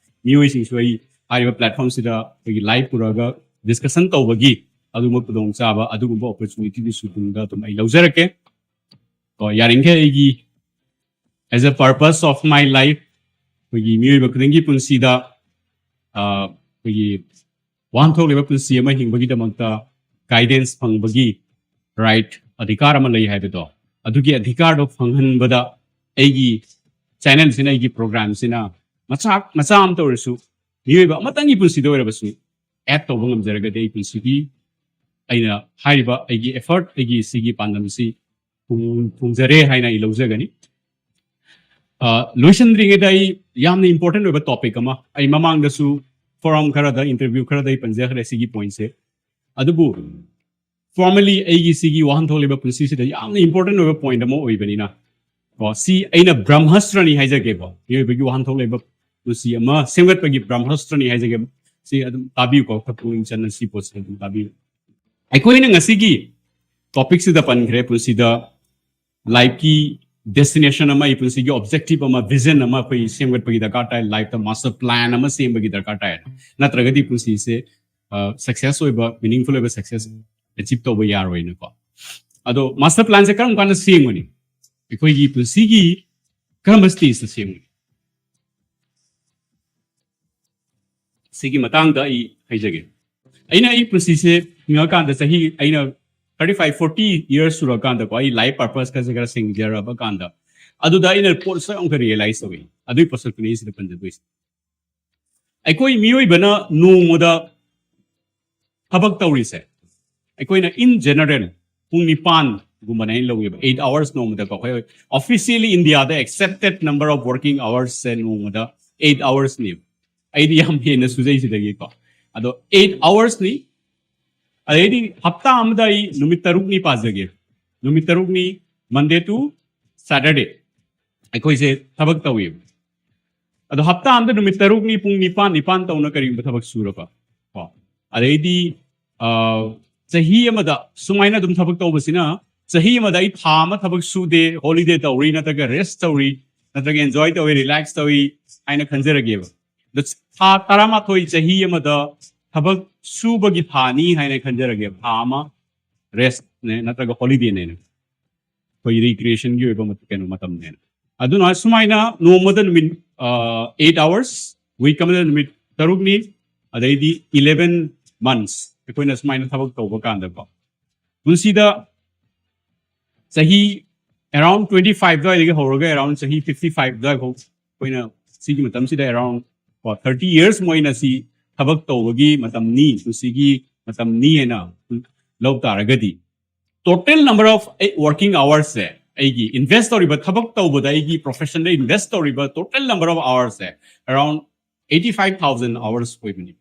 ꯃꯤꯑꯣꯏꯁꯤꯡꯁꯨ ꯑꯩ ꯍꯥꯏꯔꯤꯕ ꯄ꯭ꯂꯦꯠꯐꯣꯝꯁꯤꯗ ꯑꯩꯈꯣꯏꯒꯤ ꯂꯥꯏꯚ ꯄꯨꯔꯛꯑꯒ ꯗꯤꯁꯀꯁꯟ ꯇꯧꯕꯒꯤ ꯑꯗꯨꯒꯨꯝꯕ ꯈꯨꯗꯣꯡꯆꯥꯕ, ꯑꯗꯨꯒꯨꯝꯕ ꯑꯣꯄꯣꯔꯆꯨꯅꯤꯇꯤꯗꯨꯁꯨ ꯇꯨꯡꯗ ꯑꯗꯨꯝ ꯑꯩ ꯂꯧꯖꯔꯛꯀꯦ꯫ ꯀꯣ, ꯌꯥꯔꯤꯈꯩ ꯑꯩꯒꯤ as a purpose of my life, ꯑꯩꯈꯣꯏꯒꯤ ꯃꯤꯑꯣꯏꯕ ꯈꯨꯗꯤꯡꯒꯤ ꯄꯨꯟꯁꯤꯗ, ꯑ, ꯑꯩꯈꯣꯏꯒꯤ ꯋꯥꯍꯟꯊꯣꯛ ꯂꯩꯕ ꯄꯨꯟꯁꯤ ꯑꯃ ꯍꯤꯡꯕꯒꯤꯗꯃꯛꯇ ꯒꯥꯏꯗꯦꯟꯁ ꯐꯪꯕꯒꯤ ꯔꯥꯏꯠ, ꯑꯙꯤꯀꯥꯔ ꯑꯃ ꯂꯩ ꯍꯥꯏꯕꯗꯣ, ꯑꯗꯨꯒꯤ ꯑꯙꯤꯀꯥꯔꯗꯣ ꯐꯪꯍꯟꯕꯗ ꯑꯩꯒꯤ ꯆꯦꯅꯦꯜꯁꯤꯅ, ꯑꯩꯒꯤ ꯄ꯭ꯔꯣꯒ꯭ꯔꯥꯝꯁꯤꯅ ꯃꯆꯥ ꯃꯆꯥ ꯑꯃꯇ ꯑꯣꯏꯔꯁꯨ ꯃꯤꯑꯣꯏꯕ ꯑꯃꯇꯪꯒꯤ ꯄꯨꯟꯁꯤꯗ ꯑꯣꯏꯔꯕꯁꯨ ꯑꯦꯗ ꯇꯧꯕ ꯉꯝꯖꯔꯒꯗꯤ ꯑꯩ ꯄꯨꯟꯁꯤꯒꯤ ꯑꯩꯅ ꯍꯥꯏꯔꯤꯕ ꯑꯩꯒꯤ ꯑꯦꯐꯔꯠ, ꯑꯩꯒꯤ ꯁꯤꯒꯤ ꯄꯥꯟꯗꯝꯁꯤ ꯊꯨꯡ- ꯊꯨꯡꯖꯔꯦ ꯍꯥꯏꯅ ꯑꯩ ꯂꯧꯖꯒꯅꯤ꯫ ꯑ, ꯂꯣꯏꯁꯤꯟꯗ꯭ꯔꯤꯉꯩꯗ ꯑꯩ ꯌꯥꯝꯅ ꯏꯝꯄꯣꯔꯇꯦꯟ ꯑꯣꯏꯕ ꯇꯣꯄꯤꯛ ꯑꯃ, ꯑꯩ ꯃꯃꯥꯡꯗꯁꯨ ꯐꯣꯔꯝ ꯈꯔꯗ, ꯏꯟꯇꯔꯚ꯭ꯌꯨ ꯈꯔꯗ ꯑꯩ ꯄꯟꯖꯈ꯭ꯔꯦ ꯁꯤꯒꯤ ꯄꯣꯏꯟꯠꯁꯦ꯫ ꯑꯗꯨꯕꯨ ꯐꯣꯔꯃꯦꯜꯂꯤ ꯑꯩꯒꯤ ꯁꯤꯒꯤ ꯋꯥꯍꯟꯊꯣꯛ ꯂꯩꯕ ꯄꯨꯟꯁꯤꯁꯤꯗ ꯌꯥꯝꯅ ꯏꯝꯄꯣꯔꯇꯦꯟ ꯑꯣꯏꯕ ꯄꯣꯏꯟꯠ ꯑꯃ ꯑꯣꯏꯕꯅꯤꯅ, ꯀꯣ, ꯁꯤ ꯑꯩꯅ ꯕ꯭ꯔꯍ꯭ꯃꯁꯇ꯭ꯔꯅꯤ ꯍꯥꯏꯖꯒꯦꯀꯣ, ꯃꯤꯑꯣꯏꯕꯒꯤ ꯋꯥꯍꯟꯊꯣꯛ ꯂꯩꯕ ꯄꯨꯟꯁꯤ ꯑꯃ ꯁꯦꯝꯒꯠꯄꯒꯤ ꯕ꯭ꯔꯍ꯭ꯃꯁꯇ꯭ꯔꯅꯤ ꯍꯥꯏꯖꯒꯦ꯫ ꯁꯤ ꯑꯗꯨꯝ ꯇꯥꯕꯤꯌꯨꯀꯣ, ꯈꯔ ꯄꯨꯛꯅꯤꯡ ꯆꯪꯅ ꯁꯤ ꯄꯣꯠꯁꯦ ꯑꯗꯨꯝ ꯇꯥꯕꯤꯌꯨ꯫ ꯑꯩꯈꯣꯏꯅ ꯉꯁꯤꯒꯤ ꯇꯣꯄꯤꯛꯁꯤꯗ ꯄꯟꯈ꯭ꯔꯦ, ꯄꯨꯟꯁꯤꯗ ꯂꯥꯏꯐꯀꯤ ꯗꯦꯁꯇꯤꯅꯦꯁꯟ ꯑꯃ, ꯑꯩ ꯄꯨꯟꯁꯤꯒꯤ ꯑꯣꯕꯖꯦꯛꯇꯤꯚ ꯑꯃ, ꯚꯤꯖꯟ ꯑꯃ ꯑꯩꯈꯣꯏ ꯁꯦꯝꯒꯠꯄꯒꯤ ꯗꯔꯀꯥꯔ ꯇꯥꯏ, ꯂꯥꯏꯐꯇ ꯃꯥꯁꯇꯔ ꯄ꯭ꯂꯥꯟ ꯑꯃ ꯁꯦꯝꯕꯒꯤ ꯗꯔꯀꯥꯔ ꯇꯥꯏ꯫ ꯅꯠꯇ꯭ꯔꯒꯗꯤ ꯄꯨꯟꯁꯤꯁꯦ ꯁꯛꯁꯦꯁ ꯑꯣꯏꯕ, ꯃꯤꯅꯤꯡꯐꯨꯜ ꯑꯣꯏꯕ ꯁꯛꯁꯦꯁ ꯑꯦꯆꯤꯞ ꯇꯧꯕ ꯌꯥꯔꯣꯏꯅꯀꯣ꯫ ꯑꯗꯣ ꯃꯥꯁꯇꯔ ꯄ꯭ꯂꯥꯟꯁꯦ ꯀꯔꯝ ꯀꯥꯟꯗ ꯁꯦꯝꯒꯅꯤ? ꯑꯩꯈꯣꯏꯒꯤ ꯄꯨꯟꯁꯤꯒꯤ ꯀꯔꯝꯕ ꯁ꯭ꯇꯦꯖꯇ ꯁꯦꯝꯒꯅꯤ? ꯁꯤꯒꯤ ꯃꯇꯥꯡꯗ ꯑꯩ ꯍꯥꯏꯖꯒꯦ꯫ ꯑꯩꯅ ꯑꯩ ꯄꯨꯟꯁꯤꯁꯦ ꯍꯤꯡꯉꯀꯥꯟꯗ ꯆꯍꯤ, ꯑꯩꯅ ꯊꯥꯔꯇꯤ ꯐꯥꯏꯚ ꯐꯣꯔꯇꯤ ꯌꯔꯁ ꯁꯨꯔꯀꯥꯟꯗꯀꯣ, ꯑꯩ ꯂꯥꯏꯐ ꯄꯔꯄꯁꯀꯁꯦ ꯈꯔ ꯁꯦꯡꯖꯔꯕ ꯀꯥꯟꯗ, ꯑꯗꯨꯗ ꯑꯩꯅ ꯄꯣꯠꯁꯛ ꯑꯃꯈꯛ ꯔꯤꯌꯦꯂꯥꯏꯁ ꯇꯧꯏ꯫ ꯑꯗꯨꯒꯤ ꯄꯣꯠꯁꯛꯇꯨꯅꯤ ꯑꯩ ꯁꯤꯗ ꯄꯟꯖꯗꯣꯏꯁꯦ꯫ ꯑꯩꯈꯣꯏ ꯃꯤꯑꯣꯏꯕꯅ ꯅꯣꯡꯃꯗ ꯊꯕꯛ ꯇꯧꯔꯤꯁꯦ, ꯑꯩꯈꯣꯏꯅ ꯏꯟ ꯖꯦꯅꯔꯦꯜ ꯄꯨꯡ ꯅꯤꯄꯥꯟꯒꯨꯝꯕꯅ ꯑꯩꯅ ꯂꯧꯋꯦꯕ, ꯑꯩꯠ ꯑꯋꯥꯔꯁ ꯅꯣꯡꯃꯗꯀꯣ꯫ ꯑꯩꯈꯣꯏ ꯑꯣꯐꯤꯁꯤꯌꯦꯜꯂꯤ ꯏꯟꯗꯤꯌꯥꯗ ꯑꯦꯛꯁꯦꯞꯇꯦꯠ ꯅꯝꯕꯔ ꯑꯣꯐ ꯋꯥꯔꯀꯤꯡ ꯑꯋꯥꯔꯁꯁꯦ ꯅꯣꯡꯃꯗ ꯑꯩꯠ ꯑꯋꯥꯔꯁꯅꯦꯕ꯫ ꯑꯩꯗꯤ ꯌꯥꯝ ꯍꯦꯟꯅ ꯁꯨꯖꯩ ꯁꯤꯗꯒꯤꯀꯣ꯫ ꯑꯗꯣ ꯑꯩꯠ ꯑꯋꯥꯔꯁꯅꯤ꯫ ꯑꯗꯩꯗꯤ ꯍꯞꯇꯥ ꯑꯃꯗ ꯑꯩ ꯅꯨꯃꯤꯠ ꯇꯔꯨꯛꯅꯤ ꯄꯥꯖꯒꯦ꯫ ꯅꯨꯃꯤꯠ ꯇꯔꯨꯛꯅꯤ, Monday to Saturday ꯑꯩꯈꯣꯏꯁꯦ ꯊꯕꯛ ꯇꯧꯋꯦꯕ꯫ ꯑꯗꯣ ꯍꯞꯇꯥ ꯑꯃꯗ ꯅꯨꯃꯤꯠ ꯇꯔꯨꯛꯅꯤ, ꯄꯨꯡ ꯅꯤꯄꯥꯟ ꯅꯤꯄꯥꯟ ꯇꯧꯅ ꯀꯔꯤꯒꯨꯝꯕ ꯊꯕꯛ ꯁꯨꯔꯕ ꯀꯣ꯫ ꯑꯗꯩꯗꯤ ꯑ, ꯆꯍꯤ ꯑꯃꯗ ꯁꯨꯃꯥꯏꯅ ꯑꯗꯨꯝ ꯊꯕꯛ ꯇꯧꯕꯁꯤꯅ, ꯆꯍꯤ ꯑꯃꯗ ꯑꯩ ꯊꯥ ꯑꯃ ꯊꯕꯛ ꯁꯨꯗꯦ, ꯍꯣꯂꯤꯗꯦ ꯇꯧꯔꯤ, ꯅꯠꯇ꯭ꯔꯒ ꯔꯦꯁ ꯇꯧꯔꯤ, ꯅꯠꯇ꯭ꯔꯒ ꯑꯦꯟꯖꯣꯏ ꯇꯧꯏ, ꯔꯤꯂꯦꯛꯁ ꯇꯧꯏ ꯍꯥꯏꯅ ꯈꯟꯖꯔꯒꯦꯕ꯫ ꯑꯗꯣ ꯊꯥ ꯇꯔꯥꯃꯥꯊꯣꯏ ꯆꯍꯤ ꯑꯃꯗ ꯊꯕꯛ ꯁꯨꯕꯒꯤ ꯊꯥꯅꯤ ꯍꯥꯏꯅ ꯈꯟꯖꯔꯒꯦꯕ꯫ ꯊꯥ ꯑꯃ ꯔꯦꯁꯅꯦ ꯅꯠꯇ꯭ꯔꯒ ꯍꯣꯂꯤꯗꯦꯅꯦꯅ, ꯑꯩꯈꯣꯏ ꯔꯤꯀ꯭ꯔꯤꯌꯦꯁꯟꯒꯤ ꯑꯣꯏꯕ ꯃꯇꯝ, ꯀꯩꯅꯣ, ꯃꯇꯝꯅꯦꯅ꯫ ꯑꯗꯨꯅ ꯁꯨꯃꯥꯏꯅ ꯅꯣꯡꯃꯗ ꯅꯨꯃꯤꯠ ꯑꯩꯠ ꯑꯋꯥꯔꯁ, ꯋꯤꯛ ꯑꯃꯗ ꯅꯨꯃꯤꯠ ꯇꯔꯨꯛꯅꯤ, ꯑꯗꯩꯗꯤ ꯏꯂꯦꯚꯦꯟ ꯃꯟꯁ ꯑꯩꯈꯣꯏꯅ ꯁꯨꯃꯥꯏꯅ ꯊꯕꯛ ꯇꯧꯕ ꯀꯥꯟꯗꯀꯣ, ꯄꯨꯟꯁꯤꯗ ꯆꯍꯤ Around twenty five ꯑꯗꯨꯋꯥꯏꯗꯒꯤ ꯍꯧꯔꯒ around ꯆꯍꯤ fifty five ꯑꯗꯨꯋꯥꯏꯐꯥꯎ ꯑꯩꯈꯣꯏꯅ ꯁꯤꯒꯤ ꯃꯇꯝꯁꯤꯗ around ꯀꯣ thirty years ꯑꯣꯏꯅ ꯁꯤ ꯊꯕꯛ ꯇꯧꯕꯒꯤ ꯃꯇꯝꯅꯤ, ꯄꯨꯟꯁꯤꯒꯤ ꯃꯇꯝꯅꯤ ꯍꯥꯏꯅ ꯂꯧ ꯇꯥꯔꯒꯗꯤ, total number of working hours ꯁꯦ, ꯑꯩꯒꯤ invest ꯇꯧꯔꯤꯕ, ꯊꯕꯛ ꯇꯧꯕꯗ ꯑꯩꯒꯤ profession ꯗ invest ꯇꯧꯔꯤꯕ total number of hours say around eighty five thousand hours ꯑꯣꯏꯕꯅꯤ꯫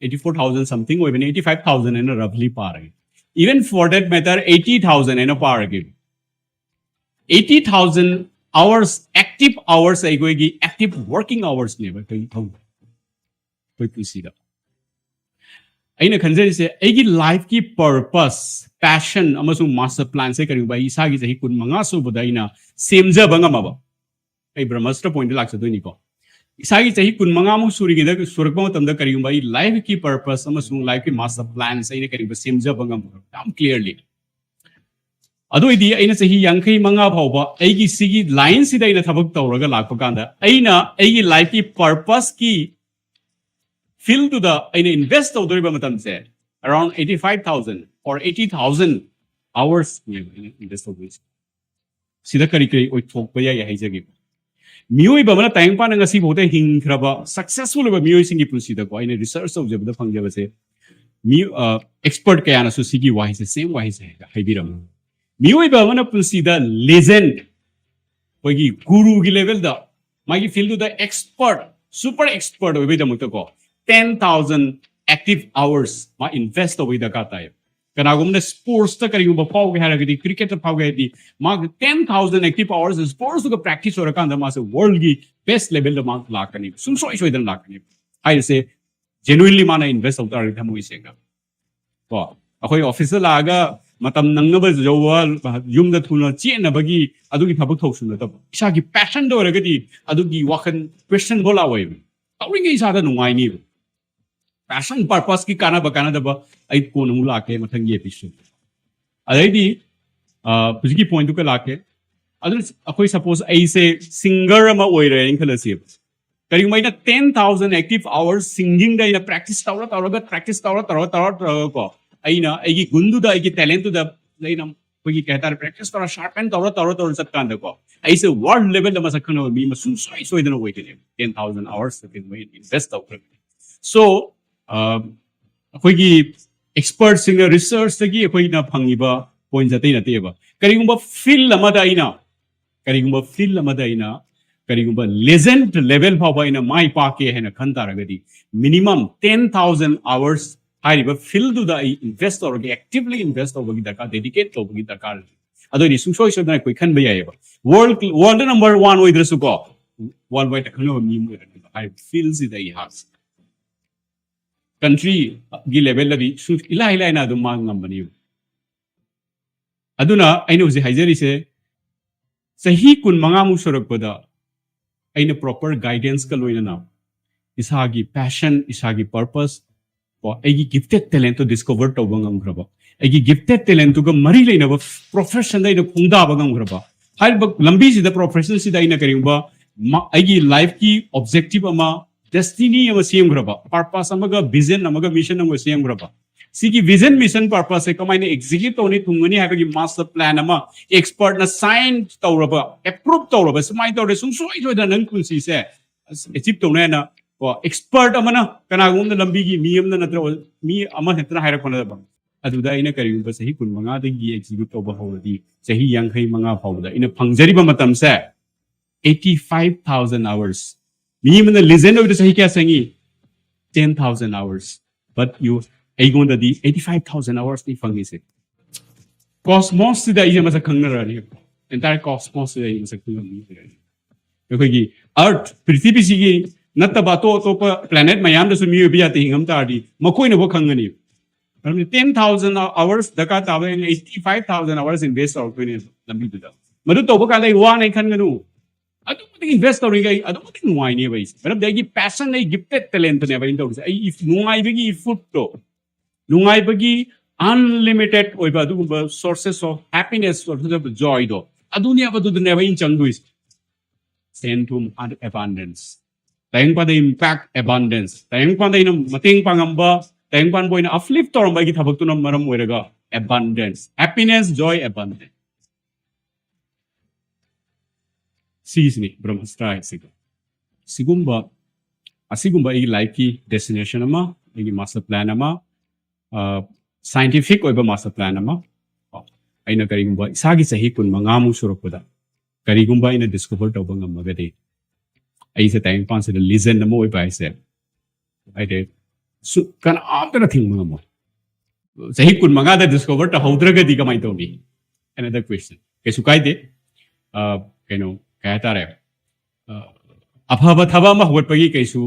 Eighty four thousand something ꯑꯣꯏꯕꯅꯤ, eighty five thousand ꯍꯥꯏꯅ roughly ꯄꯥꯔꯒꯦ꯫ Even for that matter, eighty thousand ꯍꯥꯏꯅ ꯄꯥꯔꯒꯦ꯫ Eighty thousand hours, active hours, ꯑꯩꯈꯣꯏꯒꯤ active working hours ꯅꯦꯕ ꯑꯩꯈꯣꯏꯒꯤ ꯊꯧ-, ꯑꯩꯈꯣꯏ ꯄꯨꯟꯁꯤꯗ꯫ ꯑꯩꯅ ꯈꯟꯖꯔꯤꯁꯦ, ꯑꯩꯒꯤ life ꯀꯤ purpose, passion ꯑꯃꯁꯨꯡ master plan ꯁꯦ ꯀꯔꯤꯒꯨꯝꯕ ꯑꯩ ꯏꯁꯥꯒꯤ ꯆꯍꯤ ꯀꯨꯟꯃꯉꯥ ꯁꯨꯕꯗ ꯑꯩꯅ ꯁꯦꯝꯖꯕ ꯉꯝꯃꯕ, ꯑꯩ ꯕ꯭ꯔꯍꯃꯁꯇ꯭ꯔ point ꯇ ꯂꯥꯛꯆꯗꯣꯏꯅꯤꯀꯣ꯫ ꯏꯁꯥꯒꯤ ꯆꯍꯤ ꯀꯨꯟꯃꯉꯥꯃꯨꯛ ꯁꯨꯔꯤꯉꯩꯗ, ꯁꯨꯔꯛꯄ ꯃꯇꯝꯗ ꯀꯔꯤꯒꯨꯝꯕ ꯑꯩ life ꯀꯤ purpose ꯑꯃꯁꯨꯡ life ꯀꯤ master plan ꯁꯦ ꯑꯩꯅ ꯀꯔꯤꯒꯨꯝꯕ ꯁꯦꯝꯖꯕ ꯉꯝꯕ ꯌꯥꯝ clearly, ꯑꯗꯨ ꯑꯣꯏꯗꯤ ꯑꯩꯅ ꯆꯍꯤ ꯌꯥꯡꯈꯩ ꯃꯉꯥ ꯐꯥꯎꯕ ꯑꯩꯒꯤ ꯁꯤꯒꯤ line ꯁꯤꯗ ꯑꯩꯅ ꯊꯕꯛ ꯇꯧꯔꯒ ꯂꯥꯛꯄ ꯀꯥꯟꯗ, ꯑꯩꯅ ꯑꯩꯒꯤ life ꯀꯤ purpose ꯀꯤ field ꯇꯨꯗ ꯑꯩꯅ invest ꯇꯧꯗꯣꯔꯤꯕ ꯃꯇꯝꯁꯦ around eighty five thousand or eighty thousand hours ꯅꯦꯕ ꯑꯩꯅ invest ꯇꯧꯗꯣꯏꯁꯦ꯫ ꯁꯤꯗ ꯀꯔꯤ ꯀꯔꯤ ꯑꯣꯏꯊꯣꯛꯄ ꯌꯥꯏ ꯍꯥꯏꯖꯒꯦ꯫ ꯃꯤꯑꯣꯏꯕ ꯑꯃꯅ ꯇꯥꯏꯕꯪꯄꯥꯟꯗ ꯉꯁꯤꯐꯥꯎꯗ ꯍꯤꯡꯈ꯭ꯔꯕ successful ꯑꯣꯏꯕ ꯃꯤꯑꯣꯏꯁꯤꯡꯒꯤ ꯄꯨꯟꯁꯤꯗꯀꯣ, ꯑꯩꯅ research ꯇꯧꯖꯕꯗ ꯐꯪꯖꯕꯁꯦ, ꯃꯤ, ꯑ, expert ꯀꯌꯥꯅꯁꯨ ꯁꯤꯒꯤ ꯋꯥꯍꯩꯁꯦ, same ꯋꯥꯍꯩꯁꯦ ꯍꯥꯏꯕꯤꯔꯝꯃꯤ꯫ ꯃꯤꯑꯣꯏꯕ ꯑꯃꯅ ꯄꯨꯟꯁꯤꯗ legend, ꯑꯩꯈꯣꯏꯒꯤ ꯒꯨꯔꯨꯒꯤ level ꯗ, ꯃꯥꯒꯤ field ꯇꯨꯗ expert, super expert ꯑꯣꯏꯕꯒꯤꯗꯃꯛꯇꯀꯣ, ten thousand active hours ꯃꯥ invest ꯇꯧꯕꯒꯤ ꯗꯔꯀꯥꯔ ꯇꯥꯏ꯫ ꯀꯅꯥꯒꯨꯝꯕꯅ sports ꯇ ꯀꯔꯤꯒꯨꯝꯕ ꯐꯥꯎꯒꯦ ꯍꯥꯏꯔꯒꯗꯤ, cricket ꯇ ꯐꯥꯎꯒꯦ ꯍꯥꯏꯔꯗꯤ, ꯃꯥꯒꯤ ten thousand active hours sports ꯇꯨꯒ practice ꯑꯣꯏꯔꯀꯥꯟꯗ ꯃꯥꯁꯦ world ꯒꯤ best level ꯗ ꯃꯥ ꯂꯥꯛꯀꯅꯤ, ꯁꯨꯡꯁꯣꯏ ꯁꯣꯏꯗꯅ ꯂꯥꯛꯀꯅꯤ꯫ ꯍꯥꯏꯔꯤꯁꯦ genuinely ꯃꯥꯅ invest ꯇꯧ ꯇꯥꯔꯒꯗꯤ, ꯊꯃꯣꯏ ꯁꯦꯡꯅ꯫ ꯀꯣ, ꯑꯩꯈꯣꯏ office ꯇ ꯂꯥꯛꯑꯒ ꯃꯇꯝ ꯅꯪꯅꯕ ꯌꯧꯕ, ꯌꯨꯝꯗ ꯊꯨꯅ ꯆꯦꯟꯅꯕꯒꯤ ꯑꯗꯨꯒꯤ ꯊꯕꯛ ꯊꯧꯁꯨ ꯅꯠꯇꯕ, ꯏꯁꯥꯒꯤ passion ꯗ ꯑꯣꯏꯔꯒꯗꯤ ꯑꯗꯨꯒꯤ ꯋꯥꯈꯜ question ꯐꯥꯎ ꯂꯥꯛꯑꯣꯏꯕ꯫ ꯇꯧꯔꯤꯉꯩ ꯏꯁꯥꯗ ꯅꯨꯡꯉꯥꯏꯅꯤꯕ꯫ Passion, purpose ꯀꯤ ꯀꯥꯟꯅꯕ ꯀꯥꯟꯅꯗꯕ ꯑꯩ ꯀꯣꯟꯅ ꯑꯃꯨꯛ ꯂꯥꯛꯀꯦ ꯃꯊꯪꯒꯤ episode꯫ ꯑꯗꯩꯗꯤ, ꯑ, ꯍꯧꯖꯤꯛꯀꯤ point ꯇꯨꯒ ꯂꯥꯛꯀꯦ꯫ ꯑꯗꯨ ꯑꯩꯈꯣꯏ suppose ꯑꯩꯁꯦ singer ꯑꯃ ꯑꯣꯏꯔꯦꯅ ꯈꯜꯂꯁꯦꯕ꯫ ꯀꯔꯤꯒꯨꯝꯕ ꯑꯩꯅ ten thousand active hours singing ꯗ ꯑꯩꯅ practice ꯇꯧꯔ ꯇꯧꯔꯒ, practice ꯇꯧꯔ ꯇꯧꯔ ꯇꯧꯔ ꯇꯧꯔꯒꯀꯣ, ꯑꯩꯅ ꯑꯩꯒꯤ ꯒꯨꯟꯗꯨꯗ, ꯑꯩꯒꯤ talent ꯇꯨꯗ ꯑꯩꯅ ꯑꯩꯈꯣꯏꯒꯤ ꯀꯩ ꯍꯥꯏꯇꯥꯔꯦ, practice ꯇꯧꯔ, sharpen ꯇꯧꯔ ꯇꯧꯔ ꯇꯧꯔ ꯆꯠꯀꯥꯟꯗꯀꯣ, ꯑꯩꯁꯦ world level ꯗ ꯃꯁꯛ ꯈꯪꯅꯕ ꯃꯤ ꯑꯃ ꯁꯨꯡꯁꯣꯏ ꯁꯣꯏꯗꯅ ꯑꯣꯏꯗꯣꯏꯅꯦꯕ, ten thousand hours ꯀꯩꯅꯣ invest ꯇꯧꯈ꯭ꯔꯒꯗꯤ꯫ So ꯑꯩꯈꯣꯏꯒꯤ expert ꯁꯤꯡꯅ, research ꯇꯒꯤ ꯑꯩꯈꯣꯏꯅ ꯐꯪꯉꯤꯕ point ꯑꯇꯩ ꯅꯠꯇꯦꯕ꯫ ꯀꯔꯤꯒꯨꯝꯕ field ꯑꯃꯗ ꯑꯩꯅ ꯀꯔꯤꯒꯨꯝꯕ field ꯑꯃꯗ ꯑꯩꯅ ꯀꯔꯤꯒꯨꯝꯕ legend level ꯐꯥꯎꯕ ꯑꯩꯅ ꯃꯥꯏ ꯄꯥꯛꯀꯦ ꯍꯥꯏꯅ ꯈꯟ ꯇꯥꯔꯒꯗꯤ, minimum ten thousand hours ꯍꯥꯏꯔꯤꯕ field ꯗꯨꯗ ꯑꯩ invest ꯇꯧꯔꯒ, actively invest ꯇꯧꯕꯒꯤ ꯗꯔꯀꯥꯔ, dedicate ꯇꯧꯕꯒꯤ ꯗꯔꯀꯥꯔ ꯂꯩ꯫ ꯑꯗꯨ ꯑꯣꯏꯗꯤ ꯁꯨꯡꯁꯣꯏ ꯁꯣꯏꯗꯅ ꯑꯩꯈꯣꯏ ꯈꯟꯕ ꯌꯥꯏꯑꯕ꯫ World, world number one ꯑꯣꯏꯗ꯭ꯔꯁꯨꯀꯣ, world wide ꯈꯪꯅꯕ ꯃꯤ ꯑꯃ ꯑꯣꯏꯔꯅꯤꯕ ꯍꯥꯏꯔꯤꯕ field ꯁꯤꯗ ꯑꯩꯍꯥꯛ country ꯒꯤ level ꯗꯗꯤ ꯁꯨ ꯏꯂꯥꯏ ꯂꯥꯏꯅ ꯑꯗꯨꯝ ꯃꯥꯡ ꯉꯝꯕꯅꯦꯕ꯫ ꯑꯗꯨꯅ ꯑꯩꯅ ꯍꯧꯖꯤꯛ ꯍꯥꯏꯖꯔꯤꯁꯦ, ꯆꯍꯤ ꯀꯨꯟꯃꯉꯥꯃꯨꯛ ꯁꯨꯔꯛꯄꯗ ꯑꯩꯅ proper guidance ꯀ ꯂꯣꯏꯅꯅ ꯏꯁꯥꯒꯤ passion, ꯏꯁꯥꯒꯤ purpose, ꯀꯣ, ꯑꯩꯒꯤ gifted talent ꯇꯣ discover ꯇꯧꯕ ꯉꯝꯈ꯭ꯔꯕ, ꯑꯩꯒꯤ gifted talent ꯇꯨꯒ ꯃꯔꯤ ꯂꯩꯅꯕ profession ꯗ ꯑꯩꯅ ꯈꯣꯡꯗꯥꯕ ꯉꯝꯈ꯭ꯔꯕ, ꯍꯥꯏꯔꯤꯕ ꯂꯝꯕꯤꯁꯤꯗ, profession ꯁꯤꯗ ꯑꯩꯅ ꯀꯔꯤꯒꯨꯝꯕ ꯃ-, ꯑꯩꯒꯤ life ꯀꯤ objective ꯑꯃ, destiny ꯑꯃ ꯁꯦꯝꯈ꯭ꯔꯕ, purpose ꯑꯃꯒ vision ꯑꯃꯒ mission ꯑꯃꯒ ꯁꯦꯝꯈ꯭ꯔꯕ, ꯁꯤꯒꯤ vision, mission, purpose ꯁꯦ ꯀꯃꯥꯏꯅ execute ꯇꯧꯅꯤ, ꯊꯨꯡꯒꯅꯤ ꯍꯥꯏꯕꯒꯤ master plan ꯑꯃ expert ꯅ sign ꯇꯧꯔꯕ, approve ꯇꯧꯔꯕ, ꯁꯨꯃꯥꯏꯅ ꯇꯧꯔꯦ, ꯁꯨꯡꯁꯣꯏ ꯁꯣꯏꯗꯅ ꯅꯪ ꯄꯨꯟꯁꯤꯁꯦ achieve ꯇꯧꯅꯤ ꯍꯥꯏꯅ, ꯀꯣ, expert ꯑꯃꯅ, ꯀꯅꯥꯒꯨꯝꯕ ꯑꯃꯅ ꯂꯝꯕꯤꯒꯤ ꯃꯤ ꯑꯃꯅ ꯅꯠꯇ꯭ꯔꯒ ꯃꯤ ꯑꯃ ꯍꯦꯛꯇꯅ ꯍꯥꯏꯔꯛꯄ ꯅꯠꯇꯕ꯫ ꯑꯗꯨꯗ ꯑꯩꯅ ꯀꯔꯤꯒꯨꯝꯕ ꯆꯍꯤ ꯀꯨꯟꯃꯉꯥꯗꯒꯤ execute ꯇꯧꯕ ꯍꯧꯔꯗꯤ, ꯆꯍꯤ ꯌꯥꯡꯈꯩ ꯃꯉꯥ ꯐꯥꯎꯕꯗ ꯑꯩꯅ ꯐꯪꯖꯔꯤꯕ ꯃꯇꯝꯁꯦ eighty five thousand hours꯫ ꯃꯤ ꯑꯃꯅ legend ꯑꯣꯏꯕꯗ ꯆꯍꯤ ꯀꯌꯥ ꯆꯪꯉꯤ? Ten thousand hours꯫ But you, ꯑꯩꯉꯣꯟꯗꯗꯤ eighty five thousand hours ꯅꯤ ꯐꯪꯉꯤꯁꯦ꯫ Cosmos ꯁꯤꯗ ꯑꯩꯁꯦ ꯃꯁꯛ ꯈꯪꯅꯔꯅꯤ꯫ Entire cosmos ꯁꯤꯗ ꯑꯩ ꯃꯁꯛ ꯈꯪꯅꯔꯅꯤ꯫ ꯑꯩꯈꯣꯏꯒꯤ Earth, ꯄ꯭ꯔꯤꯊꯤꯕꯤꯁꯤꯒꯤ ꯅꯠꯇꯕ ꯑꯇꯣꯞ ꯑꯇꯣꯞꯄ planet ꯃꯌꯥꯝꯗꯁꯨ ꯃꯤꯑꯣꯏꯕ ꯌꯥꯇꯦ ꯍꯤꯡꯉꯝ ꯇꯥꯔꯗꯤ, ꯃꯈꯣꯏꯅꯐꯥꯎ ꯈꯪꯒꯅꯤ꯫ ꯃꯔꯝꯗꯤ ten thousand hours ꯗꯔꯀꯥꯔ ꯇꯥꯕ, ꯑꯩꯅ eighty five thousand hours invest ꯇꯧꯔꯛꯇꯣꯏꯅꯦ ꯂꯝꯕꯤꯗꯨꯗ꯫ ꯃꯗꯨ ꯇꯧꯕ ꯀꯥꯟꯗ ꯑꯩ ꯋꯥꯅ ꯈꯟꯒꯅꯨ꯫ ꯑꯗꯨꯛ ꯃꯇꯤꯛ invest ꯇꯧꯔꯤꯈꯩ ꯑꯗꯨꯛ ꯃꯇꯤꯛ ꯅꯨꯡꯉꯥꯏꯅꯦꯕ ꯑꯩꯁꯦ꯫ ꯃꯔꯝꯗꯤ ꯑꯩꯒꯤ passion, ꯑꯩ gifted talent ꯅꯦꯕ ꯑꯩꯅ ꯇꯧꯔꯤꯁꯦ꯫ ꯑꯩ if-, ꯅꯨꯡꯉꯥꯏꯕꯒꯤ effort ꯇꯣ, ꯅꯨꯡꯉꯥꯏꯕꯒꯤ unlimited ꯑꯣꯏꯕ ꯑꯗꯨꯒꯨꯝꯕ sources of happiness, sources of joy ꯗꯣ, ꯑꯗꯨꯅꯦꯕ, ꯑꯗꯨꯗꯅꯦꯕ ꯑꯩꯅ ꯆꯪꯗꯣꯏꯁꯦ꯫ ꯁꯦꯟ ꯊꯨꯝ and abundance꯫ ꯇꯥꯏꯕꯪꯄꯥꯟꯗ impact, abundance꯫ ꯇꯥꯏꯕꯪꯄꯥꯟꯗ ꯑꯩꯅ ꯃꯇꯦꯡ ꯄꯥꯡꯉꯝꯕ, ꯇꯥꯏꯕꯪꯄꯥꯟꯕꯨ ꯑꯩꯅ uplift ꯇꯧꯔꯝꯕ ꯑꯩꯒꯤ ꯊꯕꯛꯇꯨꯅ ꯃꯔꯝ ꯑꯣꯏꯔꯒ, Abundance, happiness, joy, abundance. ꯁꯤꯁꯤꯅꯤ ꯕ꯭ꯔꯍꯃꯁ꯭ꯇ꯭ꯔ ꯍꯥꯏꯁꯤꯀꯣ꯫ ꯁꯤꯒꯨꯝꯕ ꯑꯁꯤꯒꯨꯝꯕ ꯑꯩꯒꯤ ꯂꯥꯏꯐꯀꯤ ꯗꯦꯁꯇꯤꯅꯦꯁꯟ ꯑꯃ, ꯑꯩꯒꯤ ꯃꯥꯁꯇꯔ ꯄ꯭ꯂꯥꯟ ꯑꯃ, ꯁꯥꯏꯟꯇꯤꯐꯤꯛ ꯑꯣꯏꯕ ꯃꯥꯁꯇꯔ ꯄ꯭ꯂꯥꯟ ꯑꯃ, ꯀꯣ, ꯑꯩꯅ ꯀꯔꯤꯒꯨꯝꯕ ꯏꯁꯥꯒꯤ ꯆꯍꯤ ꯀꯨꯟ ꯃꯉꯥꯃꯨꯛ ꯁꯨꯔꯛꯄꯗ ꯀꯔꯤꯒꯨꯝꯕ ꯑꯩꯅ ꯗꯤꯁꯀꯣꯚꯔ ꯇꯧꯕ ꯉꯝꯃꯒꯗꯤ, ꯑꯩꯁꯦ ꯇꯥꯏꯕꯪꯄꯥꯟꯁꯤꯗ ꯂꯤꯖꯦꯟ ꯑꯃ ꯑꯣꯏꯕ ꯍꯥꯏꯁꯦ, ꯍꯥꯏꯗꯤ, ꯁꯨ-, ꯀꯅꯥꯝꯇꯅ ꯊꯤꯡꯕ ꯉꯝꯃꯣꯏ꯫ ꯆꯍꯤ ꯀꯨꯟ ꯃꯉꯥꯗ ꯗꯤꯁꯀꯣꯚꯔ ꯇꯧꯍꯧꯗ꯭ꯔꯒꯗꯤ ꯀꯃꯥꯏꯅ ꯇꯧꯅꯤ? Another question. ꯀꯩꯁꯨ ꯀꯥꯏꯗꯦ꯫ ꯑ, ꯀꯩꯅꯣ, ꯀꯩ ꯍꯥꯏꯇꯥꯔꯦ? ꯑ, ꯑꯐꯕ ꯊꯕꯛ ꯑꯃ ꯍꯧꯒꯠꯄꯒꯤ ꯀꯩꯁꯨ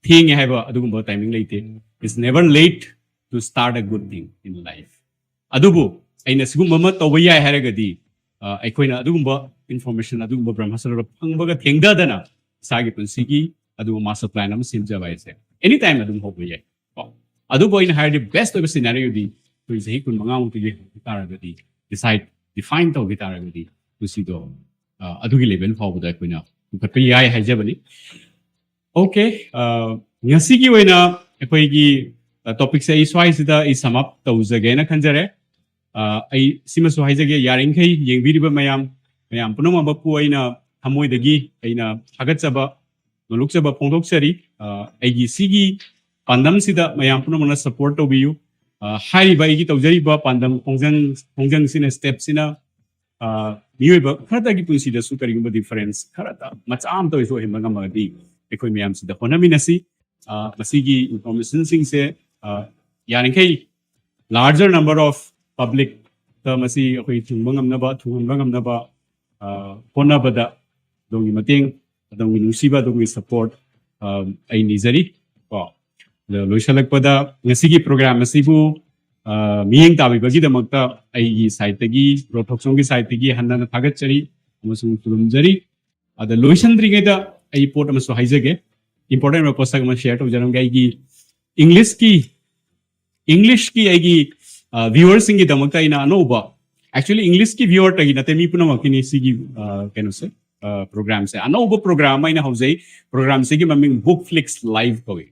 ꯊꯦꯡꯉꯦ ꯍꯥꯏꯕ ꯑꯗꯨꯒꯨꯝꯕ ꯇꯥꯏꯃꯤꯡ ꯂꯩꯇꯦ꯫ It's never late to start a good thing in life. ꯑꯗꯨꯕꯨ ꯑꯩꯅ ꯁꯤꯒꯨꯝꯕ ꯑꯃ ꯇꯧꯕ ꯌꯥꯏ ꯍꯥꯏꯔꯒꯗꯤ, ꯑ, ꯑꯩꯈꯣꯏꯅ ꯑꯗꯨꯒꯨꯝꯕ ꯏꯟꯐꯣꯔꯃꯦꯁꯟ, ꯑꯗꯨꯒꯨꯝꯕ ꯕ꯭ꯔꯍꯃꯁ꯭ꯇꯔꯗ ꯐꯪꯕꯒ ꯊꯦꯡꯊꯗꯅ ꯏꯁꯥꯒꯤ ꯄꯨꯟꯁꯤꯒꯤ ꯑꯗꯨꯒꯨꯝꯕ ꯃꯥꯁꯇꯔ ꯄ꯭ꯂꯥꯟ ꯑꯃ ꯁꯦꯝꯖꯕ ꯍꯥꯏꯁꯦ ꯑꯦꯅꯤ ꯇꯥꯏꯝ ꯑꯗꯨꯝ ꯍꯧꯕ ꯌꯥꯏ꯫ ꯀꯣ? ꯑꯗꯨꯕꯨ ꯑꯩꯅ ꯍꯥꯏꯔꯗꯤ ꯕꯦꯁ ꯑꯣꯏꯕ ꯁꯤꯅꯥꯔꯤꯑꯣꯗꯤ ꯑꯩꯈꯣꯏ ꯆꯍꯤ ꯀꯨꯟ ꯃꯉꯥꯃꯨꯛꯇꯒꯤ ꯍꯧꯈꯤ ꯇꯥꯔꯒꯗꯤ, ꯗꯤꯁꯥꯏꯠ, ꯗꯤꯐꯥꯏꯟ ꯇꯧꯈꯤ ꯇꯥꯔꯒꯗꯤ ꯄꯨꯟꯁꯤꯗꯣ, ꯑ, ꯑꯗꯨꯒꯤ ꯂꯦꯚꯦꯜ ꯐꯥꯎꯕꯗ ꯑꯩꯈꯣꯏꯅ ꯄꯨꯈꯠꯄ ꯌꯥꯏ ꯍꯥꯏꯖꯕꯅꯤ꯫ ꯑꯣꯀꯦ, ꯑ, ꯉꯁꯤꯒꯤ ꯑꯣꯏꯅ ꯑꯩꯈꯣꯏꯒꯤ, ꯑ, ꯇꯣꯄꯤꯛꯁꯦ ꯑꯩ ꯁ꯭ꯋꯥꯏꯁꯤꯗ ꯑꯩ ꯁꯝ ꯑꯞ ꯇꯧꯖꯒꯦꯅ ꯈꯟꯖꯔꯦ꯫ ꯑ, ꯑꯩ ꯁꯤꯃꯁꯨ ꯍꯥꯏꯖꯒꯦ, ꯌꯥꯔꯤꯈꯩ ꯌꯦꯡꯕꯤꯔꯤꯕ ꯃꯌꯥꯝ, ꯃꯌꯥꯝ ꯄꯨꯝꯅꯃꯛꯄꯨ ꯑꯩꯅ ꯊꯃꯣꯏꯗꯒꯤ ꯑꯩꯅ ꯊꯥꯒꯠꯆꯕ, ꯅꯣꯂꯨꯛꯆꯕ ꯐꯣꯡꯗꯣꯛꯆꯔꯤ꯫ ꯑ, ꯑꯩꯒꯤ ꯁꯤꯒꯤ ꯄꯥꯟꯗꯝꯁꯤꯗ ꯃꯌꯥꯝ ꯄꯨꯝꯅꯃꯛꯅ ꯁꯄꯣꯔꯠ ꯇꯧꯕꯤꯌꯨ꯫ ꯑ, ꯍꯥꯏꯔꯤꯕ ꯑꯩꯒꯤ ꯇꯧꯖꯔꯤꯕ ꯄꯥꯟꯗꯝ ꯈꯣꯡꯖꯪ, ꯈꯣꯡꯖꯪꯁꯤꯅ, ꯁ꯭ꯇꯦꯞꯁꯤꯅ, ꯑ, ꯃꯤꯑꯣꯏꯕ ꯈꯔꯇꯒꯤ ꯄꯨꯟꯁꯤꯗꯁꯨ ꯀꯔꯤꯒꯨꯝꯕ ꯗꯤꯐꯔꯦꯟꯁ ꯈꯔꯇ ꯃꯆꯥ ꯑꯃꯇ ꯑꯣꯏꯔꯁꯨ ꯑꯣꯏꯍꯟꯕ ꯉꯝꯃꯒꯗꯤ ꯑꯩꯈꯣꯏ ꯃꯌꯥꯝꯁꯤꯗ ꯍꯣꯠꯅꯃꯤꯟꯅꯁꯤ꯫ ꯑ, ꯃꯁꯤꯒꯤ ꯏꯟꯐꯣꯔꯃꯦꯁꯟꯁꯤꯡꯁꯦ, ꯑ, ꯌꯥꯔꯤꯈꯩ larger number of publicꯇ ꯃꯁꯤ ꯑꯩꯈꯣꯏ ꯊꯨꯡꯕ ꯉꯝꯅꯕ, ꯊꯨꯡꯍꯟꯕ ꯉꯝꯅꯕ, ꯑ, ꯍꯣꯠꯅꯕꯗ ꯑꯗꯣꯝꯒꯤ ꯃꯇꯦꯡ, ꯑꯗꯣꯝꯒꯤ ꯅꯨꯡꯁꯤꯕ, ꯑꯗꯣꯝꯒꯤ ꯁꯄꯣꯔꯠ, ꯑ, ꯑꯩ ꯅꯤꯖꯔꯤ꯫ ꯀꯣ, ꯑꯗꯣ ꯂꯣꯏꯁꯤꯜꯂꯛꯄꯗ ꯉꯁꯤꯒꯤ ꯄ꯭ꯔꯣꯒ꯭ꯔꯥꯝ ꯑꯁꯤꯕꯨ, ꯑ, ꯃꯤꯠꯌꯦꯡ ꯇꯥꯕꯤꯕꯒꯤꯗꯃꯛꯇ ꯑꯩꯒꯤ ꯁꯥꯏꯠꯇꯒꯤ, ꯕ꯭ꯔꯣ ꯊꯣꯛꯆꯣꯝꯒꯤ ꯁꯥꯏꯠꯇꯒꯤ ꯍꯟꯅ ꯍꯟꯅ ꯊꯥꯒꯠꯆꯔꯤ ꯑꯃꯁꯨꯡ ꯈꯨꯔꯨꯝꯖꯔꯤ꯫ ꯑꯗ ꯂꯣꯏꯁꯤꯟꯗ꯭ꯔꯤꯉꯩꯗ ꯑꯩ ꯄꯣꯠ ꯑꯃꯁꯨ ꯍꯥꯏꯖꯒꯦ, ꯏꯝꯄꯣꯔꯇꯦꯟ ꯑꯣꯏꯕ ꯄꯣꯠꯁꯛ ꯑꯃ ꯁꯤꯌꯔ ꯇꯧꯖꯔꯝꯒꯦ꯫ ꯑꯩꯒꯤ ꯏꯪꯂꯤꯁꯀꯤ, ꯏꯪꯂꯤꯁꯀꯤ ꯑꯩꯒꯤ, ꯑ, ꯚ꯭ꯌꯨꯋꯔꯁꯤꯡꯒꯤꯗꯃꯛꯇ ꯑꯩꯅ ꯑꯅꯧꯕ, actually ꯏꯪꯂꯤꯁꯀꯤ ꯚ꯭ꯌꯨꯋꯔꯇꯒꯤ ꯅꯠꯇꯦ, ꯃꯤ ꯄꯨꯝꯅꯃꯛꯀꯤꯅꯤ ꯁꯤꯒꯤ, ꯑ, ꯀꯩꯅꯣꯁꯦ, ꯑ, ꯄ꯭ꯔꯣꯒ꯭ꯔꯥꯝꯁꯦ, ꯑꯅꯧꯕ ꯄ꯭ꯔꯣꯒ꯭ꯔꯥꯝ ꯑꯃ ꯑꯩꯅ ꯍꯧꯖꯩ꯫ ꯄ꯭ꯔꯣꯒ꯭ꯔꯥꯝꯁꯤꯒꯤ ꯃꯃꯤꯡ ꯕꯨꯛ ꯐ꯭ꯂꯤꯛꯁ ꯂꯥꯏꯚ ꯀꯧꯏ꯫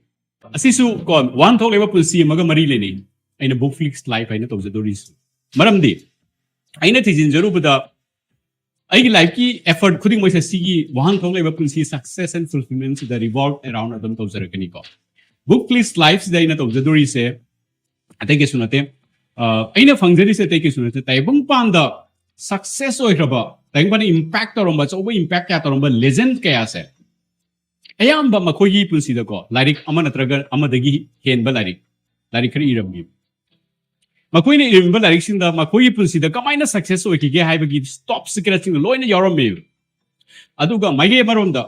ꯑꯁꯤꯁꯨ ꯀꯣ, ꯋꯥꯍꯟꯊꯣꯛ ꯂꯩꯕ ꯄꯨꯟꯁꯤ ꯑꯃꯒ ꯃꯔꯤ ꯂꯩꯅꯩ꯫ ꯑꯩꯅ ꯕꯨꯛ ꯐ꯭ꯂꯤꯛꯁ ꯂꯥꯏꯐ ꯍꯥꯏꯅ ꯇꯧꯖꯗꯣꯔꯤꯁꯤ꯫ ꯃꯔꯝꯗꯤ ꯑꯩꯅ ꯊꯤꯖꯤꯟꯖꯔꯨꯕꯗ ꯑꯩꯒꯤ ꯂꯥꯏꯐꯀꯤ ꯑꯦꯐꯔꯠ ꯈꯨꯗꯤꯡꯃꯛꯁꯦ ꯁꯤꯒꯤ ꯋꯥꯍꯟꯊꯣꯛ ꯂꯩꯕ ꯄꯨꯟꯁꯤ success and fulfillment ꯁꯤꯗ revolve around ꯑꯗꯨꯝ ꯇꯧꯖꯔꯛꯀꯅꯤꯀꯣ꯫ ꯕꯨꯛ ꯐ꯭ꯂꯤꯛꯁ ꯂꯥꯏꯐꯁꯤꯗ ꯑꯩꯅ ꯇꯧꯖꯗꯣꯔꯤꯁꯦ ꯑꯇꯩ ꯀꯩꯁꯨ ꯅꯠꯇꯦ꯫ ꯑ, ꯑꯩꯅ ꯐꯪꯖꯔꯤꯁꯦ ꯑꯇꯩ ꯀꯩꯁꯨ ꯅꯠꯇꯦ꯫ ꯇꯥꯏꯕꯪꯄꯥꯟꯗ ꯁꯛꯁꯦꯁ ꯑꯣꯏꯈ꯭ꯔꯕ, ꯇꯥꯏꯕꯪꯄꯥꯟꯗ ꯏꯝꯄꯦꯛ ꯇꯧꯔꯝꯕ, ꯑꯆꯧꯕ ꯏꯝꯄꯦꯛ ꯀꯌꯥ ꯇꯧꯔꯝꯕ ꯂꯦꯖꯦꯟ ꯀꯌꯥꯁꯦ ꯑꯌꯥꯝꯕ ꯃꯈꯣꯏꯒꯤ ꯄꯨꯟꯁꯤꯗꯀꯣ ꯂꯥꯏꯔꯤꯛ ꯑꯃ ꯅꯠꯇ꯭ꯔꯒ ꯑꯃꯗꯒꯤ ꯍꯦꯟꯕ ꯂꯥꯏꯔꯤꯛ, ꯂꯥꯏꯔꯤꯛ ꯈꯔ ꯏꯔꯝꯃꯤ꯫ ꯃꯈꯣꯏꯅ ꯏꯔꯝꯃꯤꯕ ꯂꯥꯏꯔꯤꯛꯁꯤꯡꯗ ꯃꯈꯣꯏꯒꯤ ꯄꯨꯟꯁꯤꯗ ꯀꯃꯥꯏꯅ ꯁꯛꯁꯦꯁ ꯑꯣꯏꯈꯤꯒꯦ ꯍꯥꯏꯕꯒꯤ ꯇꯣꯞ ꯁꯤꯀ꯭ꯔꯦꯠꯁꯤꯡ ꯂꯣꯏꯅ ꯌꯥꯎꯔꯝꯃꯦꯕ꯫ ꯑꯗꯨꯒ ꯃꯥꯏꯀꯩ ꯑꯃꯔꯣꯝꯗ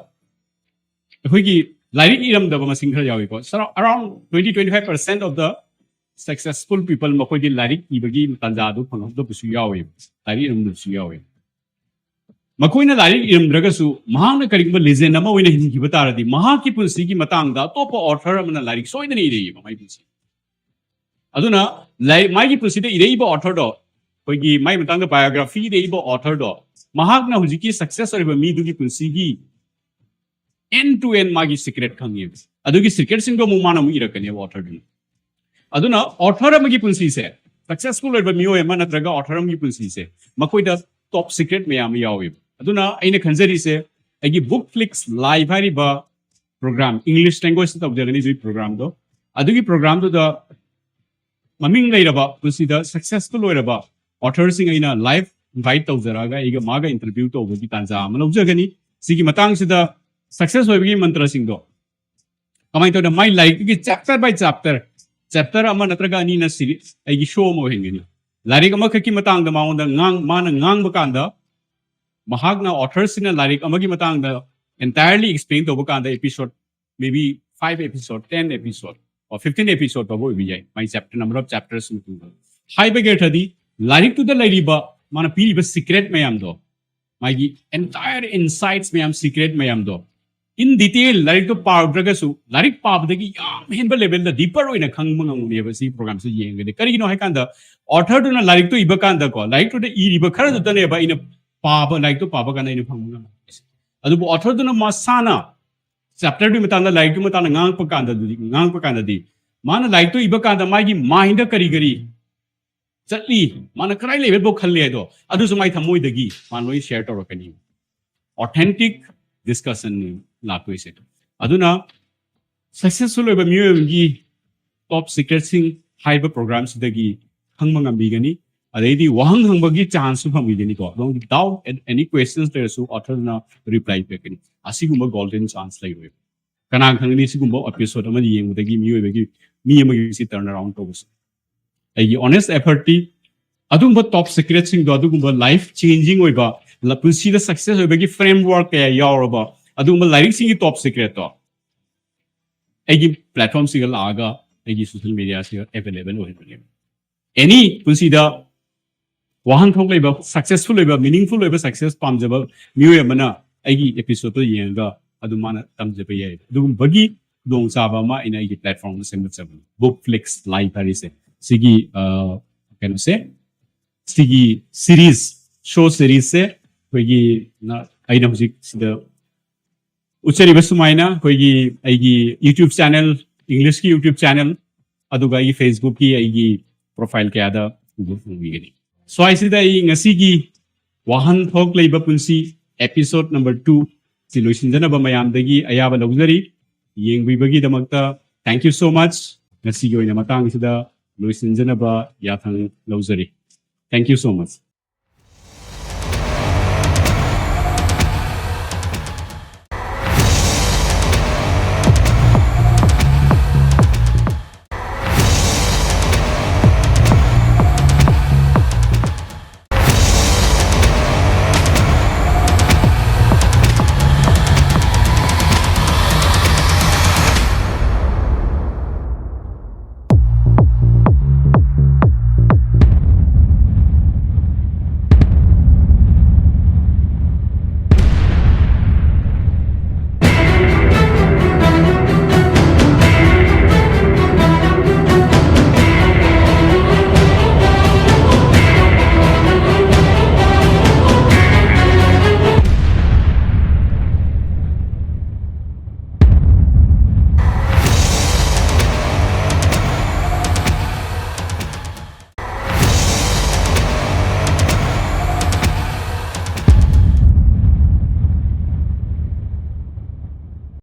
ꯑꯩꯈꯣꯏꯒꯤ ꯂꯥꯏꯔꯤꯛ ꯏꯔꯝꯗꯕ ꯃꯁꯤꯡ ꯈꯔ ꯌꯥꯎꯏꯀꯣ꯫ Around twenty twenty five percent of the successful people ꯃꯈꯣꯏꯗꯤ ꯂꯥꯏꯔꯤꯛ ꯏꯕꯒꯤ ꯇꯥꯟꯖꯥ ꯑꯗꯨ ꯐꯪꯍꯧꯗꯕꯁꯨ ꯌꯥꯎꯏ, ꯂꯥꯏꯔꯤꯛ ꯏꯔꯝꯗꯕꯁꯨ ꯌꯥꯎꯏ꯫ ꯃꯈꯣꯏꯅ ꯂꯥꯏꯔꯤꯛ ꯏꯔꯝꯗ꯭ꯔꯒꯁꯨ ꯃꯍꯥꯛꯅ ꯀꯔꯤꯒꯨꯝꯕ ꯂꯤꯖꯦꯟ ꯑꯃ ꯑꯣꯏꯅ ꯍꯤꯡꯈꯤꯕ ꯇꯥꯔꯗꯤ ꯃꯍꯥꯛꯀꯤ ꯄꯨꯟꯁꯤꯒꯤ ꯃꯇꯥꯡꯗ ꯑꯇꯣꯞꯄ ꯑꯣꯊꯔ ꯑꯃꯅ ꯂꯥꯏꯔꯤꯛ ꯁꯣꯏꯗꯅ ꯏꯔꯛꯏꯕ ꯃꯥꯏ ꯄꯨꯟꯁꯤ꯫ ꯑꯗꯨꯅ ꯂꯥꯏꯔꯤꯛ, ꯃꯥꯒꯤ ꯄꯨꯟꯁꯤꯗ ꯏꯔꯛꯏꯕ ꯑꯣꯊꯔꯗꯣ, ꯑꯩꯈꯣꯏꯒꯤ ꯃꯥꯏ ꯃꯇꯥꯡꯗ ꯕꯥꯏꯑꯣꯒ꯭ꯔꯥꯐꯤ ꯏꯔꯛꯏꯕ ꯑꯣꯊꯔꯗꯣ, ꯃꯍꯥꯛꯅ ꯍꯧꯖꯤꯛꯀꯤ ꯁꯛꯁꯦꯁ ꯑꯣꯏꯔꯤꯕ ꯃꯤꯗꯨꯒꯤ ꯄꯨꯟꯁꯤꯒꯤ ꯑꯦꯟ ꯇꯨ ꯑꯦꯟ ꯃꯥꯒꯤ ꯁꯤꯀ꯭ꯔꯦꯠ ꯈꯪꯉꯦꯕ꯫ ꯑꯗꯨꯒꯤ ꯁꯤꯀ꯭ꯔꯦꯠꯁꯤꯡꯗꯣ ꯑꯃꯨꯛ ꯃꯥꯅ ꯑꯃꯨꯛ ꯏꯔꯛꯀꯅꯦꯕ ꯑꯣꯊꯔꯗꯨꯅ꯫ ꯑꯗꯨꯅ ꯑꯣꯊꯔ ꯑꯃꯒꯤ ꯄꯨꯟꯁꯤꯁꯦ, ꯁꯛꯁꯦꯁꯐꯨꯜ ꯑꯣꯏꯕ ꯃꯤꯑꯣꯏ ꯑꯃ ꯅꯠꯇ꯭ꯔꯒ ꯑꯣꯊꯔ ꯑꯃꯒꯤ ꯄꯨꯟꯁꯤꯁꯦ, ꯃꯈꯣꯏꯗ ꯇꯣꯞ ꯁꯤꯀ꯭ꯔꯦꯠ ꯃꯌꯥꯝ ꯑꯃ ꯌꯥꯎꯋꯦꯕ꯫ ꯑꯗꯨꯅ ꯑꯩꯅ ꯈꯟꯖꯔꯤꯁꯦ, ꯑꯩꯒꯤ ꯕꯨꯛ ꯐ꯭ꯂꯤꯛꯁ ꯂꯥꯏꯐ ꯍꯥꯏꯔꯤꯕ ꯄ꯭ꯔꯣꯒ꯭ꯔꯥꯝ, ꯏꯪꯂꯤꯁ ꯂꯦꯡꯒ꯭ꯋꯦꯖꯇ ꯇꯧꯖꯒꯅꯤ ꯑꯗꯨꯒꯤ ꯄ꯭ꯔꯣꯒ꯭ꯔꯥꯝꯗꯣ꯫ ꯑꯗꯨꯒꯤ ꯄ꯭ꯔꯣꯒ꯭ꯔꯥꯝꯗꯨꯗ ꯃꯃꯤꯡ ꯂꯩꯔꯕ, ꯄꯨꯟꯁꯤꯗ ꯁꯛꯁꯦꯁꯐꯨꯜ ꯑꯣꯏꯔꯕ ꯑꯣꯊꯔꯁꯤꯡ ꯑꯩꯅ ꯂꯥꯏꯐ ꯏꯟꯚꯥꯏꯠ ꯇꯧꯖꯔꯒ ꯑꯩꯒ ꯃꯥꯒ ꯏꯟꯇꯔꯚ꯭ꯌꯨ ꯇꯧꯕꯒꯤ ꯇꯥꯟꯖꯥ ꯑꯃ ꯂꯧꯖꯒꯅꯤ꯫ ꯁꯤꯒꯤ ꯃꯇꯥꯡꯁꯤꯗ ꯁꯛꯁꯦꯁ ꯑꯣꯏꯕꯒꯤ ꯃꯟꯇ꯭ꯔꯁꯤꯡꯗꯣ ꯀꯃꯥꯏꯅ ꯇꯧꯅ ꯃꯥꯏ ꯂꯥꯏꯔꯤꯛꯇꯨꯒꯤ ꯆꯦꯞꯇꯔ ꯕꯥꯏ ꯆꯦꯞꯇꯔ, ꯆꯦꯞꯇꯔ ꯑꯃ ꯅꯠꯇ꯭ꯔꯒ ꯑꯅꯤꯅ ꯁꯤꯔꯤ-, ꯑꯩꯒꯤ ꯁꯣ ꯑꯃ ꯑꯣꯏꯍꯟꯒꯅꯤ꯫ ꯂꯥꯏꯔꯤꯛ ꯑꯃꯈꯛꯀꯤ ꯃꯇꯥꯡꯗ ꯃꯉꯣꯟꯗ ꯉꯥꯡ-, ꯃꯥꯅ ꯉꯥꯡꯕ ꯀꯥꯟꯗ, ꯃꯍꯥꯛꯅ ꯑꯣꯊꯔꯁꯤꯅ ꯂꯥꯏꯔꯤꯛ ꯑꯃꯒꯤ ꯃꯇꯥꯡꯗ entirely explain ꯇꯧꯕ ꯀꯥꯟꯗ episode, maybe five episode, ten episode, or fifteen episode ꯐꯥꯎꯕ ꯑꯣꯏꯕ ꯌꯥꯏ, ꯃꯥꯏ ꯆꯦꯞꯇꯔ, number of chapters ꯃꯇꯨꯡꯗ꯫ ꯍꯥꯏꯕꯒꯤ ꯑꯔꯊꯗꯤ ꯂꯥꯏꯔꯤꯛꯇꯨꯗ ꯂꯩꯔꯤꯕ ꯃꯥꯅ ꯄꯤꯔꯤꯕ ꯁꯤꯀ꯭ꯔꯦꯠ ꯃꯌꯥꯝꯗꯣ, ꯃꯥꯒꯤ entire insights ꯃꯌꯥꯝ, ꯁꯤꯀ꯭ꯔꯦꯠ ꯃꯌꯥꯝꯗꯣ in detail ꯂꯥꯏꯔꯤꯛꯇꯣ ꯄꯥꯔꯨꯗ꯭ꯔꯒꯁꯨ ꯂꯥꯏꯔꯤꯛ ꯄꯥꯕꯗꯒꯤ ꯌꯥꯝ ꯍꯦꯟꯕ ꯂꯦꯚꯦꯜꯗ ꯗꯤꯄꯔ ꯑꯣꯏꯅ ꯈꯪꯕ ꯉꯝꯒꯅꯦꯕ ꯁꯤ ꯄ꯭ꯔꯣꯒ꯭ꯔꯥꯝꯁꯦ ꯌꯦꯡꯉꯒꯗꯤ꯫ ꯀꯔꯤꯒꯤꯅꯣ ꯍꯥꯏꯀꯥꯟꯗ ꯑꯣꯊꯔꯗꯨꯅ ꯂꯥꯏꯔꯤꯛꯇꯣ ꯏꯕ ꯀꯥꯟꯗꯀꯣ, ꯂꯥꯏꯔꯤꯛꯇꯨꯗ ꯏꯔꯤꯕ ꯈꯔꯗꯨꯇꯅꯦꯕ ꯑꯩꯅ ꯄꯥꯕ, ꯂꯥꯏꯔꯤꯛꯇꯣ ꯄꯥꯕ ꯀꯥꯟꯗ ꯑꯩꯅ ꯐꯪꯕ ꯉꯝꯃꯤꯁꯦ꯫ ꯑꯗꯨꯕꯨ ꯑꯣꯊꯔꯗꯨꯅ ꯃꯁꯥꯅ ꯆꯦꯞꯇꯔꯗꯨꯒꯤ ꯃꯇꯥꯡꯗ, ꯂꯥꯏꯔꯤꯛꯇꯨꯒꯤ ꯃꯇꯥꯡꯗ ꯉꯥꯡꯉꯛꯄ ꯀꯥꯟꯗꯗꯤ, ꯉꯥꯡꯉꯛꯄ ꯀꯥꯟꯗꯗꯤ ꯃꯥꯅ ꯂꯥꯏꯔꯤꯛꯇꯣ ꯏꯕ ꯀꯥꯟꯗ ꯃꯥꯒꯤ ꯃꯥꯏꯟꯗ ꯀꯔꯤ ꯀꯔꯤ ꯆꯠꯂꯤ, ꯃꯥꯅ ꯀꯗꯥꯏ ꯂꯦꯚꯦꯜꯐꯥꯎ ꯈꯜꯂꯤ ꯍꯥꯏꯗꯣ, ꯑꯗꯨꯁꯨ ꯃꯥꯏ ꯊꯃꯣꯏꯗꯒꯤ ꯃꯥꯅ ꯂꯣꯏ ꯁꯦꯌꯔ ꯇꯧꯔꯛꯀꯅꯤ꯫ ꯑꯣꯊꯦꯟꯇꯤꯛ ꯗꯤꯁꯀꯁꯟꯅꯤ ꯂꯥꯛꯇꯣꯏꯁꯦ꯫ ꯑꯗꯨꯅ ꯁꯛꯁꯦꯁꯐꯨꯜ ꯑꯣꯏꯕ ꯃꯤꯑꯣꯏ ꯑꯃꯒꯤ ꯇꯣꯞ ꯁꯤꯀ꯭ꯔꯦꯠꯁꯤꯡ ꯍꯥꯏꯕ ꯄ꯭ꯔꯣꯒ꯭ꯔꯥꯝꯁꯤꯗꯒꯤ ꯈꯪꯕ ꯉꯝꯕꯤꯒꯅꯤ꯫ ꯑꯗꯩꯗꯤ ꯋꯥꯍꯪ ꯍꯪꯕꯒꯤ ꯆꯥꯟꯁꯁꯨ ꯐꯪꯕꯤꯒꯅꯤꯀꯣ꯫ ꯑꯗꯣꯝꯒꯤ ꯗꯥꯎꯠ, ꯑꯦꯅꯤ ꯀ꯭ꯋꯦꯁꯟꯁ ꯂꯩꯔꯁꯨ ꯑꯣꯊꯔꯅ ꯔꯤꯄ꯭ꯂꯥꯏ ꯄꯤꯔꯛꯀꯅꯤ꯫ ꯑꯁꯤꯒꯨꯝꯕ ꯒꯣꯜꯗꯟ ꯆꯥꯟꯁ ꯂꯩꯔꯣꯏ꯫ ꯀꯅꯥ ꯈꯪꯒꯅꯤ, ꯁꯤꯒꯨꯝꯕ ꯑꯦꯄꯤꯁꯣꯗ ꯑꯃ ꯌꯦꯡꯕꯗꯒꯤ ꯃꯤꯑꯣꯏꯕꯒꯤ, ꯃꯤ ꯑꯃꯒꯤ ꯁꯤ ꯇꯔꯟ ꯑꯔꯥꯎꯟ ꯇꯧꯕꯁꯦ꯫ ꯑꯩꯒꯤ ꯑꯣꯅꯦꯁ ꯑꯦꯐꯔꯠꯇꯤ ꯑꯗꯨꯒꯨꯝꯕ ꯇꯣꯞ ꯁꯤꯀ꯭ꯔꯦꯠꯁꯤꯡꯗꯣ, ꯑꯗꯨꯒꯨꯝꯕ ꯂꯥꯏꯐ ꯆꯦꯟꯖꯤꯡ ꯑꯣꯏꯕ, ꯂ-, ꯄꯨꯟꯁꯤꯗ ꯁꯛꯁꯦꯁ ꯑꯣꯏꯕꯒꯤ ꯐ꯭ꯔꯦꯝꯋꯥꯔꯛ ꯀꯌꯥ ꯌꯥꯎꯔꯕ ꯑꯗꯨꯒꯨꯝꯕ ꯂꯥꯏꯔꯤꯛꯁꯤꯡꯒꯤ ꯇꯣꯞ ꯁꯤꯀ꯭ꯔꯦꯠꯇꯣ ꯑꯩꯒꯤ ꯄ꯭ꯂꯦꯠꯐꯣꯝꯁꯤꯒ ꯂꯥꯛꯑꯒ ꯑꯩꯒꯤ ꯁꯣꯁꯤꯌꯦꯜ ꯃꯦꯗꯤꯌꯥꯁꯤꯒ ꯑꯦꯚꯦꯂꯦꯕꯜ ꯑꯣꯏꯍꯟꯕꯅꯦꯕ꯫ ꯑꯦꯅꯤ ꯄꯨꯟꯁꯤꯗ ꯋꯥꯍꯟꯊꯣꯛ ꯂꯩꯕ, ꯁꯛꯁꯦꯁꯐꯨꯜ ꯑꯣꯏꯕ, ꯃꯤꯅꯤꯡꯐꯨꯜ ꯑꯣꯏꯕ ꯁꯛꯁꯦꯁ ꯄꯥꯝꯖꯕ ꯃꯤꯑꯣꯏ ꯑꯃꯅ ꯑꯩꯒꯤ ꯑꯦꯄꯤꯁꯣꯗꯇꯣ ꯌꯦꯡꯉꯒ ꯑꯗꯨꯝ ꯃꯥꯅ ꯇꯝꯖꯕ ꯌꯥꯏ꯫ ꯑꯗꯨꯒꯨꯝꯕꯒꯤ ꯈꯨꯗꯣꯡꯆꯥꯕ ꯑꯃ ꯑꯩꯅ ꯑꯩꯒꯤ ꯄ꯭ꯂꯦꯠꯐꯣꯝꯗ ꯁꯦꯝꯒꯠꯆꯕꯅꯤ꯫ ꯕꯨꯛ ꯐ꯭ꯂꯤꯛꯁ ꯂꯥꯏꯐ ꯍꯥꯏꯔꯤꯁꯦ, ꯁꯤꯒꯤ, ꯑ, ꯀꯩꯅꯣꯁꯦ, ꯁꯤꯒꯤ ꯁꯤꯔꯤꯁ, ꯁꯣ ꯁꯤꯔꯤꯁꯁꯦ ꯑꯩꯈꯣꯏꯒꯤ ꯅ-, ꯑꯩꯅ ꯍꯧꯖꯤꯛ ꯁꯤꯗ ꯎꯠꯆꯔꯤꯕ ꯁꯨꯃꯥꯏꯅ ꯑꯩꯈꯣꯏꯒꯤ, ꯑꯩꯒꯤ YouTube ꯆꯦꯅꯦꯜ, ꯏꯪꯂꯤꯁꯀꯤ YouTube ꯆꯦꯅꯦꯜ, ꯑꯗꯨꯒ ꯑꯩꯒꯤ Facebookꯀꯤ ꯑꯩꯒꯤ ꯄ꯭ꯔꯣꯐꯥꯏꯜ ꯀꯌꯥꯗ ꯎꯕ ꯐꯪꯕꯤꯒꯅꯤ꯫ ꯁ꯭ꯋꯥꯏꯁꯤꯗ ꯑꯩ ꯉꯁꯤꯒꯤ ꯋꯥꯍꯟꯊꯣꯛ ꯂꯩꯕ ꯄꯨꯟꯁꯤ ꯑꯦꯄꯤꯁꯣꯗ ꯅꯝꯕꯔ ꯇꯨ ꯁꯤ ꯂꯣꯏꯁꯤꯟꯖꯅꯕ ꯃꯌꯥꯝꯗꯒꯤ ꯑꯌꯥꯕ ꯂꯧꯖꯔꯤ꯫ ꯌꯦꯡꯕꯤꯕꯒꯤꯗꯃꯛꯇ thank you so much꯫ ꯉꯁꯤꯒꯤ ꯑꯣꯏꯅ ꯃꯇꯥꯡꯁꯤꯗ ꯂꯣꯏꯁꯤꯟꯖꯅꯕ ꯌꯥꯊꯪ ꯂꯧꯖꯔꯤ꯫ Thank you so much꯫